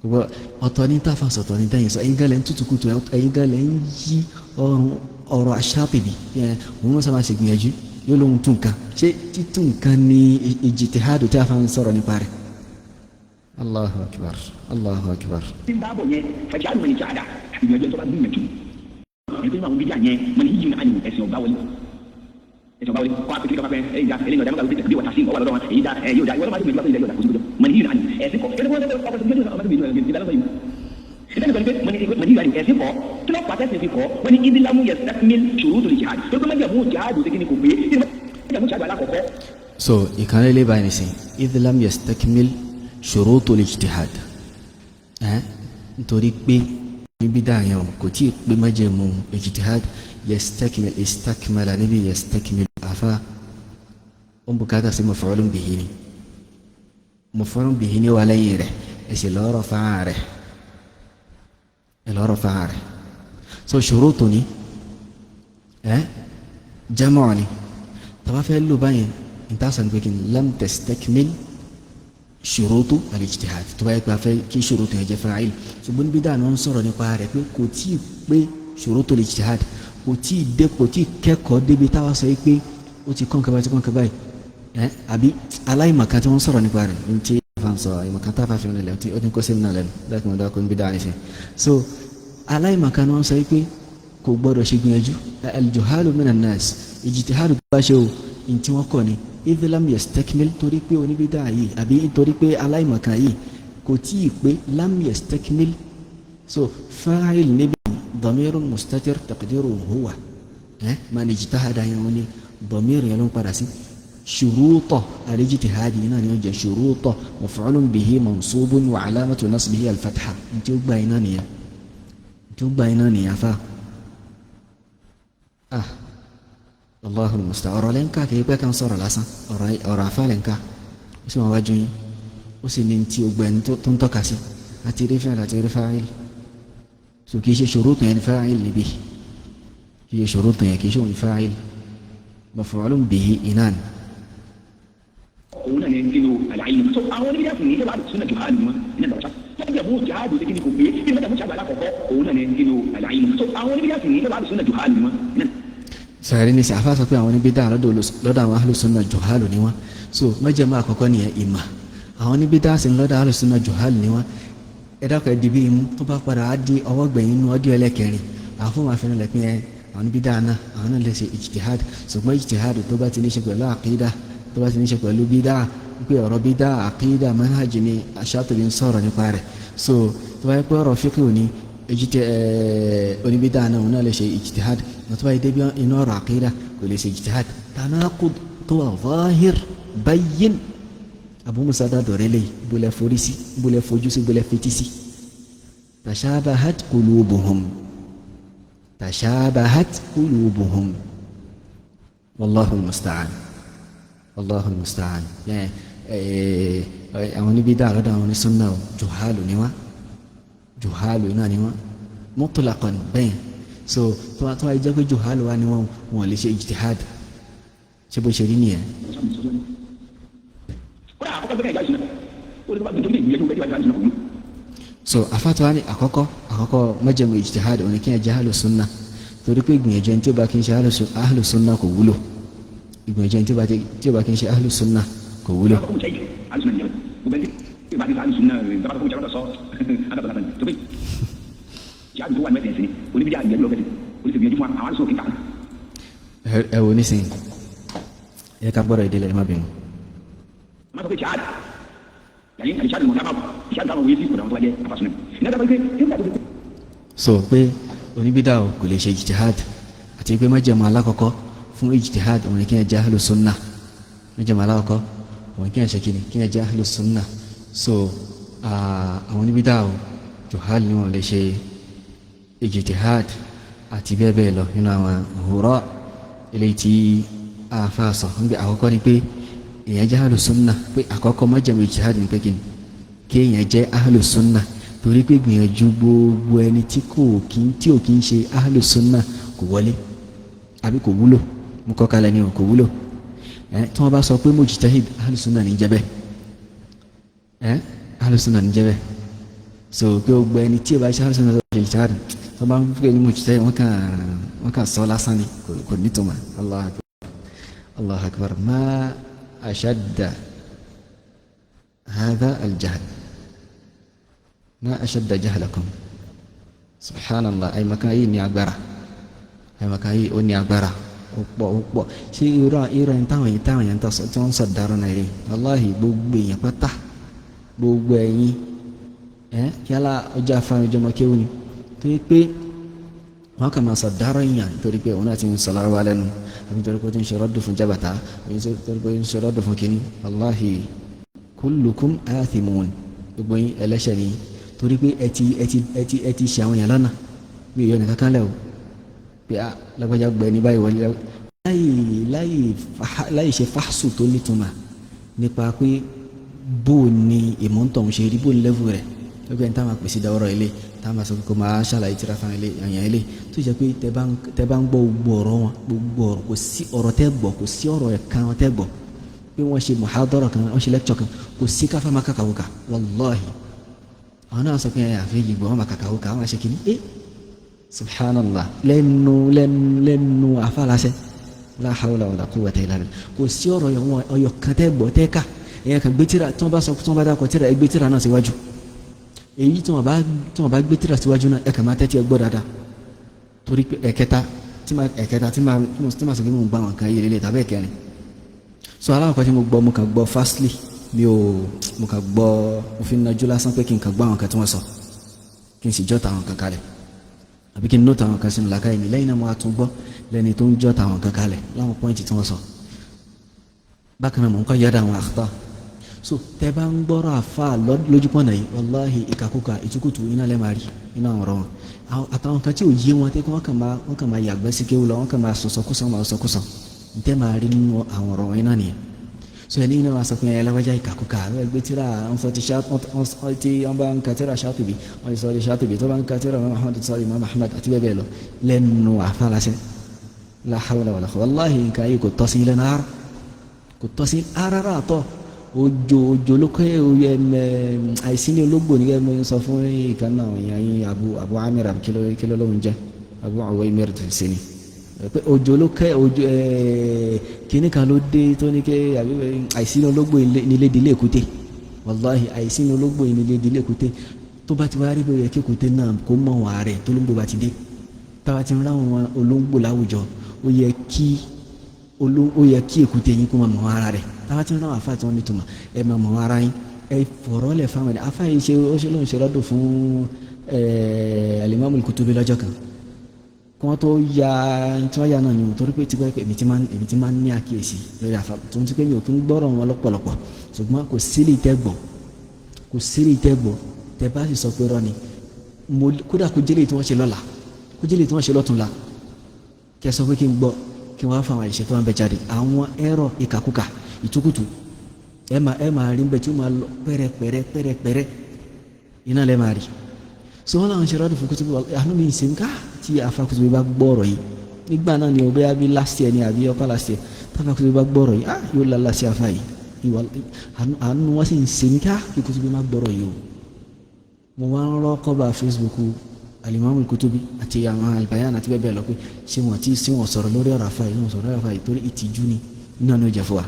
Kò gbọ́dọ̀, ọ̀tọ̀ ní ntáfà ń sọ, ọ̀tọ̀ ní tẹ́yìn sọ. Ẹ̀yin gan lẹ́ ń tutù kutu, ẹ̀yin gan lẹ́ ń yí ọ̀rọ̀ Aṣáàtìbí yẹn. Òun ló sábà ṣe gbìyànjú, yóò lóhun tún nǹkan ṣé. Títún nǹkan ní ìjìtìhádù tí a fa ń sọ̀rọ̀ nípa rẹ̀. Allahu akbar, Allahu akbar. Tí ń bá bọ̀ yẹn, fàjì àlùmọ̀ ní jáàdá, ìgbìyànjú tó bá gbìyànjú ẹni tó ń bá àwọn bíjà yẹn mọ̀ ní yíyún àná, ẹ̀sìn ọ̀gbá wọlé, ẹ̀sìn ọ̀gbá wọlé kọ́ àpèkiri kọ́ pẹ́ ẹ̀yìn dá ẹ̀yìn ọ̀dà mọ́tàlú bí wọ́n ta sí ọ̀wà lọ́dọ̀ wọn, èyí dá ẹ̀ yóò dá ìwọ́n máa gbìyànjú yóò dá kò sí gbọdọ̀ mọ̀ ní yíyún àná, ẹ̀sìn kọ́ ẹ̀sìn kọ́. Kí ló pàṣẹ fi kọ́ wọ́n ní ìdílámù yẹ sẹ́kìmíl ṣòro tó lè jihad tó gbé mẹ́jẹ̀ mú jihad tó kí ni kò pé mẹ́jẹ̀ mú jihad alákọ̀ọ́kọ́. So ìkànnì ilé báyìí nìsín, idh lam yastakmil shurutul ijtihad, ẹ nítorí pé níbi dáhùn o kò tí ì pé májẹ̀mú ijtihad. Yastakmil, istakmala níbi yastakmil, àfa ó ń bùkátà sí maf'ulun bihi, ni maf'ulun bihi ni wà lẹ́yìn rẹ̀, ẹ sì lọ́rọ̀ fáà rẹ̀, ẹ lọ́rọ̀ fáà rẹ̀. So ṣurutu ni ẹ jama ni tàbá fẹ́ lò báyìí, ntaasa ní pé kí ni lam tastakmil ṣurutu al-ijtihad, tó bá yẹ pé a fẹ́ kí ṣurutu yẹn jẹ́ fa'il. Ṣùgbọ́n níbi dáa ni wọ́n ń sọ̀rọ̀ nípa rẹ̀ pé kò tí ì pé ṣurutu al-ijtihad, kò tí ì dé, kò tí ì kẹ́kọ̀ọ́ débi táwa sọ yìí pé ó ti kọ́ nǹkan báyìí, ti kọ́ nǹkan báyìí ẹ, àbí aláìmọ̀kan tí wọ́n ń sọ̀rọ̀ nípa rẹ̀ ní tí fa ń sọ àìmọ̀kan tá a fà fi hàn lẹ̀, ó ti kó sí mi náà lẹ́nu láti mọ̀ dákọ̀ níbi dáa nísìnyí. So aláìmọ̀kan ni wọ́n sọ yìí pé kò gbọ́dọ̀ ṣe gbìyànjú, al-juhalu minan nas, ijtihadu tó bá ṣe o, ní tí wọ́n kọ́ ni idh lam yastakmil, torí pé oníbídà yìí àbí nítorí pé aláìmọ̀kan yìí kò tí ì pé, lam yastakmil. So fa'il níbi damirun mustatir taqdiruhu huwa man ijtahada yẹn, wọ́n ní damir yẹn ló ń padà sí ṣuruta al-ijtihadi náà ni ó jẹ́ ṣuruta, maf'ulun bihi mansubun wa alamatu nasbihi al-fatha. Ní tí ó gbà iná nìyẹn, ní tí ó gbà iná nìyẹn fa. Ah, Allahu musta'an. Ọ̀rọ̀ lẹ́ńkà kì í pẹ́ kan sọ̀rọ̀ lásán, ọ̀rọ̀ àfa lẹ́ńkà, ó sì máa wájú yín, ó sì ní tí ogbẹ́ ẹni tó ń tọ́ka sí àti rí fẹ́ẹ́ àti rí fáìlì. So kì í ṣe ṣurutu yẹn ní fáìlì níbí, kì í ṣe ṣurutu yẹn, kì í ṣe òun fáìlì, maf'ulun bihi inan. Òun náà ní nínú àlàyé. So àwọn oníbíyà sì ní ìjọba àdùsùn náà jùhálù ni wọn ní ìdàgbàsá mẹ́jẹ̀ mú jihadu sí kí ni kò pé kí ni mẹ́jẹ̀ mú jihadu alákọ̀ọ́kọ́, òun náà ní nínú àlàyé. So àwọn oníbíyà sì ní ìjọba àdùsùn náà jùhálù ni wọn. Sàrí ní sàfà sọ pé àwọn oníbídà lọ́dọ̀ àwọn ahlu sunna juhalu ni wọ́n. So májẹ̀mú àkọ́kọ́ nìyẹn, ìmà. Àwọn oníbídà sì ń lọ́dọ̀ ahlu sunna juhalu ni wọ́n. Ẹ dákọ̀, ẹ dìbí imú tó bá padà á di ọwọ́ gbẹ̀yìn inú ọdún ẹlẹ́kẹrin, àwọn fún àfihàn lẹ́pìn ẹ àwọn oníbídà náà, àwọn náà lè ṣe ijtihad, ṣùgbọ́n ijtihad tó bá ti ní ṣe pẹ̀lú àkídà, tó bá ti ní ṣe pẹ̀lú bídà, pé ọ̀rọ̀ bídà, àkídà, manhaj ni Aṣáàtìbí ń sọ̀rọ̀ nípa rẹ̀. So tó bá yẹ pé ọ̀rọ̀ fíkì ní ejite oníbídà náà, òun náà lè ṣe ijtihad, tó bá yẹ débi inú ọ̀rọ̀ àkídà, kò lè ṣe ijtihad. Tanaqud tó wà zahir bayyin. Abu Musa dàdọ̀rẹ́ lè bolẹ̀ forí sí, bolẹ̀ fojú sí, bolẹ̀ fetí sí. Tashabahat qulubuhum, tashabahat qulubuhum, wallahu musta'an, wallahu musta'an. Àwọn oníbídà lọ́dọ̀ àwọn onísúnnà, juhalu ni wọ́n, juhalu náà ni wọ́n mutlaqan bẹ́ẹ̀. So tó wá jẹ́ pé juhalu wa ni wọ́n, wọ́n lè ṣe ijtihad. Ṣé bó ṣe rí nìyẹn? Kódà àkọ́kọ́ bẹ́ẹ̀ ìjà ìṣúná ó lè tó bá gbẹ̀jọ́ ìgbìyànjú bẹ́ẹ̀ ìjà ìṣúná kò wúlò. So afatuwa ni àkọ́kọ́ májẹ̀mú ijtihad òní kí ẹ jẹ́ ahlu sunna, torí pé ìgbìyànjú ẹni tí ó bá kí ń ṣe ahlu sunna kò wúlò. Ìgbìyànjú ẹni tí ó bá kí ń ṣe ahlu sunna kò wúlò. Àkọ́kọ́ mú ṣáìdì alùsùnà nìyẹn, gbogbo ẹni tí ìbá ti sọ alùsùnà ìjọba tó kọ́ mú sọ adábọ̀lá tó pé jihad tó wà ní mẹ́tẹ̀ẹ̀sì ni oníbíjà ìgbìyànjú lọ́fẹ̀ẹ́ oníṣègbìyànjú fún àwọn alùsùn òkè. Ẹ wo nísìnyí, ẹ ká gbọ́dọ̀ ìdílé, ẹ má bínú. Má sọ pé jihad yàní àlìṣáàdì mọ̀ sábà jihad táwọn wòye sí ọ̀dọ̀ àwọn tó bá jẹ́ afasùnà ìnáwó pé nígbà tó ti So pé oníbídà o kò lè ṣe ijtihad àti Àti pé májẹ̀mú alákọ̀ọ́kọ́ fún ijtihad òun ni kí ẹ jẹ́ ahlu sunnah. Májẹ̀mú alákọ̀ọ́kọ́ òun kí ẹ ṣe kíni, kí ẹ jẹ́ ahlu sunnah. So àwọn oníbídà o, juhal ni wọn lè ṣe ijtihad àti bẹ́ẹ̀ bẹ́ẹ̀ lọ nínú àwọn òhùrọ̀ eléyìí tí àáfàá sọ. Níbi àkọ́kọ́ ni pé èèyàn jẹ́ ahlu sunnah, pé àkọ́kọ́ májẹ̀mú ijtihad ni pé kíni, kí èèyàn jẹ́ ahlu sunnah, torí pé gbìyànjú gbogbo ẹni tí kò kí tí ò kí ń ṣe ahlu sunnah kò wọlé àbí kò wúlò. Mo kọ́ kalẹ̀ ni o, kò wúlò. Tí wọ́n bá sọ pé mujtahid, ahlu sunnah ní jẹ́ bẹ́ẹ̀, ahlu sunnah ní jẹ́ bẹ́ẹ̀. So pé gbogbo ẹni tí ò bá ṣe ahlu sunnah tó ṣe ijtihad, tó bá ń pè ní mujtahid, wọ́n kàn sọ lásán ni, kò nítumọ̀. Allahu akbar, Allahu akbar, ma ashadda hadha al-jahl, ma ashadda jahlakum, subhanallah. Àyìnbákan yìí ní agbára, àyìnbákan yìí ó ní agbára, ó pọ̀, ó pọ̀. Ṣé irú ẹni táwọn yẹn tí wọ́n ń sọ dárò náà rí? Wàláhì, gbogbo èèyàn pátá, gbogbo ẹ̀yin ẹ̀ yálà ọjà afáwọn ìjọba kéwù ni, tó yẹ pé wọ́n kàn máa sọ dárò yàn nítorí pé òun náà ti ń sọ lárúbá lẹ́nu, àbí nítorí pé ó ti ń ṣe rọ́dù fún jábàtà, àbí nítorí pé ó ń ṣe rọ́dù fún kínní. Wàláhì, kullukum athimun, gbogbo yín ẹlẹ́ṣẹ̀ ni, torí pé ẹ ti ṣe àwọn èèyàn lọ́nà. Mi ò yọ nìkan kan lẹ̀ o pé a lágbájá gbẹ ní báyìí wọlé láì ṣe fáṣù tó nítumọ̀ nípa pé bó ni ìmọ̀ntàn ṣe rí, bó ni level rẹ̀ lọ́gbẹ́ ní táwọn àpèsè dáwọ́rọ̀ ilé, táwọn àṣọ kò máa ṣàlàyé tíra fún ilé àyàn ilé, tó jẹ́ pé tẹ bá ń gbọ́ gbogbo ọ̀rọ̀ wọn, gbogbo ọ̀rọ̀, kò sí ọ̀rọ̀ tẹ́ gbọ́, kò sí ọ̀rọ̀ kan tẹ́ gbọ́ pé wọ́n ṣe muhadara kan, wọ́n ṣe lecture kan, kò sí káfá máa kàkàwùkà. Wallahi, àwọn náà sọ pé ẹ àfi yìí gbọ́, wọn máa kàkàwùkà, àwọn ṣe kìíní. Ẹ subhanallah, lẹ́nu lẹ́nu lẹ́nu afálasẹ́, la hawla wala quwwata illa billah. Kò sí ọ̀rọ̀ ọyọ kan tẹ́ gbọ́ tẹ́ ká ẹ̀yẹ kan gbé tíra tí wọ́n bá sọ, tí wọ́n bá dákọ̀ tíra, ẹ gbé tíra náà síwájú. Èyí tí wọ́n bá gbé tíra síwájú náà, ẹ kàn máa tẹ́tí ẹ gbọ́ dáadáa, torí pé ẹ̀kẹta tí ma sọ pé mo gbọ́ àwọn kan yìí lélẹ̀ tàbí ẹ̀kẹrin. So aláwọ̀ tí mo gbọ́, mo kàn gbọ́ fastly, mi ò, mo kàn gbọ́, mo fi najú lásán pé kí n kàn gbọ́ àwọn kan tí wọ́n sọ, kí n sì jọ́ta àwọn kan kalẹ̀, àbí kí n note àwọn kan sínú làákàyè mi. Lẹ́yìn náà, mo á tún gbọ́ lẹ́ni tó ń jọ́ta àwọn kan kalẹ̀ láwọn point tí wọ́n sọ. Bákan náà, mo ń kọ́ yáda àwọn àkútà. So tẹ bá ń gbọ́rọ̀ àfa lójúpọ̀nà yìí, wàláhì, ìkàkùkà, ìtukùtù iná lẹ́ máa rí iná àwọn ọ̀rọ̀ wọn àtàwọn kan tí ò yé wọn, tẹ́ kí wọ́n kàn máa yàgbẹ́ sí kéwù lọ, wọ́n kàn máa sọ̀sọ̀kúsọ, máa sọ̀kúsọ ntẹ́ máa rí nínú àwọn ọ̀rọ̀ wọn iná nìyẹn. So ẹni iná wa sọ pé ẹ lágbájá ìkàkùkà, ẹ gbé tíra àwọn sọ ti tí wọ́n bá ń ka tíra Ṣáàtìbí, wọ́n ti sọ ti Ṣáàtìbí, tó bá ń ka tíra Muhammad sọ Imam Ahmad àti bẹ́ẹ̀ bẹ́ẹ̀ lọ lẹ́nu àfa lásẹ̀. La hawla wala quwwata. Wàláhì, nǹkan yìí kò tọ́ sí ilẹ̀ náà, kò tọ́ sí rárá àtọ́. Ojo ojo ló kọ́ ẹ, àìsí ní ológbò ní kẹ́. Mo sọ fún ìkan náà èèyàn yín, Abu Amir, kí ló lóun jẹ́, Abu Uwaymir tó ṣe ni pé ojo ló kẹ́ ojo kíní kan ló dé tó ní kẹ́ àbí àìsí ní ológbò nílé ìdílé èkúté. Wàláhì, àìsí ní ológbò nílé ìdílé èkúté. Tó bá ti wá rí bóyá kí èkúté náà kó mọ̀ wà rẹ̀, tó lóńgbò bá ti dé, táwa ti ń ráwọn olóńgbò láwùjọ, ó yẹ kí èkúté yín kó máa mọ̀ ara rẹ̀. Táwa ti ń ráwọn àfa tí wọ́n ní tuma, ẹ máa mọ̀ ara yín, ẹ fọ̀rọ̀ lẹ̀ fáwọn ẹ̀. Afa yìí ṣe ó ṣe lóun ṣe rọ́dùn fún Alimami Kutubi lọ́jọ́ kan kí wọ́n tó ya tí wọ́n ya náà ni, torí pé tipẹ́ pé èmi ti máa ń ní àkíyèsí lórí àfa tó ń ti pé mi ò kí ń gbọ́rọ̀ wọn lọ́pọ̀lọpọ̀, ṣùgbọ́n kò sílì tẹ́ gbọ́, kò sílì tẹ́ gbọ́. Tẹ́ bá sì sọ pé rọ́ ni mo, kódà kó jẹ́lẹ̀ tí wọ́n ṣe lọ́la, kó jẹ́lẹ̀ tí wọ́n ṣe lọ́túnla, kí ẹ sọ pé kí n gbọ́, kí wọ́n á fa àwọn àìṣe tó wọ́n bẹ jáde, àwọn ẹ̀rọ ìkàkùkà, ìtukùtù, ẹ máa rí bẹ́ẹ̀ tí ó máa lọ pẹ́rẹpẹ́rẹ pẹ́rẹpẹ́rẹ, iná lẹ́ máa rí. So wọn làwọn ṣe rọ́ọ̀dù fún Kutubi. Àánú mi ṣe ń ká tí afa Kutubi bá gbọ́rọ̀ yìí nígbà náà ni o, bẹ́ẹ̀ bí last year ni àbí ọ̀pá last year, táfa Kutubi bá gbọ́rọ̀ yìí, ah, yóò lálá sí afa yìí. Àánú wọn sì ń ṣe ní ká kí Kutubi má gbọ́rọ̀ yìí o. Mo wá ń rọ́ kọ́ba Facebook Alimami Kutubi àti àwọn Albayan àti bẹ́ẹ̀ bẹ́ẹ̀ lọ pé ṣé wọ́n sọ̀rọ̀ lórí ọ̀rọ̀ afa yìí, wọ́n sọ̀rọ̀ lórí ọ̀rọ̀ afa yìí, torí ìtìjú ni nínú àná ìjẹ́ fún wa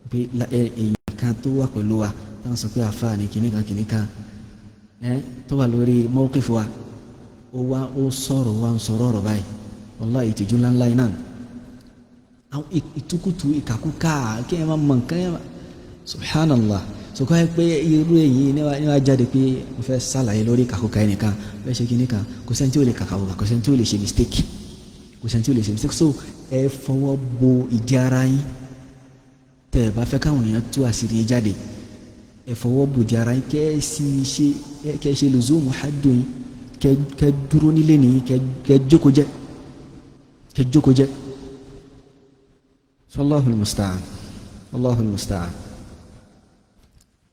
pé èèyàn kan tó wà pẹ̀lú wa táwọn sọ pé afa ni kìnìkan kìnìkan ẹ tó wà lórí mawqif wa, ó wá ó sọ̀rọ̀, wá ń sọ̀rọ̀ ọ̀rọ̀ báyìí. Wallahi, ìtìjú ńláńlá iná, àwọn ìtukùtù, ìkàkùkà, kí ẹ máa mọ nǹkan ẹ máa, subhanallah. Sọkọ́ ẹ pé irú èyí ní wàá jáde pé mo fẹ́ sàlàyé lórí ìkàkùkà ẹnìkan fẹ́ ṣe kíní kan. Kò sẹ́ni tí ó lè kàkàkùkà, kò sẹ́ni tí ó lè ṣe mistake. Kò sẹ́ni tí ò lè ṣe mistake. So ẹ fọwọ́ bo ìdí ara yín. Tẹ́ ẹ bá fẹ́ káwọn èèyàn tú àṣírí yín jáde, ẹ fọwọ́ bo ìdí ara yín, kẹ́ ẹ sì ṣe, kẹ́ ẹ ṣe lùzúmù hádùn yín, kẹ́ dúró nílé nìyí, kẹ́ jókòó jẹ́, kẹ́ jókòó jẹ́. Allahul musta'an, Allahul musta'an.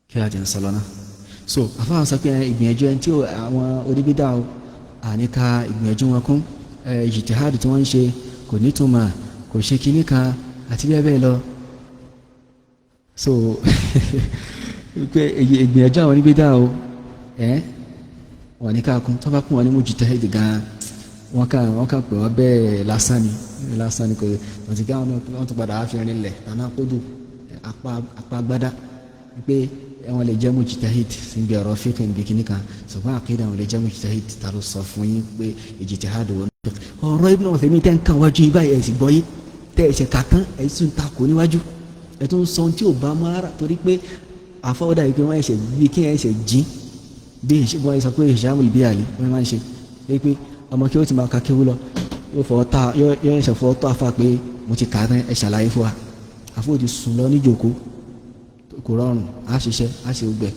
Kí a jẹ́ ń sọ lọ́nà. So àfáà sọ pé ìgbìyànjú ẹni tí àwọn oníbídà àníkà ìgbìyànjú wọn kún, ìjìtìhádì tí wọ́n ń ṣe kò nítumọ̀, kò ṣe kinní kan àti bẹ́ẹ̀ bẹ́ẹ̀ lọ. So pé ìgbìyànjú àwọn oníbídà o, wọn ní ká kún tó bá kún wọn ní mujtahid gan, wọn kàn pé wọn bẹ́ẹ̀ lásán ni, lásán ni kò wọ́n ti ká wọn tún padà á fi rinlẹ̀ tànà kódù apá gbádá pé wọn lè jẹ́ mujtahid síbi ọ̀rọ̀ fíkì níbi kíní kan, ṣùgbọ́n àkídà wọn lè jẹ́ mujtahid. Ta ló sọ fún yín pé ijtihad wọn ọ̀rọ̀ Ibn Uthaymeen tẹ́ ń kàn wájú yín báyìí, ẹ̀ sì gbọ́ yín tẹ́ ẹ̀ ṣe kà tán, ẹ̀ sì ń takò níwájú, ẹ̀ tún sọ tí ò bá mọ́ ara, torí pé àfọwọ́dà yìí pé wọ́n ẹ̀ṣẹ̀ bí kí ẹ̀ṣẹ̀ jí bí wọ́n sọ pé Hisham al-Biyali wọ́n máa ń ṣe pé ọmọ kí ó ti máa ka kéwú lọ, yóò fọwọ́ ta, yóò ẹ̀ṣẹ̀ fọwọ́ tó àfa pé mo ti kà á tán, ẹ̀ ṣàlàyé fún wa. Àfọwọ́ ti sùn lọ níjòkó, kò rọrùn, á ṣiṣẹ́, á ṣe gbẹ,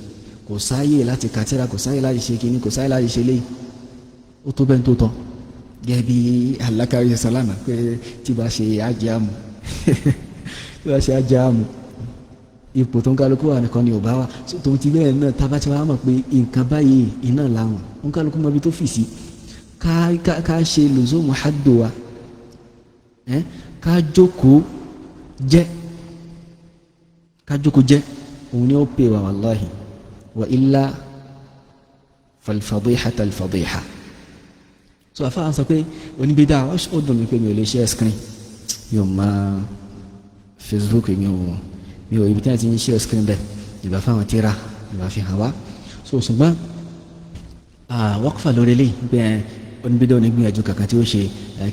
kò sáyè láti kàtírà, kò sáyè láti ṣe kíní, kò sáyè láti ṣe léyìí. Ó tó bẹ́ẹ̀ tó tọ́ gẹ́gẹ́ bí alákàrí sàlámà pé tí bá ṣe ajé àmù, tí bá ṣe ajé àmù, ipò tó ń kálukú wà nìkan ni ò bá wà. Tó ti bẹ́ẹ̀ náà, tá a bá ti wá mọ̀ pé nǹkan báyìí iná làwọn ń kálukú mọ ibi tó fì sí, ká ṣe lùzọ́mù hádùn wa, ká jókòó jẹ́, ká jókòó jẹ́, òun ni ó pè wá wàláhì. Wa illa falfadihata alfadiha. So àfáà sọ pé oníbídà, ó dùn mí pé mi ò lè share screen, mi ò máa Facebook, mi ò ibi tí wọ́n ti ń share screen bẹ́ẹ̀ ìgbà fáwọn tíra ìgbà fi hàn wá. So ṣùgbọ́n waqfa lórí eléyìí pé oníbídà onígbìyànjú kankan tí ó ṣe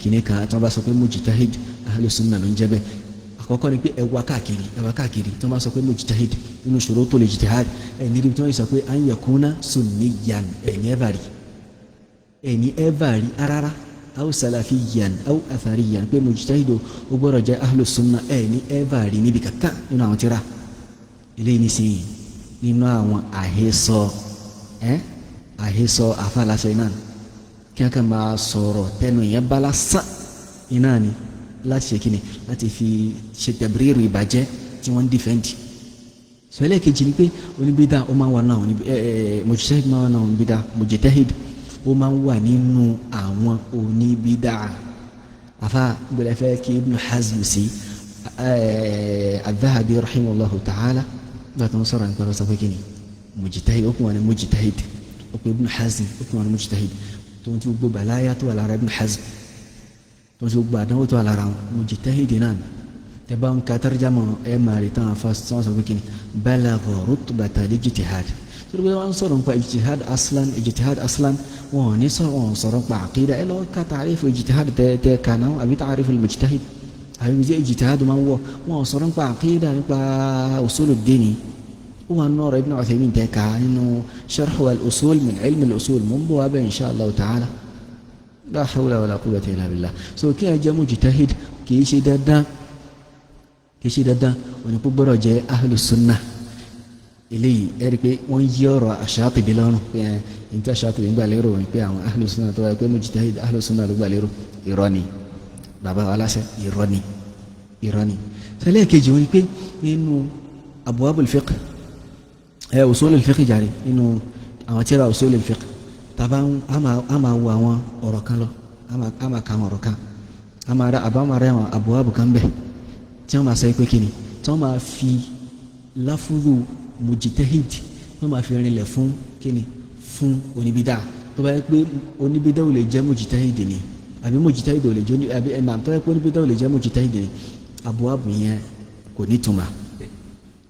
kìnìún kan, tí wọ́n bá sọ pé mujtahid ahlu sunnah ló ń jẹ́ bẹ́ẹ̀. Àkọ́kọ́ ni pé ẹ wá káàkiri, ẹ wá káàkiri, tí wọ́n bá sọ pé mujtahid nínú shurutul ijtihad, ẹ níbi tí wọ́n sọ pé an yakuna sunniyan, ẹ ní ẹ bá rí, ẹ ní ẹ bá rí rárá, aw salafiyan aw athariyan, pé mujtahid ó gbọ́dọ̀ jẹ́ ahlu sunna, ẹ ní ẹ bá rí níbi kankan nínú àwọn tíra eléyìí nísìnyí nínú àwọn àhesọ, àhesọ àfàlàsọ iná kí wọ́n kàn máa sọ̀rọ̀ tẹnu ìyẹn bá lásán iná ni láti ṣe kíni, láti fi ṣe tẹ̀bírìrì ìbàjẹ́ tí wọ́n ń dìfẹ́ǹdì. Sọlẹ̀ kejì ni pé oníbídà ó máa ń wà náà, mujtahid máa ń wà náà oníbídà, mujtahid ó máa ń wà nínú àwọn oníbídà. Afa gbọ́dọ̀ fẹ́ kí Ibn Hazm sí al-Dhahabi rahimahullahu ta'ala nígbà tó ń sọ̀rọ̀ nípa ọ̀sán pé kíni mujtahid, ó kún wọn ní mujtahid, ó kún Ibn Hazm, ó kún wọn ní mujtahid, tó ń ti gbogbo bàláyà tó wà lára Ibn Hazm, tó ń ti gbogbo àdánwò tó wà lára wọn, mujtahid náà tẹ́bá ń ka tarjama ẹ̀ máa rí tán afa sọ́n sọ pé kíni balagha rutbata al-ijtihad. Torí pé wọ́n sọ̀rọ̀ nípa ijtihad aslan, ijtihad aslan wọn ò ní sọ̀rọ̀, wọn sọ̀rọ̀ nípa àkídà. Ẹ lọ́ọ́ ka ta'rifu ijtihad tẹ́ kaná àbí ta'rifu al-mujtahid àbí bí ijtihad máa ń wọ̀, wọn sọ̀rọ̀ nípa àkídà, nípa usul ad-din. Ó wà nínú ọ̀rọ̀ Ibn Uthaymin tẹ́ ka nínú sharh al-usul min ilm al-usul, mò ń bọ̀ wá bẹ́ẹ̀ insha Allah ta'ala. La hawla wala quwwata illa billah. So kí ẹ jẹ́ mujtahid kì í ṣe dandan, kì í ṣe dandan òní kó gbọ́dọ̀ jẹ́ ahlu sunnah. Eléyìí ẹ rí i pé wọ́n yí ọ̀rọ̀ Ash-Shatibi lọ́rùn pé ẹ ní tí Ash-Shatibi ń gbà lérò ní pé àwọn ahlu sunnah tó wáyé pé mujtahid ahlu sunnah ló gbà lérò. Irọ́ ni bàbá wa aláṣẹ, irọ́ ni, irọ́ ni. Sẹlẹ̀ kejì wọn ni pé nínú abwabul fiqh, ẹ usulul fiqh jàre, nínú àwọn tíra usulul fiqh tàbá a máa wo àwọn ọ̀rọ̀ kan lọ, a máa ka àwọn ọ̀rọ̀ kan, a máa rẹ àbá máa rẹ àwọn abwab kan bẹ̀ tí wọ́n máa sọ pé kíni, tí wọ́n máa fi láfúrú mujtahid, wọ́n máa fi rinlẹ̀ fún kíni, fún oníbídà. Tó bá yẹ pé oníbídà ò lè jẹ́ mujtahid ni, àbí mujtahid ò lè jẹ́, àbí ẹ̀ máa tó yẹ pé oníbídà ò lè jẹ́ mujtahid ni, abwab yẹn kò ní tuma,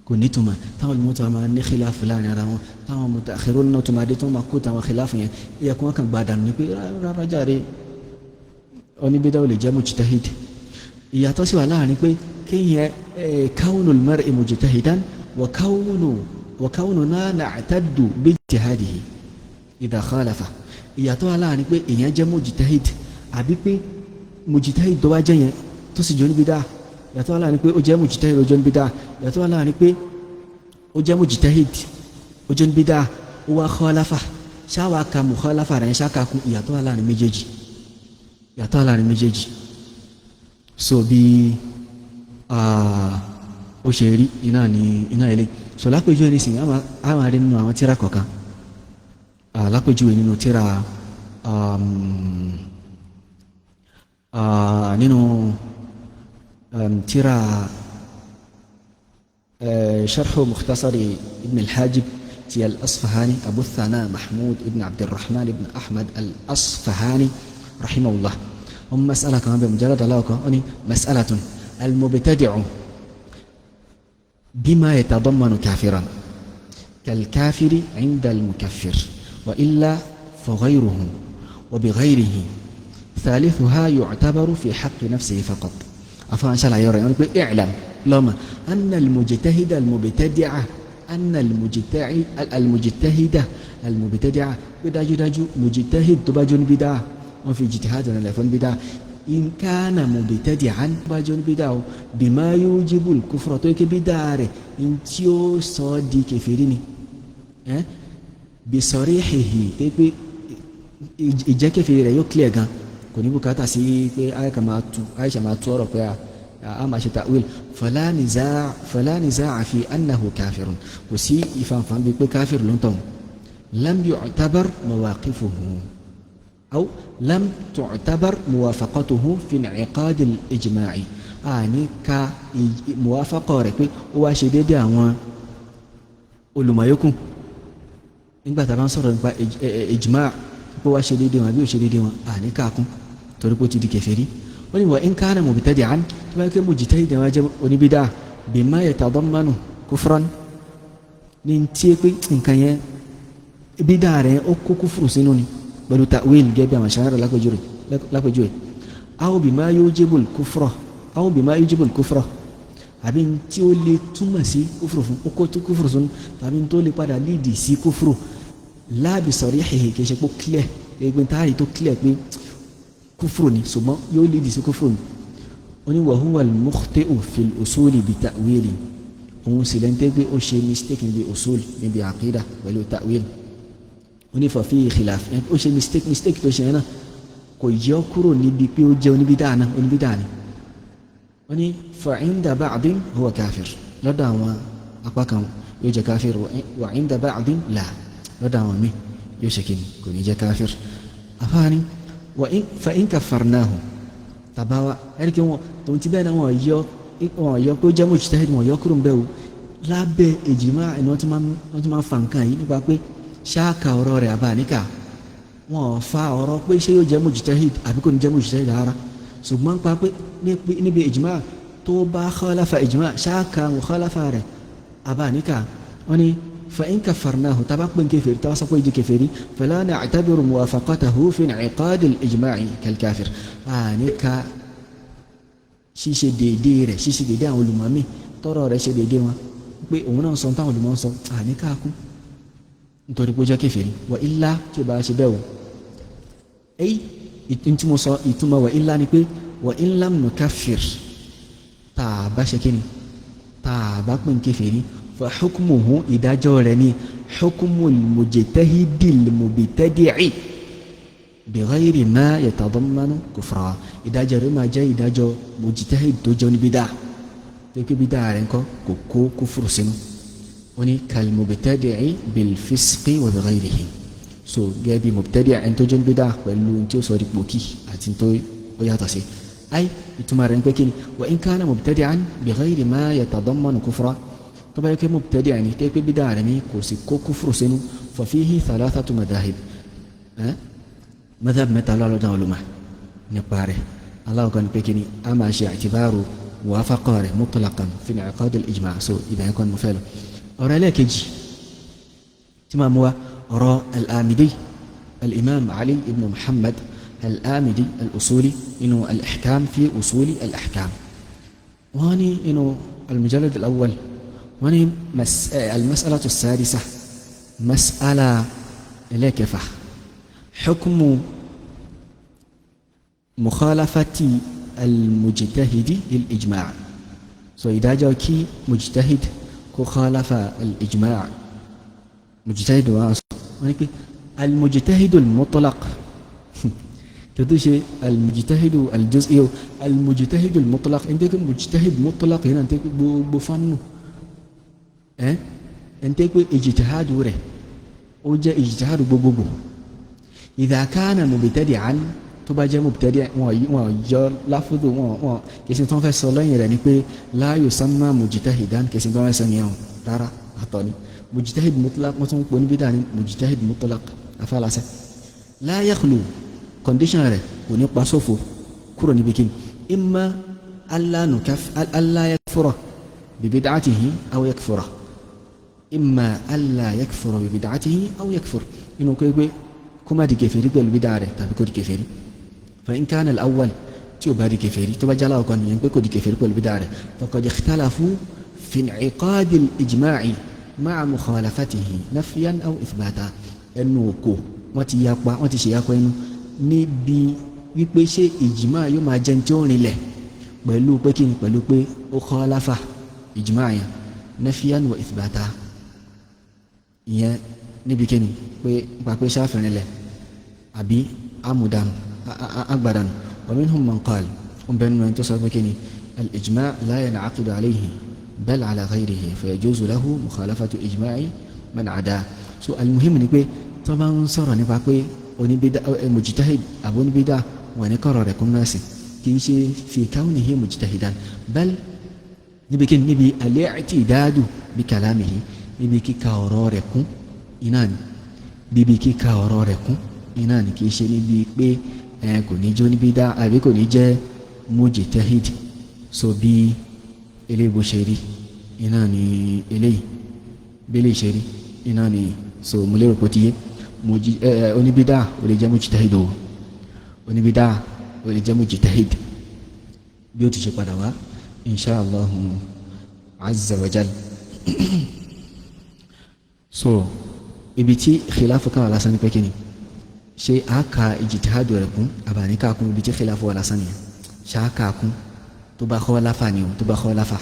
kò ní tuma. Táwọn olùmọ̀tò máa ní khilafu láàrin ara wọn, táwọn mutakhirun náà tó máa dé tó máa kó táwọn khilafu yẹn, yẹ kó wọn kàn gba dànù ní pé rárá jàre, oníbídà ò lè jẹ́ mujtahid. Ìyàtọ̀ sì wà láàrin pé kéèyàn kawnul mar'i mujtahidan wa kawnuna na'taddu bi ijtihadihi idha khalafa. Ìyàtọ̀ wà láàrin pé èèyàn jẹ́ mujtahid àbí pé mujtahid tó bá jẹ́ yẹn tó sì jẹ́ oníbídà, yàtọ̀ wà láàrin pé ó jẹ́ mujtahid ó jẹ́ oníbídà, yàtọ̀ wà láàrin pé ó jẹ́ mujtahid ó jẹ́ oníbídà ó wá khalafa, ṣáwa ka mukhalafa rẹ̀ ṣáka kún, ìyàtọ̀ wà láàrin méjèèjì, yàtọ̀ wà láàrin méjèèjì. So bí ó ṣe rí iná ní iná ilé. So lápèjúwe nísìnyí a máa rí nínú àwọn tíra kọ̀ọ̀kan, lápèjúwe nínú tíra nínú tíra sharhu mukhtasari ibn al-Hajib ti al-Asfahani, Abu Thana Mahmud ibn Abdulrahman ibn Ahmad al-Asfahani rahimahullah. Wọn mas'ala kan bẹ mujalad aláwọ̀ kan, ó ní mas'alatun al-mubtadi'u bima yatadammanu kafiran kalkafiri 'inda al-mukaffir wa illa faghayruhu wa bighayrihi ثالثها يعتبر في حق نفسه فقط. أفا إن شاء الله يرى اعلم لما أن المجتهد المبتدع، أن المجتهد المبتدع بداجو مجتهد تباجون بدع وفي اجتهاد لا بدع إن كان مبتدعا تباجون بدع بما يوجب الكفر توك بداره إن تيو صادي كفرني بصريحه تبي ìjẹ́ kèfèrí rẹ̀ yóò clear gan, kò ní bùkátà sí pé àyíṣà máa tú ọ̀rọ̀ pé a máa ṣe ta'wil. Fala niza'a fi annahu kafirun, kò sí ìfanfan bíi pé káfíìrì ló ń tọ̀. Lam yu'tabar mawaqifuhu aw lam tu'tabar muwafaqatuhu fi in'iqad al-ijma'i, àní ka muwafaqa rẹ̀ pé ó wá ṣe déédéé àwọn olùmọ̀yókù nígbà tá a bá ń sọ̀rọ̀ nípa ijma' pé wá ṣe déédéé wọn àbí ò ṣe déédéé wọn, àní káàkún torí pé ó ti di kèfèrí. Wọ́n ní wa in kana mubtadi'an, tó bá yẹ kí mujtahid wá jẹ́ oníbídà bima yatadammanu kufran, ní tí pé nǹkan yẹn bídà rẹ̀ ó kó kúfùrù sínú ni pẹ̀lú ta'wil gẹ́gẹ́ bí àwọn ṣàhárà lápèjúwe, aw bima yujibul kufra, aw bima yujibul kufra, àbí tí ó lè túmọ̀ sí kúfùrù fún ó kó tó kúfùrù sínú tàbí tó lè padà lídì sí kúfùrù la bi sarihihi, kì í ṣe pé clear ẹgbẹ́ táàrí tó clear pé kúfùrù ni, ṣùgbọ́n yóò lídì sí kúfùrù ni. Ó ní wa huwa al-mukhti'u fil usuli bi ta'wili, òun sì lẹ́ńtẹ́ pé ó ṣe mistake níbi usul níbi àkídà pẹ̀lú ta'wil. Ó ní fa fihi khilaf, ó ṣe mistake tó ṣe yẹn náà kò yọ kúrò níbi pé ó jẹ́ oníbídà náà, oníbídà ni. Ó ní fa 'inda ba'din huwa káfíìr, lọ́dọ̀ àwọn apá kan yóò jẹ́ káfíìr, wa 'inda ba'din la, lọ́dọ̀ àwọn míì yóò ṣe kíni kò ní jẹ́ káfíìr. Àfáàní fa in kaffarnahu tàbáwa ẹ̀ríkì wọn tòun ti bẹ́ẹ̀ náà wọ́n yọ pé ó jẹ́ mujtahid, wọ́n yọ kúrò ń bẹ́ẹ̀ o lábẹ́ ìjìmá ẹni wọ́n ti máa ń fa nǹkan yìí nípa pé ṣáàkà ọ̀rọ̀ rẹ̀ àbá níkà, wọ́n fa ọ̀rọ̀ pé ṣé yóò jẹ́ mujtahid àbí kò ní jẹ́ mujtahid rárá, ṣùgbọ́n pa pé níbi ìjìmá tó bá khalafa ìjìmá ṣáàkà mukhalafa rẹ̀ àbá níkà. Wọ́n ní فإن كفرناه تبقى من كفر توصف ويجي كفري فلا نعتبر موافقته في انعقاد الإجماع كالكافر. آنيكا ṣíṣe déédéé rẹ̀, ṣíṣe déédéé àwọn olùmọ̀mí tọrọ rẹ̀ ṣe déédéé wọn pé òun náà sọ táwọn olùmọ̀ sọ, àníkà kú nítorí pé ó jẹ́ kèfèrí. Wà ilá tí ó bá ṣe bẹ́ẹ̀ o, èyí tí mo sọ ìtumọ̀ wà ilá ni pé wà ilá nukaffir, tá a bá ṣe kíni tá a bá pín kèfèrí, fa hukmuhu ìdájọ́ rẹ̀ ni hukmul mujtahidil mubtadi'i bighayri ma yatadammanu kufra, ìdájọ́ rẹ̀ máa jẹ́ ìdájọ́ mujtahid tó jẹ́ oníbídà tó kí bídà rẹ̀ ńkọ́ kò kó kúfùrù sínú. Wọ́n ní kal mubtadi'i bil fisqi wa bighayrihi, so gẹ́gẹ́ bí mubtadi' ẹni tó jẹ́ oníbídà pẹ̀lú tí ó sọ di pòkì àti tó ó yàtọ̀ sí. Ay ìtumọ̀ rẹ̀ ń pẹ́ kí ni wa in kana mubtadi'an bighayri ma yatadammanu kufra, tó bá yẹ kí mubtadi' ni tẹ́ pé bídà rẹ̀ ni kò sì kó kúfùrù sínú, fa fihi thalathatu madahib, madhab mẹ́ta lọ́lọ́dọ̀ olùmọ̀ nípa rẹ̀. Aláwọ̀ kan pé kí ni a máa ṣe i'tibaru muwafaqa rẹ̀ mutlaqan fi in'iqad al-ijma', so ibà yẹn kọ́ ni mo fẹ́ lọ. Ọ̀rọ̀ ẹlẹ́ẹ̀kejì tí máa mú wa ọ̀rọ̀ al-Amidi, al-imam Ali ibn Muhammad al-Amidi al-usuli inú al-ahkam fi usuli al-ahkam, wọ́n ní inú al-mujallad al-awwal, wọ́n ní al-mas'alatu as-sadisa, mas'ala ẹlẹ́ẹ̀kẹfà, hukmu Mukhalafati al-mujtahidi lil-ijma'. So ìdájọ́ kí mujtahid kó khalafa al-ijma'. Mujtahid wa sọ wọ́n ní pé al-mujtahidu al-mutlaq tó ṣe al-mujtahidu al-juz'i, al-mujtahidu al-mutlaq, ẹni tẹ́ pé mujtahid mutlaq yìí náà tẹ́ pé gbogbo fannu ẹ́ ẹni tẹ́ pé ijtihadu rẹ̀ ó jẹ́ ijtihadu gbogbogbò. Idha kana mubtadi'an, tó bá jẹ́ mubtadi', wọn yọ láfúdù wọn kìí ṣe tó ń fẹ́ sọ lẹ́yìn rẹ̀ ni pé la yusamma mujtahidan, kìí ṣe tó ń fẹ́ sọ yẹn o rárá, àtọ̀ ni mujtahid mutlaq. Wọ́n tún ń pè ní bídà ní mujtahid mutlaq afálàṣẹ. La yakhlu, condition rẹ̀ kò ní pa sófo kúrò níbi kí imma alla yakfura bi bid'atihi aw yakfura, imma alla yakfura bi bid'atihi aw yakfur, inú kó pé kó má di kèfèrí pẹ̀lú bídà rẹ̀ tàbí kó di kèfèrí. Fa in kana al-awwal, tí ó bá di kèfèrí, tó bá jálá ọkọ nìyẹn pé kò di kèfèrí pẹ̀lú bídà rẹ̀, faqad ikhtalafu fi in'iqad al-ijma'i ma'a mukhalafatihi nafyan aw ithbata. Ẹnu òkò wọ́n ti yapa, wọ́n ti ṣe yapa ẹnu níbi wípé ṣé ìjìmá yóò máa jẹun tí ó rinlẹ̀ pẹ̀lú pé kí ni, pẹ̀lú pé ó khalafa ìjìmá yẹn nafyan wa ithbata, ìyẹn níbi kí ni pé nípa pé ṣáfìrin lẹ̀ àbí amúdànù agbàdànù. Wa minhum man qala, ó ń bẹ nínú ẹni tó sọ pé kí ni al-ijma' la yan'aqidu alayhi bal ala ghayrihi fayajuzu lahu mukhalafatu ijma'i man ada. So al-muhim ni pé tó bá ń sọ̀rọ̀ nípa pé oníbídà mujtahid àbí oníbídà wọn ní kọ̀rọ̀ rẹ̀ kún náà sí kì í ṣe fi kawnihi mujtahidan, bal níbi kí níbi al-i'tidadu bi kalamihi, níbi kíka ọ̀rọ̀ rẹ̀ kún iná ni, bíbi kíka ọ̀rọ̀ rẹ̀ kún iná ni, kì í ṣe níbi pé kò ní jẹ́ oníbídà àbí kò ní jẹ́ mujtahid. So bí eléyìí bó ṣe rí iná ni, eléyìí bí eléyìí ṣe rí iná ni. So mo lérò pé ó ti yé. Oníbídà ò lè jẹ́ mujtahid o, oníbídà ò lè jẹ́ mujtahid, bí ó ti ṣe padà wá insha Allahu azza wa jal. So ibi tí khilafu kan wà lásán ní pé kí ni ṣé a ka ijtihadu rẹ̀ kún àbàní ká kún, ibi tí khilafu wà lásán nìyẹn. Ṣé a kà kún tó bá khalafa ni o, tó bá khalafa,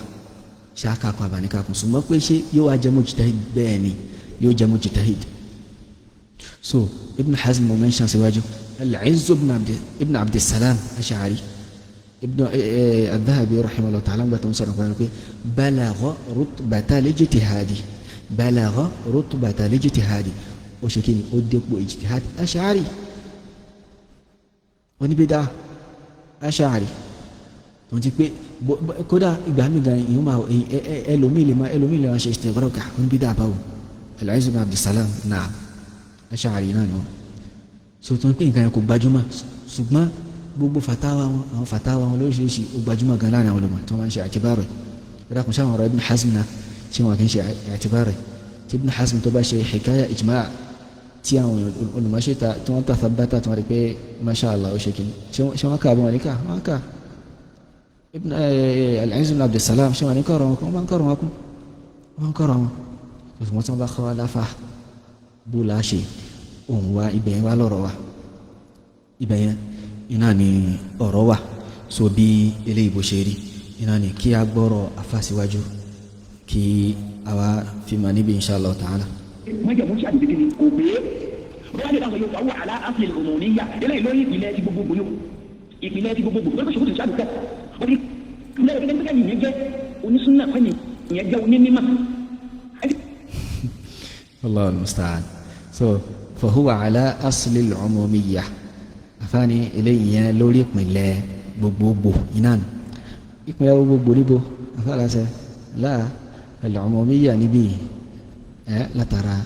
ṣé a kà kún àbàní ká kún, ṣùgbọ́n pé ṣé yóò wá jẹ́ mujtahid? Bẹ́ẹ̀ ni, yóò jẹ́ mujtahid. So Ibn Hazm mo mention síwájú, Al-Izz ibn Abdissalam Ash'ari, ibn al-Dhahabi rahimahullah ta'ala ń gbà tó ń sọ̀rọ̀ pẹ̀lú pé balagha rutbata al-ijtihadi, balagha rutbata al-ijtihadi, ó ṣe kí ni, ó dépò ijtihad. Ash'ari oníbídà Ash'ari tó ń ti pé kódà ìgbà mi gan ìyún máa ẹlòmíì lè máa ṣe istighraq oníbídà báwo, Al-Izz ibn Abdissalam náà Ash'ari náà ni wọn. So tó ń pè nǹkan yẹn kò gbajúmọ̀, ṣùgbọ́n gbogbo fatawa wọn, àwọn fatawa wọn lóríṣiríṣi ó gbajúmọ̀ gan láàrin àwọn olùmọ̀ tí wọ́n máa ń ṣe àtibá rẹ̀. Ẹ̀rọ kò sáwọn ọ̀rọ̀ Ibn Hazm náà ṣé wọn kì í ṣe àtibá rẹ̀? Tí Ibn Hazm tó bá ṣe hikaya ijma' tí àwọn olùmọ̀ ṣe ta tí wọ́n ta thabata tí wọ́n rí pé masha Allah ó ṣe kìíní, ṣé wọ́n kà bọ́ wọn ní ká wọ́n kà Ibn Al-Izz ibn Abdissalam, ṣé wọn ní kọ̀rọ̀ wọn kún? Wọ́n kọ̀rọ̀ wọn kún, wọ́n kọ̀rọ̀ wọn. Ṣùgbọ́n tí wọ́n bá kọ́ láfa bó la ṣe òun wa, ibẹ̀ yẹn wá lọ́rọ̀ wa, ibẹ̀ yẹn iná ni ọ̀rọ̀ wà. So bí eléyìí bó ṣe rí iná ni kí a gbọ́rọ̀ afásíwájú kí a wá fi mà níbi insha Allah ta'ala. Májàmú ṣáàdì ṣe kíni kò pé bọ́lá ní ìdáhùn yóò fà wà alá asli al-umumiyya, eléyìí lórí ìpìlẹ̀ ti gbogbogbò yóò, ìpìlẹ̀ ti gbogbogbò lórí ṣòkòtò ṣáàdì pọ̀ ó ti ìpìlẹ̀ ìpìlẹ̀ ìyẹn jẹ́ onísúnà kọ́ni ìyẹn jẹ́ onímọ̀. Allahu al-musta'an. So fahuwa ala asli al-umumiyya, àfáàní eléyìí yẹn lórí ìpìlẹ̀ gbogbogbò iná ni ìpìlẹ̀ gbogbogbò níbo afáàlàṣẹ láà al-umumiyya níbí ẹ látara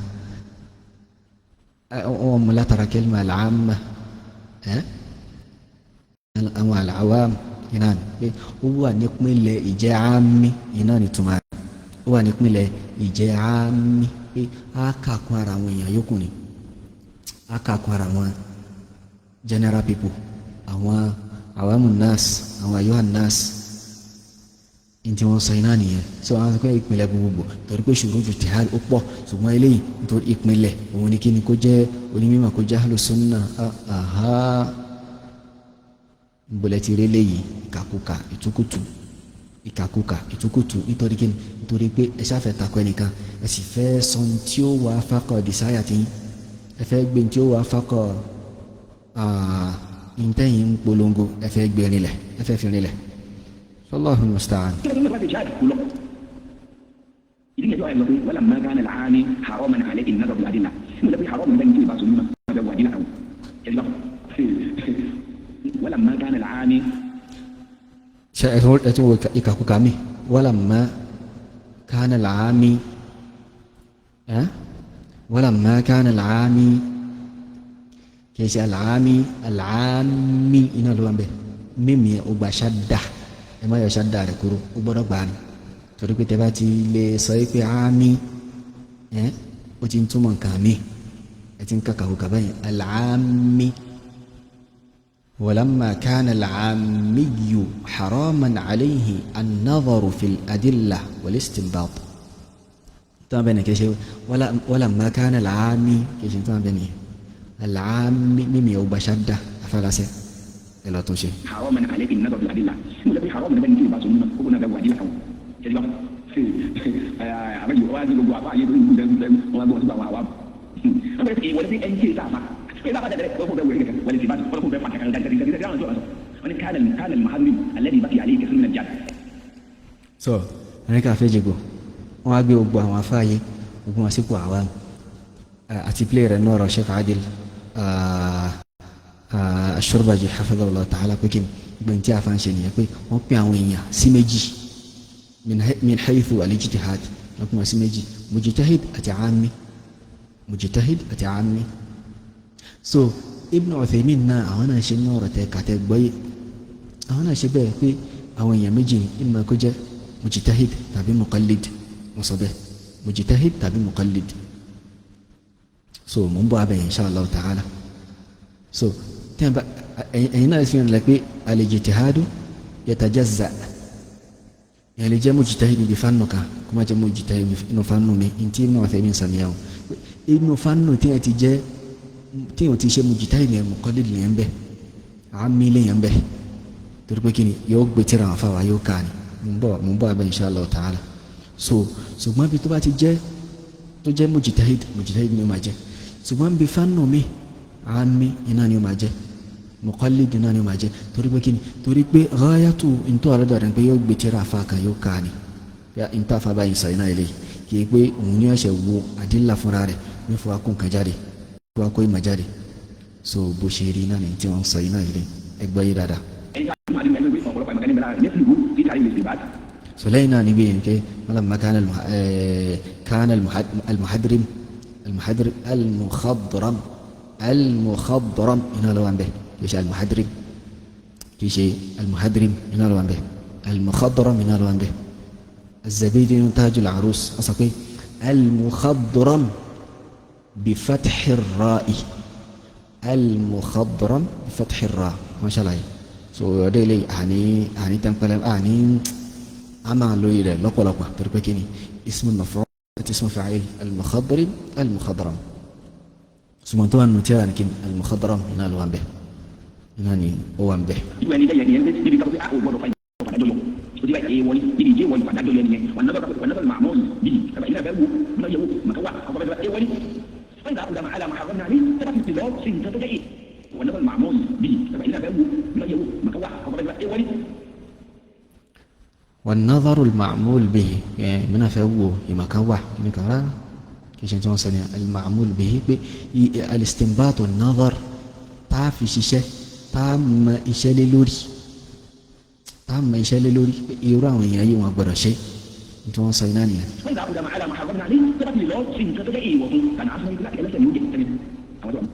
wọn mú látara kalima al-amma ẹ àwọn al-awam iná ni pé ó wà nípìnlẹ̀ ìjẹ́ àmì iná ni tuma ó wà nípìnlẹ̀ ìjẹ́ àmì pé á kàkún ara àwọn èèyàn yòókù ni, á kàkún ara àwọn general people, àwọn awamu nas, àwọn ayuhan nas ní tí wọ́n sọ iná nìyẹn. So àwọn sọ pé ìpìlẹ̀ gbogbogbò torí pé ṣurutu ijtihad ó pọ̀, ṣùgbọ́n eléyìí nítorí ìpìlẹ̀ òun ni kí ni kó jẹ́ onímọ̀, kó jẹ́ ahlu sunnah. Aha, Nbọlẹ ti rí léyìí? Ìkàkùkà, ìtukùtù, ìkàkùkà, ìtukùtù. Nítorí kíni? Nítorí pé ẹ ṣáfẹ́ takọ ẹnìkan, ẹ sì fẹ́ sọ ní tí ó wà fákọ̀ dìsáyà tí ẹ fẹ́ gbé, ní tí ó wà fákọ̀ ntẹ́yìn ń polongo, ẹ fẹ́ gbé rinlẹ̀, ẹ fẹ́ fi rinlẹ̀. Allahu musta'an. Kí ló ń bá ti jáde kú lọ? Ìdí nìyẹn tí wàá yẹ lọ pé wala ma kana al-aami haraman alayhi an-nazar bil adilla. Mo lè pe haram nígbà tí ìbá sọ mímọ́ máa bẹ wà dílà kan. Ẹ ti bá wala ma kana al-aami. Ṣe ẹ tún wo ìkàkùkà mi? Walamma kana al-aami, walamma kana al-aami, kì í ṣe al-aami, al-aami iná ló wà ń bẹ. Mímì ẹ ó gba ṣáda, ẹ má yọ ṣáda rẹ kúrò, ó gbọ́dọ̀ gbà ní, torí pé tẹ bá ti lè sọ yìí pé aami ẹ, ó ti ń túmọ̀ nǹkan mi, ẹ ti ń kàkàkùkà báyìí. Al-aami. ولما كان العامي حراما عليه النظر في الأدلة والاستنباط. طبعا بين كيش ولما كان العامي كيش طبعا بين العامي ميم يو بشدة أفلا سي إلى توشي. حراما عليه النظر في الأدلة. Mo lè pe haram nígbà tí ìbá sọ mímọ́ ó kò náà bẹ wà dílà kan. Ẹ ti bá àbẹ̀yẹ wá ní gbogbo àbá ayé tó ń gbẹ wọn gbọ́ sígbà wọn àwa. Wọ́n bẹ̀rẹ̀ sí ìwọlé sí ẹni tí ì sáfà pé bá bá dẹ̀rẹ̀ wọ́n fún bẹ́ẹ̀ wẹ̀rẹ̀ kẹ̀kẹ́ wọlé sí bá wọ́n fún bẹ́ẹ̀ fà kàkà gàdí gàdí gàdí àwọn tó wà sọ. Wọ́n ní kánà al-muharrim alladhi baqiya alayhi kathirun min al-jahl. So ẹ̀ríkà fẹ́jìgbò wọ́n á gbé gbogbo àwọn afáàyè gbogbo wọn sípò àwa àti play rẹ̀ náà rọ̀ Sheikh Adil Ash-Shurbaji hafidhahullah ta'ala pé kí ni gbẹ̀ntì tí a fa ń ṣe nìyẹn, pé wọ́n pín àwọn èèyàn sí méjì min haythu al-ijtihad. Wọ́n pín wọn sí méjì, mujtahid àti àmì, mujtahid àti àmì. So Ibn Uthaymin náà, àwọn náà ṣe ní ọ̀rọ̀ tẹ kàtẹ́ gbọ́yé, àwọn náà ṣe bẹ́ẹ̀ pé àwọn èèyàn méjì ní, ìmọ̀ kó jẹ́ mujtahid tàbí muqallid. Wọ́n sọ bẹ́ẹ̀, mujtahid tàbí muqallid. So mò ń bọ̀ abẹ́ insha Allah ta'ala. So tẹ́yìn bá ẹ̀yin náà fi hàn lẹ́ pé al-ijtihadu yatajazza. Ìyẹn lè jẹ́ mujtahid níbi fannu kan, kó má jẹ́ mujtahid nínú fannu mi. Ntí Ibn Uthaymin sàmìyàwó inú fannu tí yẹn ti jẹ́, tí yẹn ti ṣe mujtahid yẹn, muqallid yẹn bẹ́ẹ̀, àmì yẹn bẹ́ẹ̀, torí pé kíni yóò gbé tíra àwọn afáwa yóò ká ni. Mò ń bọ̀ abẹ́ insha Allah ta'ala. So ṣùgbọ́n bí tó bá ti jẹ́ tó jẹ́ mujtahid, mujtahid ni ó máa jẹ́. Ṣùgbọ́n bí fannu mi, àmì iná ni ó máa jẹ́, muqallid iná ni ó máa jẹ́. Torí pé kíni? Torí pé ghayatu ntọ́ àrẹ́dọ̀ rẹ̀ pé yóò gbé tíra afá kan, yóò ká ni, ntọ́ afá báyìí sọ iná ilé, kì í pé òun ní ọ̀sẹ̀ wo àdínlá fúnra rẹ̀ ní fún wa kó nǹkan jáde, fún wa kó ìmọ̀ jáde. So bó ṣe rí iná ni tí wọ́n sọ iná ilé, ẹgbẹ́ yìí dáadáa. So lẹ́yìn náà níbi yẹn ké walamma kana al-muhadrim al-muhadrim al-mukhadram al-mukhadram iná ló wà ń bẹ̀, kì í ṣe al-muhadrim, kì í ṣe al-muhadrim, iná ló wà ń bẹ̀, al-mukhadram iná ló wà ń bẹ̀. Az-Zabidi nínú Tajul Arus wọ́n sọ pé al-mukhadram bi fathi ar-ra'i, al-mukhadram bi fathi ar-ra', wọ́n ṣàlàyé. So ọdẹ ilé àní tẹ́ńpẹ́lẹ́ àní a máa lóye rẹ̀ lọ́pọ̀lọpọ̀, torí pé kíni ismu maf'ul àti ismu fa'il, al-mukhadrim, al-mukhadram. Ṣùgbọ́n tó wà nù tíra ní kíni al-mukhadram iná ló wà ń bẹ̀, iná ni ó wà ń bẹ̀. Irú ẹni bẹ́ẹ̀ yẹn níbi ká pé a ò gbọ́dọ̀ fa ìfàdájọ́ yọ o ti bá èèwọ̀ ni níbi ìjẹ́ ìwọ ìfàdájọ́ yọ nìyẹn. Wà nàbà màmú bíi kàbà ilé abẹ́ wo náà yẹ wo màkà wà àkọ́kọ́ bẹ́ẹ̀ èèwọ̀ ni wọ́n yà kúdà màálà màá rọ́nà ní tẹ́lá fi lọ sí nǹkan tó jẹ́ yìí. Wà nàbà màmú bíi kàbà ilé abẹ́ wo náà yẹ wo màkà wà àkọ́kọ́ bẹ́ẹ̀ èèwọ̀ ni. والنظر المعمول به من فهو ìmọ̀kan wà nìkan rárá, kì í ṣe tí wọ́n sọ ní المعمول به, pé الاستنباط والنظر tá a fi ṣiṣẹ́, tá a mọ iṣẹ́ lé lórí, tá a mọ iṣẹ́ lé lórí, pé irú àwọn èèyàn yìí wọ́n gbọ́dọ̀ ṣe tí wọ́n sọ iná nìyẹn. Wọ́n yà kúdà màálà màá rọ́nà ní tẹ́lá fi lọ sí nǹkan tó jẹ́ èèwọ̀ fún kànáà fún ẹlẹ́sẹ̀ ní ó jẹ́ tẹ́lẹ̀ àwọn tó wà.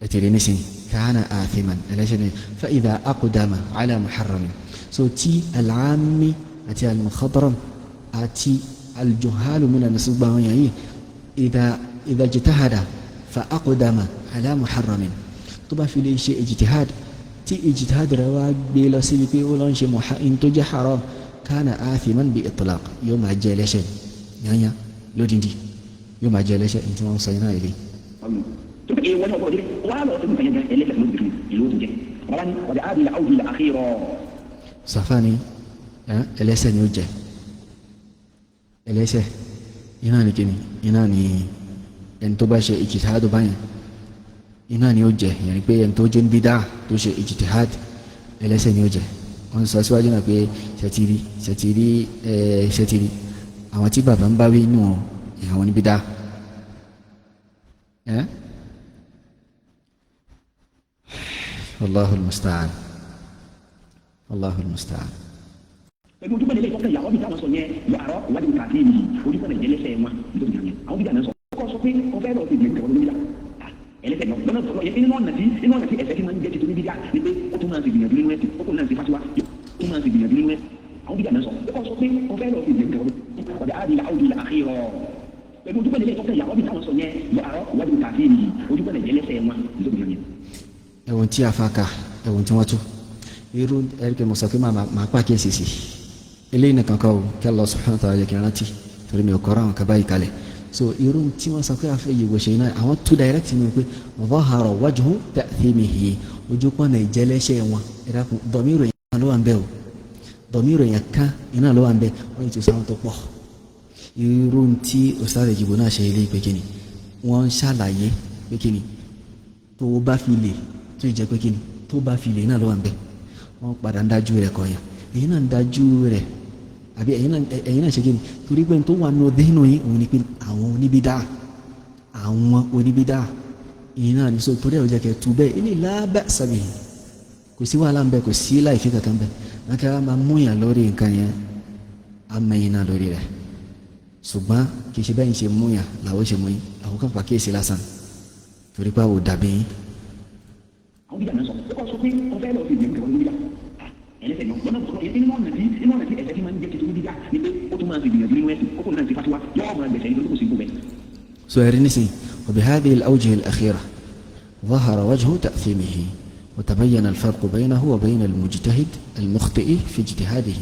Ẹtìrì nísìn كان آثما ẹlẹ́ṣẹ̀ ni فإذا أقدم على محرم. So tí العامي àti المخضرم àti الجهال من الناس gbogbo àwọn èèyàn yìí إذا اجتهد فأقدم على محرم, tó bá fi lè ṣe ijtihad, tí ijtihad rẹ̀ wá gbé lọ síbi pé ó lọ ń ṣe in tó jẹ́ haram, كان آثما بإطلاق, yóò máa jẹ́ ẹlẹ́ṣẹ̀ yányá lódìndí, yóò máa jẹ́ ẹlẹ́ṣẹ̀ ní tí wọ́n ń sọ iná ilé. Tó pé èèwọ̀ ní ọgbọ́dọ̀ jẹ́ wàá lọ sí nǹkan yẹn gan ẹlẹ́sẹ̀ ló ti fi ìlú ó ti jẹ́. Bàbá ní wàdí ábìlà áwùjọ àkírọ̀. Sàfáàní ẹlẹ́ṣẹ̀ ni ó jẹ ẹlẹ́ṣẹ̀ iná ni kíni, iná ni ẹni tó bá ṣe ijtihad báyẹn, iná ni ó jẹ. Ìyẹn ni pé ẹni tó jẹ́ ń bídà tó ṣe ijtihad, ẹlẹ́ṣẹ̀ ni ó jẹ. Wọ́n sọ síwájú náà pé ṣètìrí ṣètìrí ṣètìrí àwọn tí bàbá ń bá wí nù àwọn oníbídà. Wallahu al-musta'an, Wallahu al-musta'an. Pẹ̀lú ojúbọ̀nà ilé ìtọ́kẹ́ ìyàwó bíi táwọn sọ yẹn yàrá ìwádìí kàkiri yìí, ojúbọ̀nà ìjẹlẹsẹ̀ wọn nítorí yẹn àwọn bíi àná sọ. Kọ́ sọ pé ọfẹ́ lọ sí ìgbìyànjú kẹwàá lórí ẹlẹ́ṣẹ̀ náà lọ́nà tó inú ọ̀nà tí inú ọ̀nà tí ẹ̀ṣẹ̀ tí máa ń jẹ́ titun níbi díà ni pé ó tún máa ń ṣe gbìyànjú nínú ẹ̀sìn, ó tún náà ń ṣe fatiwa, ó tún máa ń ṣe gbìyànjú nínú ẹ̀sìn. Àwọn bíi àná sọ. Kọ́ sọ pé ọfẹ́ lọ sí ìgbìyànjú kẹwàá ọ̀dà àdìlà àwùjọ àkírọ̀. Pẹ̀lú ojúbọ̀nà ilé ìtọ́kẹ́ ìyàwó bíi táwọn sọ yẹn yàrá ìwádìí kàkiri yìí, ojúbọ̀nà ìjẹlẹsẹ̀ wọn nítorí yẹn. Ẹ̀wọ̀n tí a fa ka, ẹ̀wọ̀n tí wọ́n tú irú ẹ̀ríkẹ́ mọ̀ sọ pé màá pàkíyèsí sí eléyìí nìkan kọ́ o, kí Allah subhanahu wa ta'ala yẹ kí n rántí torí mi ò kọ́ra àwọn kaba yìí kalẹ̀. So irú tí wọ́n sọ pé àfẹ́ yìí wòṣe náà, àwọn tú direct ni pé zahara wajhu ta'thimihi, ojú pọ̀nà ìjẹ́lẹ́ṣẹ̀ wọn. Ẹ̀dá kun dọ̀míìrò yẹn kan ló wà ń bẹ̀ o, dọ̀míìrò yẹn kan iná ló wà ń bẹ̀, wọ́n yìí tó sáwọn tó pọ̀. Irú tí Ustaz Ejibo náà ṣe ilé ìpè kíni wọ́n ń ṣàlàyé pé kíni tó bá fi lè tó jẹ́ pé kíni tó bá fi lè náà ló wà ń bẹ̀, wọ́n padà ń dájú rẹ̀ kọ́ yẹn, èyí náà ń dájú rẹ̀ àbí ẹ̀yin náà ṣe kíni torí pé tó wà nù dínú yín òun ni pé àwọn oníbídà, àwọn oníbídà èyí náà ní so torí ẹ̀ ò jẹ́ kẹ́ tu bẹ́ẹ̀ ilé la ba'sa bihi, kò sí wàhálà ń bẹ, kò sí láì fi kankan bẹ, wọn kẹ́ máa mú yàn lórí nǹkan yẹn, á mẹ́yìn náà lórí rẹ̀, ṣùgbọ́n kì í ṣe bẹ́ẹ̀ ń ṣe mú yàn làwọn ṣe mú yín, àwọn kan pàkíyèsí lásán torí pé àwọn ò dàbí yín. Àwọn bídà náà sọ ó kọ́ sọ pé ọfẹ́ lọ sí ìgbìyànjú kẹwàá lórí ẹlẹ́ṣẹ̀ náà lọ́nà tó inú ọ̀nà tí inú ọ̀nà tí ẹ̀ṣẹ̀ tí máa ń jẹ́ titun níbi díà ni pé ó tún máa ń ṣe gbìyànjú nínú ẹ̀sìn, ó tún náà ń ṣe fatiwa, yóò máa gbẹ̀sẹ̀ nítorí kò sí gbogbo ẹ̀. So ẹ̀rí nísìnyí, وبهذه الأوجه الأخيرة ظهر وجه تأثيمه وتبين الفرق بينه وبين المجتهد المخطئ في اجتهاده.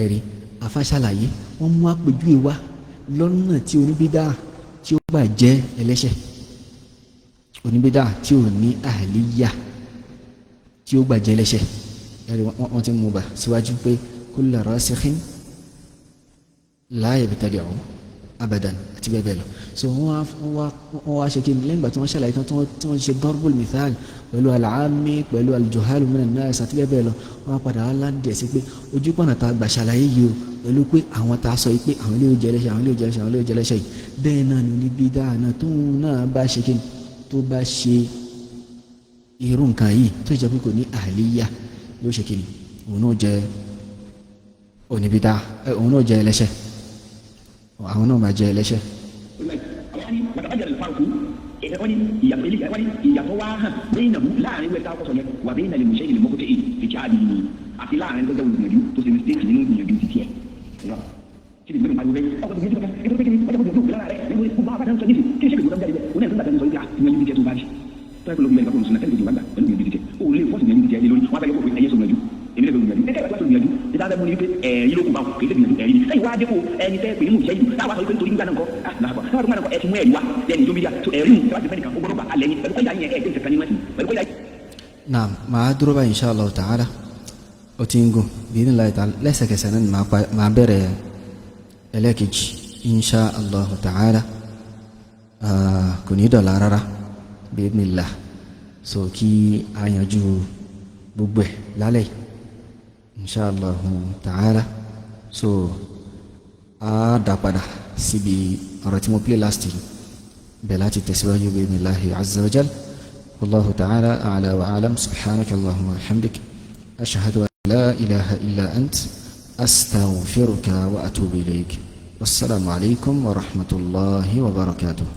Ẹ̀rí afáṣàlàyé wọ́n mú àpèjúwe wá lọ́nà tí oníbídà tí ó gbà jẹ́ ẹlẹ́ṣẹ̀, oníbídà tí ò ní àhàlíyà tí ó gbà jẹ́ ẹlẹ́ṣẹ̀. Ẹ̀rí wọ́n ti mú bá síwájú pé kulla rasikhin la yabtadi'u abadan àti bẹ́ẹ̀ bẹ́ẹ̀ lọ. So wọ́n wá ṣe kí ni lẹ́yìn ìgbà tí wọ́n ṣàlàyé tán tí wọ́n ṣe darbul mithal pẹ̀lú al-aami pẹ̀lú al-juhalu minan nas àti bẹ́ẹ̀ bẹ́ẹ̀ lọ, wọ́n padà wá láǹdẹ̀ sí pé ojú pọ̀nà tá a gbà ṣàlàyé yìí o pẹ̀lú pé àwọn tá a sọ yìí pé àwọn ilé ìjẹ ẹlẹ́ṣẹ̀, àwọn ilé ìjẹ ẹlẹ́ṣẹ̀, àwọn ilé ìjẹ ẹlẹ́ṣẹ̀ yìí, bẹ́ẹ̀ náà ni oníbídà náà tóun náà bá ṣe kí ni tó bá ṣe irú nǹkan yìí tó jẹ́ pé kò ní àlíyà yóò ṣe kí ni òun náà jẹ́ oníbídà, òun náà jẹ́ ẹlẹ́ṣẹ̀, àwọn náà máa jẹ́ ẹlẹ́ṣẹ̀. Ìyàtọ̀ wá hàn bẹ́ẹ̀ nàbú láàrin wẹ́ẹ́ tá a kọ́sọ̀ yẹn wà bẹ́ẹ̀ nàlẹ́ mọ̀ṣẹ́ ìlú mọ́kútẹ́ yìí fi jáde ní àti láàrin tó jẹ́ olùgbìyànjú tó ṣe mistake nínú ìgbìyànjú títí ẹ̀. Kí ni ìgbìyànjú pariwo bẹ́ẹ̀ ọkọ̀ tó gbìyànjú kankan nítorí pé kí ni ọjọ́ gbìyànjú lára rẹ̀ níbo gbogbo àwọn afáàdán sọ nísì kí ni ṣé gbìyànjú jáde bẹ́ẹ̀ oní ẹ̀sìn gbàgbé sọ wípé ìgbìyànjú títí ẹ̀ tó bá rí tó yẹ kó lóògùn ẹ̀ka kó lóògùn sẹ́ni gbìyànjú pẹ̀lú ìgbìyànjú títí ẹ̀ ó lè fọ́ọ̀sì gbìyànjú títí ẹ̀ lórí wọn bá yọ kó ẹ̀yẹ sọ gbìyànjú èmi lè gbìyànjú ẹ̀ka ìgbà tó gbìyànjú níta bẹ́ẹ̀ mú ni wípé ẹ̀rí ló kù báwọn kì í ṣe gbìyànjú ẹ̀rí ni lẹ́yìn wá dépò ẹni tẹ́ pè ní mùsùlùmí yìí táwa sọ wípé nítorí nígbà náà kọ́ làbọ̀ táwa tó gbà náà kọ́ ẹ ti mú ẹ̀rí wá lẹ́yìn tó mídíà tó ẹ̀rí mu tẹ́wá ti fẹ́ nìkan ó gbọ́dọ̀ gbà alẹ́ yín pẹ̀lú kọ́jà yín ẹ̀ ẹ̀ jẹ́ nínú ẹ̀sìn pẹ̀lú kọ́jà. Naam, màá dúró báyìí insha Allah ta'ala, ó ti ń gùn bí ní láì ta lẹ́sẹ̀kẹsẹ̀ náà ni màá bẹ̀rẹ̀ ẹlẹ́kejì insha Allah ta'ala, kò ní dọ̀la rárá bí idhnillah, so kí a yanjú gbogbo ẹ̀ lálẹ́ yìí insha Allah ta'ala. So a dá padà síbi ọ̀rọ̀ tí mo play last year bẹ̀ láti tẹ̀síwájú bí idhnillahi azza wa jal. Wallahu ta'ala a'la wa a'lam. Subhanaka allahumma wa bihamdik, ashhadu an la ilaha illa ant, astaghfiruka wa atubu ilayk. Wassalamu alaykum wa rahmatullahi wa barakatuh.